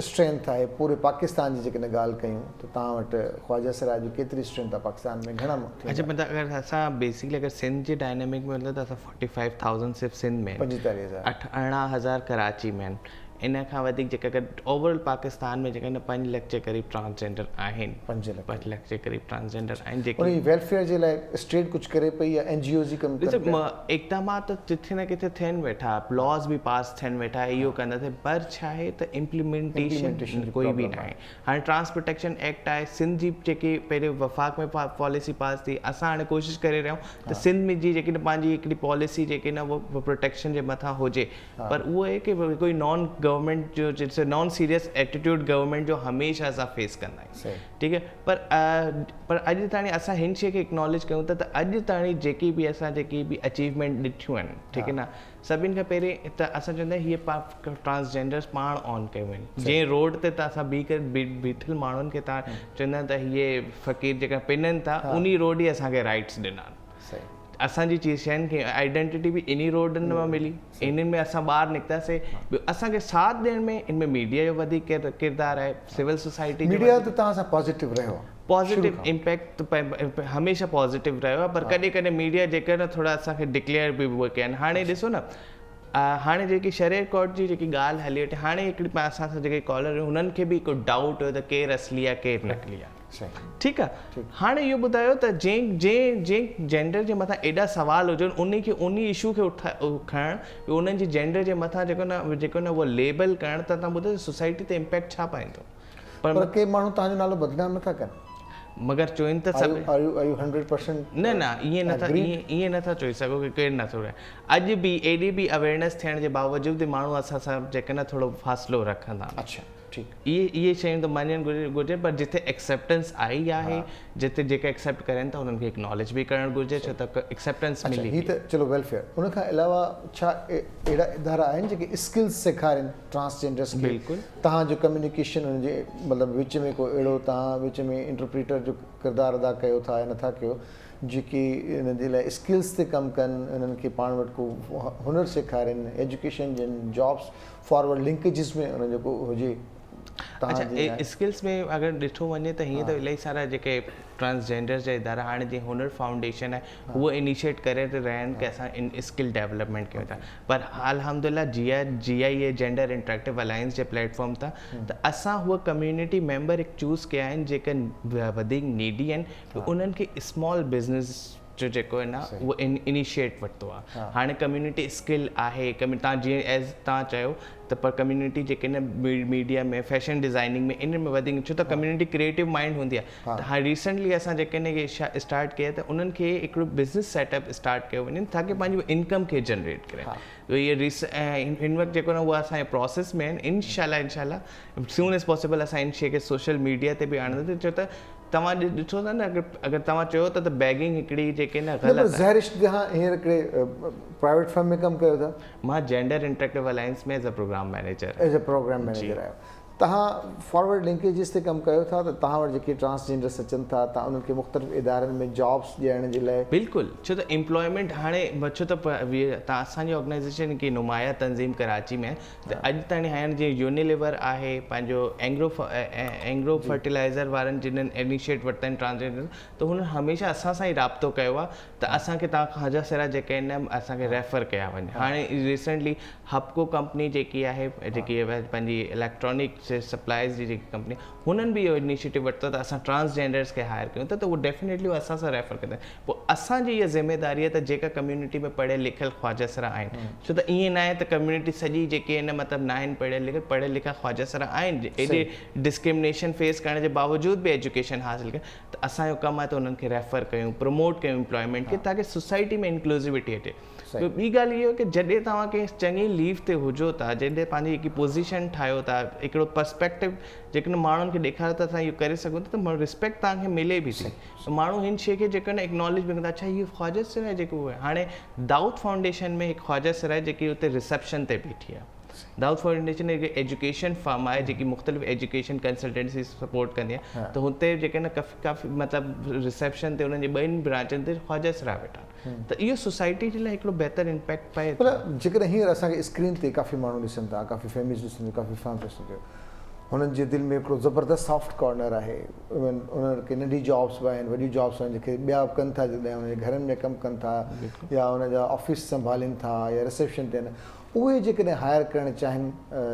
اسٽرينٿ آهي پوري پاڪستان جي جيڪڏهن ڳالهه ڪيون ته توهان وٽ خواجه سرا جي ڪيتري اسٽرينٿ آهي پاڪستان ۾ گهڻا ٿيندا اڇا مطلب اگر اسان بيسڪلي اگر سنڌ جي ڊائنامڪ ۾ مطلب ته اسان 45000 صرف سنڌ ۾ آهن 45000 اٺ 18000 ڪراچي ۾ آهن ان کان وڌيڪ جيڪا اگر اوور آل پاڪستان ۾ جيڪا نه پنج لک جي قريب ٽرانسجينڊر آهن پنج لک پنج لک جي قريب ٽرانسجينڊر آهن جيڪي ان جي ويلفيئر جي لاء اسٽيٽ ڪجهه ڪري پئي يا اين جي اوز ئي ڪم ڪن پيا؟ اقدامات ته جٿي نه ڪٿي ٿين ويٺا لاز به پاس ٿين ويٺا اهو ڪندا ٿي پر ڇا آهي ته امپليمينٽيشن ڪوئي به ناهي هاڻي ٽرانس پروٽيڪشن ايڪٽ آهي سنڌ جي جيڪي پهرين وفاق ۾ پاليسي پاس ٿي اسان هاڻي ڪوشش ڪري رهيا آهيون ته سنڌ ۾ جي جيڪي پنهنجي هڪڙي پاليسي جيڪي نه اهو پروٽيڪشن جي مٿان هجي پر اهو آهي ڪي ڪوئي نان گورنمينٽ جو جيسي نان سيريس ايٽيٽيوڊ گورنمينٽ جو هميشه اسان فيس ڪندا آهيون ٺيڪ آهي پر پر اڄ تاڻي اسان هن شي کي اڪناليج ڪيون ٿا ته اڄ تاڻي جيڪي به اسان جيڪي به اچيومينٽ ڏٺيون آهن ٺيڪ آهي نه سڀني کان پهرين ته اسان چوندا آهيون هي ٽرانسجينڊرس پاڻ آن ڪيون آهن جنهن روڊ تي ته اسان بيهي ڪري بيٺل ماڻهن کي تان چوندا آهن ته هي فقير جيڪا پنن ٿا انهي روڊ ئي اسان کي رائٽس ڏنا آهن اسان جي چيز شين کي آئيڊينٽيٽي به انهي روڊن مان ملي انهن ۾ اسان ٻاهر نڪتاسي ٻيو اسان کي ساٿ ڏيڻ ۾ ان ۾ ميڊيا جو وڌيڪ ڪردار آهي سول سوسائٽي جو ميڊيا ته توهان سان پازيٽو رهيو آهي پازيٽو امپيڪٽ ته هميشه پازيٽو رهيو آهي پر ڪڏهن ڪڏهن ميڊيا جيڪر نه ٿورا اسان کي ڊڪليئر به اهي ڪيا آهن هاڻي ڏسو نه هاڻي جيڪي شريعت ڪورٽ جي جيڪي ڳالهه هلي ويٺي هاڻي هڪڙي اسان سان جيڪي ڪالر هنن کي به هڪ ڊائوٽ هيو ته ڪير اصلي آهي ڪير نقلي آهي ٺيڪ آ هاڻي اهو ٻڌايو ته جنهن جنهن جنهن جينڊر جي مٿان ايڏا سوال هجن انهي کي انهي اشو کي کڻڻ ٻيو انهن جي جينڊر جي مٿان جيڪو نه جيڪو نه اهو ليبل ڪرڻ ته تهان ٻڌايو سوسائٽي تي امپيڪٽ ڇا پائيندو پر ڪي ماڻهو تهان جو نالو بدنام نٿا ڪن. مگر چوين ته سڀ are you are you 100% نه نه ائين نٿا ائين ائين نٿا چئي سگهو ڪي ڪير نٿو رهي اڄ به ايڏي به اويرنيس ٿيڻ جي باوجود به ماڻهو اسان سان جيڪو نه ٿورو فاصلو رکندا آهن. اڇا ٺيڪ. اهي اهي شيون ته مڃڻ گهرجن پر جتي ايڪسيپٽنس آئي آهي جتي جيڪا ايڪسيپٽ ڪرين ٿا انهن کي اڪناليج به ڪرڻ گهرجي ڇو ته ايڪسيپٽنس اڇا ملي هي وئي. ته چلو ويلفيئر ان کان علاوه ڇا اهڙا ادارا آهن جيڪي اسڪلز سيکارين ٽرانسجينڊرس کي بلڪل. توهان جو ڪميونيڪيشن انهن جي مطلب وچ ۾ ڪو اهڙو توهان وچ ۾ انٽرپريٽر جو ڪردار ادا ڪيو ٿا يا نٿا ڪيو جيڪي انهن جي لاء اسڪلز تي ڪم ڪن انهن کي پاڻ وٽ ڪو هنر سيکارين ايجوڪيشن ڏين جابس فارورڊ لنڪيجز ۾ انهن جو ڪو هجي. توهان جي اڇا اسڪلز ۾ اگر ڏٺو وڃي ته هيئن ته الاهي سارا جيڪي ٽرانسجينڊرز جا ادارا هاڻي جيئن هنر فائونڊيشن آهي هو انيشيٽ ڪري رهيا آهن ڪي اسان ان اسڪل ڊيولپمينٽ ڪيون ٿا پر الحمدلله جي آء جي آئي اي جينڊر انٽريڪٽو الائنس جي پليٽ فارم تان ته اسان هو ڪميونٽي ميمبر هڪ چوز ڪيا آهن جيڪي وڌيڪ نيڊي آهن انهن کي اسمال بزنس جو جيڪو آهي نه اهو انيشيٽ ورتو آهي هاڻي ڪميونٽي اسڪل آهي تان جيئن ايز تان چيو ته پر ڪميونٽي جيڪي نه ميڊيا ۾ فيشن ڊزائننگ ۾ انهن ۾ وڌيڪ ڇو ته ڪميونٽي ڪريئيٽو مائنڊ هوندي آهي ته هاڻي ريسنٽلي اسان جيڪي نه اسٽارٽ ڪيا ته انهن کي هڪڙو بزنس سيٽ اپ اسٽارٽ ڪيو وڃي تاڪه پنهنجي انڪم کي جنريٽ ڪرين ته اهي ريس هن وقت جيڪو نه اهو اسان جي پروسيس ۾ آهن انشاء الله انشاء الله سون ايز پاسيبل اسان ان شي کي سوشل ميڊيا تي به آڻنداسين ڇو ته توهان ڏٺو ٿا نه اگر اگر توهان چيو ٿا ته بيگنگ هڪڙي جيڪي نه نه پر غلط آهي. زهرش توهان هينئر ڪهڙي پرائيويٽ فرم ۾ ڪم ڪيو ٿا؟ مان gender interactive alliance ۾ as a programme manager as a programme manager آهيو. توهان فارورڊ لنڪيجز تي ڪم ڪيو ٿا ته توهان وٽ جيڪي ٽرانس جينڊرس اچن ٿا توهان انهن کي مختلف ادارن ۾ جابس ڏيارڻ جي لاء. بلڪل ڇو ته ايمپلائمينٽ هاڻي ڇو ته توهان اسان جي آرگنائيزيشن هڪ نمايان تنظيم ڪراچي ۾ آهي ته اڄ تائين هاڻ جيئن يونيليور آهي پنهنجو اينگرو اينگرو فرٽيلائزر وارن جنھن انيشيٽ ورتا آهن ٽرانسجينڊر ته هنن هميشه اسان سان ئي رابطو ڪيو آهي ته اسان کي توهان خواجه سرا جيڪي آهن اسان کي ريفر ڪيا وڃي هاڻي ريسنٽلي حبڪو ڪمپني جيڪي آهي جيڪي پنهنجي اليڪٽرانڪ سپلائز جي جيڪي ڪمپني هنن به اهو انيشيٽو ورتو ته اسان ٽرانسجينڊرس کي هائر ڪيون ٿا ته اهو ڊيفينيٽلي اسان سان ريفر ڪندا پوء اسان جي اها ذميداري آهي ته جيڪا ڪميونٽي ۾ پڙهيل لکيل خواجه سرا آهن ڇو ته ائين ناهي ته ڪميونٽي سڄي جيڪي آهن مطلب ناهن پڙهيل لکيل پڙهيل لکيل خواجه سرا آهن ايڏي ڊسڪرمنيشن فيس ڪرڻ جي باوجود به ايجوڪيشن حاصل ڪئي ته اسان جو ڪم آهي ته انهن کي ريفر ڪيون پروموٽ ڪيون امپلائمينٽ کي تاڪه سوسائٽي ۾ انڪلوزيوٽي اچي ٻي ڳالهه اهو ڪه جڏهن توهان ڪنهن چڱي ليف تي هجو ٿا جڏهن پنهنجي هڪ پوزيشن ٺاهيو ٿا هڪڙو پرسپيڪٽو جيڪڏهن ماڻهن کي ڏيکاريو ٿا اسان اهو ڪري سگهون ٿا ته ريسپيڪٽ توهان کي ملي به ٿي ته ماڻهو هن شيء کي جيڪو آهي نه اڪناليج به ڪندا اڇا هي خواجه سرا جيڪو هو هاڻي دائود فائونڊيشن ۾ هڪ خواجه سرا جيڪي اتي ريسيپشن تي بيٺي آهي دائود فائونڊيشن هڪ ايجوڪيشن فرم آهي جيڪي مختلف ايجوڪيشن ڪنسلٽنسي سپورٽ ڪندي آهي ته هتي جيڪي نه ڪافي ڪافي مطلب ريسيپشن تي انهن جي ٻن برانچن تي خواجه سرا ويٺا ته اهو سوسائٽي جي لاء هڪڙو بهتر امپيڪٽ پئي ٿو. پر جيڪڏهن هينئر اسان کي اسڪرين تي ڪافي ماڻهو ڏسن ٿا ڪافي فيمليز ڏسن ٿيون ڪافي فرمز ڏسن ٿيون هنن جي دل ۾ هڪڙو زبردست سافٽ ڪارنر آهي ايون انهن کي ننڍي جابس به آهن وڏيون جابس آهن جيڪي ٻيا به ڪن ٿا جڏهن انهن جي گهرن ۾ ڪم ڪن ٿا يا انهن جا آفيس سنڀالين ٿا يا رسيپشن تي آهن اهي جيڪڏهن هائر ڪرڻ چاهين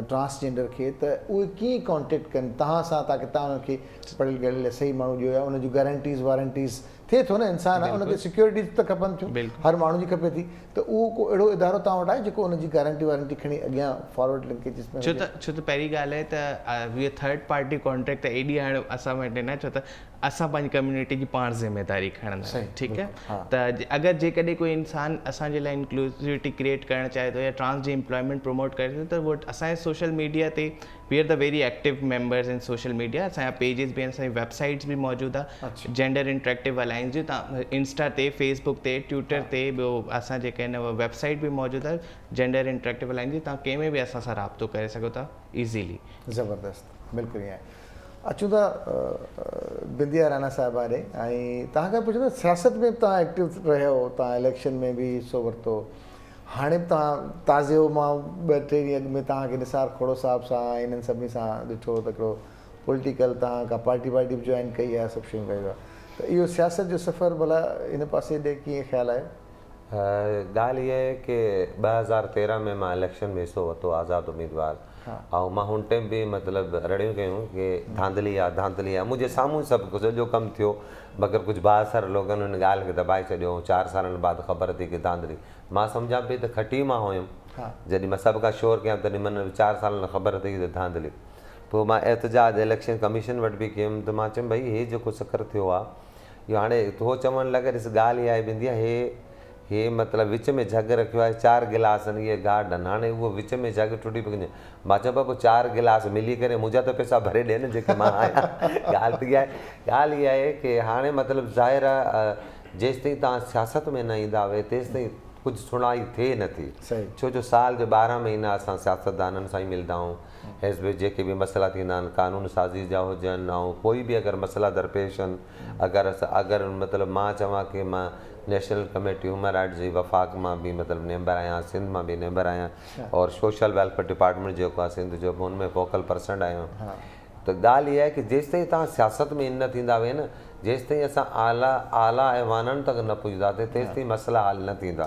ٽرانس جينڊر کي ته اهي ڪيئن ڪانٽيڪٽ ڪن توهان سان تاڪه توهان انهن کي پڙهيل ڳڙهيل صحيح ماڻهو ڏيو يا انهن جون گارنٽيز وارنٽيز ٿئي ٿو نه انسان آهي ان کي سيڪيورٽيز ته کپن ٿيون هر ماڻهو جي کپي ٿي ته اهو ڪو اهڙو ادارو توهان وٽ آهي جيڪو ان جي گارنٽي وارنٽي کڻي اڳيان فارورڊ لنڪيجز ۾ ڇو ته ڇو ته پهرين ڳالهه آهي ته اهي ٿرڊ پارٽي ڪانٽريڪٽ ته ايڏي هاڻي اسان وٽ نه ڇو ته اسان پنهنجي ڪميونٽي جي پاڻ ذميداري کڻندا آهيون ٺيڪ آهي ته اگر جيڪڏهن ڪوئي انسان اسان جي لاء انڪلوزوٽي ڪريئيٽ ڪرڻ چاهي ٿو يا ٽرانس جي امپلائمينٽ پروموٽ ڪري ٿو ته اهو اسان جي سوشل ميڊيا تي we are the very active members in social media اسان جا پيجز به آهن اسان جي ويب سائيٽس به موجود آهي جينڊر انٽريڪٽو الائنس جون تان انسٽا تي فيس بڪ تي ٽوئٽر تي ٻيو اسان جيڪي آهن ويب سائيٽ به موجود آهي جينڊر انٽريڪٽو الائنس جي تان ڪنهن ۾ به اسان سان رابطو ڪري سگهو ٿا ايزيلي. زبردست بلڪل ائين آهي اچون ٿا بنديا رانا صاحبه ڏي ۽ توهان کان پڇندس سياست ۾ به توهان ايڪٽو رهيا هو توهان اليڪشن ۾ به حصو ورتو هاڻي به توهان تازو مان ٻه ٽي ڏينهن اڳ ۾ توهان کي نثار کوڙو صاحب سان ۽ انهن سڀني سان ڏٺو ته هڪڙو پوليٽيڪل توهان ڪا پارٽي وارٽي به جوائن ڪئي آهي سڀ شيون ڪيون ته اهو سياست جو سفر ڀلا ان پاسي ڏي ڪيئن خيال آيو؟ ڳالهه اها آهي ڪي 2013 ۾ مان اليڪشن ۾ حصو ورتو آزاد اميدوار ۽ مان هن ٽائيم به مطلب رڙيون ڪيون ڪي ڌانڌلي آ ڌانڌلي آ منهنجي سامهون سڀ سڄو ڪم ٿيو مگر ڪجهه بااثر لوگن ان ڳالهه کي دٻائي ڇڏيو ۽ چار سالن بعد خبر ٿي ڪي ڌانڌلي. مان سمجهان پئي ته کٽي مان هيم. جڏهن مان سڀ کان شور ڪيم تڏهن من چار سالن لاء خبر ٿي ته ڌانڌلي. پوء مان احتجاج اليڪشن ڪميشن وٽ به ڪيم ته مان چيم ڀئي هي جيڪو سکر ٿيو آ اهو هاڻي هو چوڻ لڳا ڏس ڳالهه اها آهي بنديا هي هي مطلب وچ ۾ جهڳ رکيو آهي چار گلاس آهن اهي گارڊ آهن هاڻي اهو وچ ۾ جهڳ ٽٽي پيو ڪنجي مان چيم بابو چار گلاس ملي ڪري منهنجا ته پئسا ڀري ڏي نه جيڪي مان آهيان ڳالهه ته اها آهي ڳالهه اها آهي ڪي هاڻي مطلب ظاهر آهي جيستائين توهان سياست ۾ نه ايندا اهي تيستائين ڪجهه سڻائي ٿئي نه ٿي ڇو جو سال جو 12 مهينا اسان سياستدانن سان ئي ملدا آهيون حزب جيڪي به مسئلا ٿيندا آهن قانون سازي جا هجن ۽ ڪوئي به اگر مسئلا درپيش آهن اگر اگر مطلب مان چوان ڪي مان نيشنل ڪميٽي هيومن رائٽس جي وفاق مان به مطلب ميمبر آهيان سنڌ مان به ميمبر آهيان اور سوشل ويلفيئر ڊپارٽمينٽ جيڪو آهي سنڌ جو به ان ۾ فوڪل پرسن آهيان. ته ڳالهه اها آهي ڪه جيستائين توهان سياست ۾ ان نه ٿيندا وي نه جيستائين اسان اعليٰ اعليٰ ايوانن تڪ نه پڄنداسين تيستائين مسئلا حل نه ٿيندا.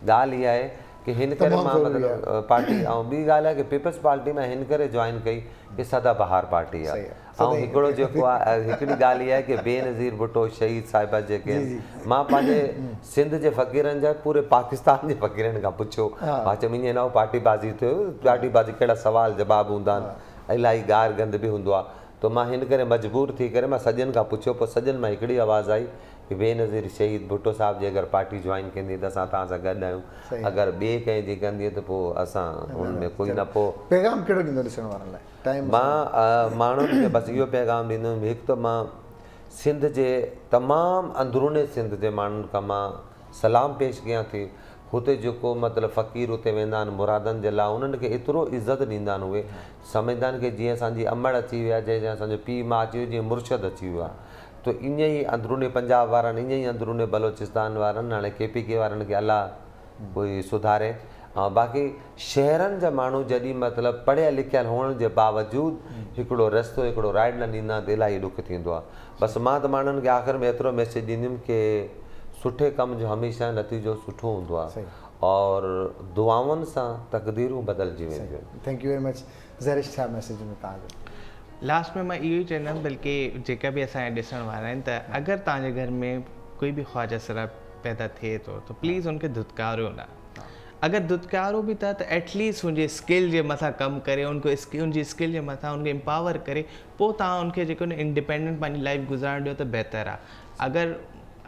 ڳالهه اها آهي ڪه هن ڪري مان مطلب پارٽي ۽ ٻي ڳالهه آهي ڪه پيپلز پارٽي مان هن ڪري جوائن ڪئي ڪه سدا بهار پارٽي آهي ۽ هڪڙو جيڪو آهي هڪڙي ڳالهه اها آهي ڪه بينظير ڀٽو شهيد صاحبه جيڪي آهن مان پنهنجي سنڌ جي فقيرن جا پوري پاڪستان جي فقيرن کان پڇيو مان چيم ائين نه پارٽي بازي ٿيو پارٽي بازي ڪهڙا سوال جواب هوندا آهن الاهي گار گند به هوندو آهي ته مان هن ڪري مجبور ٿي ڪري مان سڄن کان پڇيو پوء سڄن مان هڪڙي آواز آئي ڪه بينظير شهيد ڀٽو صاحب جي اگر پارٽي جوائن ڪندي ته اسان توهان سان گڏ آهيون اگر ٻئي ڪنهن جي ڪندي ته پوء اسان ان ۾ ڪوئي نه پوء پيغام ڪهڙو ڏيندو ڏسڻ وارن لاء ٽائيم مان ماڻهن کي بس اهو پيغام ڏيندم هڪ ته مان سنڌ جي تمام اندروني سنڌ جي ماڻهن کان مان سلام پيش ڪيان ٿي هتي جيڪو مطلب فقير اتي ويندا آهن مرادن جي لاء انهن کي ايترو عزت ڏيندا آهن اهي سمجهندا آهن ڪي جيئن اسان جي امڙ اچي وئي آهي جيئن اسان جو پيء ماء اچي ويو جيئن مرشد اچي ويو آهي ته ائين ئي اندروني پنجاب وارن ائين ئي اندروني بلوچستان وارن هاڻي ڪي پي ڪي وارن کي الله ڪوئي سڌاري ۽ باقي شهرن جا ماڻهو جڏهن مطلب پڙهيل لکيل هئڻ جي باوجود هڪڙو رستو هڪڙو رائيڊ نه ڏيندا آهن ته الاهي ڏک ٿيندو آهي بس مان ته ماڻهن کي آخر ۾ ايترو ميسيج ڏيندم ڪي سٺي ڪم جو هميشه نتيجو سٺو هوندو آهي اور دعائن سان تقديرون بدلجي وينديون آهن. Thank you very much Zehrish ڇا ميسيج هوندو توهان جو. لاسٽ ۾ مان اهو ئي چوندم بلڪه جيڪا به اسان جا ڏسڻ وارا آهن ته اگر توهان جي گهر ۾ ڪوئي به خواجه سرا پيدا ٿئي ٿو ته پليز ان کي ڌتڪاريو نه اگر ڌتڪارو به ٿا ته ايٽ ليسٽ ان جي اسڪل جي مٿان ڪم ڪري ان کي ان جي اسڪل جي مٿان ان کي امپاور ڪري پوء توهان ان کي جيڪو نه انڊيپينڊنٽ پنهنجي لائيف گذارڻ ڏيو ته بهتر آهي اگر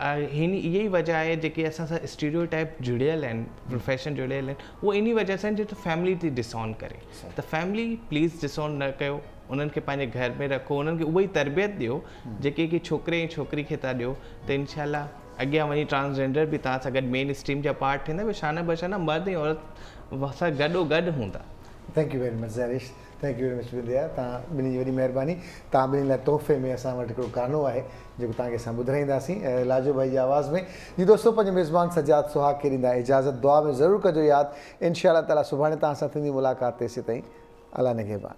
هن اها ئي وجه آهي جيڪي اسان سان اسٽيريو ٽائپ جڙيل آهن پروفيشن جڙيل آهن اهو انهي وجه سان جو ته فيملي ٿي ڊس اون ڪري ته فيملي پليز ڊس اون نه ڪيو انهن کي پنهنجي گهر ۾ رکو انهن کي اها ئي تربيت ڏيو جيڪي هڪ ڇوڪري ۽ ڇوڪري کي ٿا ڏيو ته انشاء الله اڳيان وڃي ٽرانسجينڊر به توهان سان گڏ مين اسٽريم جا پارٽ ٿيندا به شانه بشانه مرد ۽ عورت سان گڏو گڏ هوندا. Thank you very much Zehrish. Thank you very much Bindiya توهان ٻنهي جي وڏي مهرباني توهان ٻنهي لاء تحفي ۾ اسان وٽ هڪڙو گانو آهي جيڪو توهان کي اسان ٻڌرائينداسين لاجو ڀائي جي آواز ۾ جي دوستو پنهنجي ميزبان سجاد سهاڳ کي ڏيندا اجازت دعا ۾ ضرور ڪجو ياد انشاء الله تعالي سڀاڻي توهان سان ٿيندي ملاقات تيسيتائين الله نگهبان.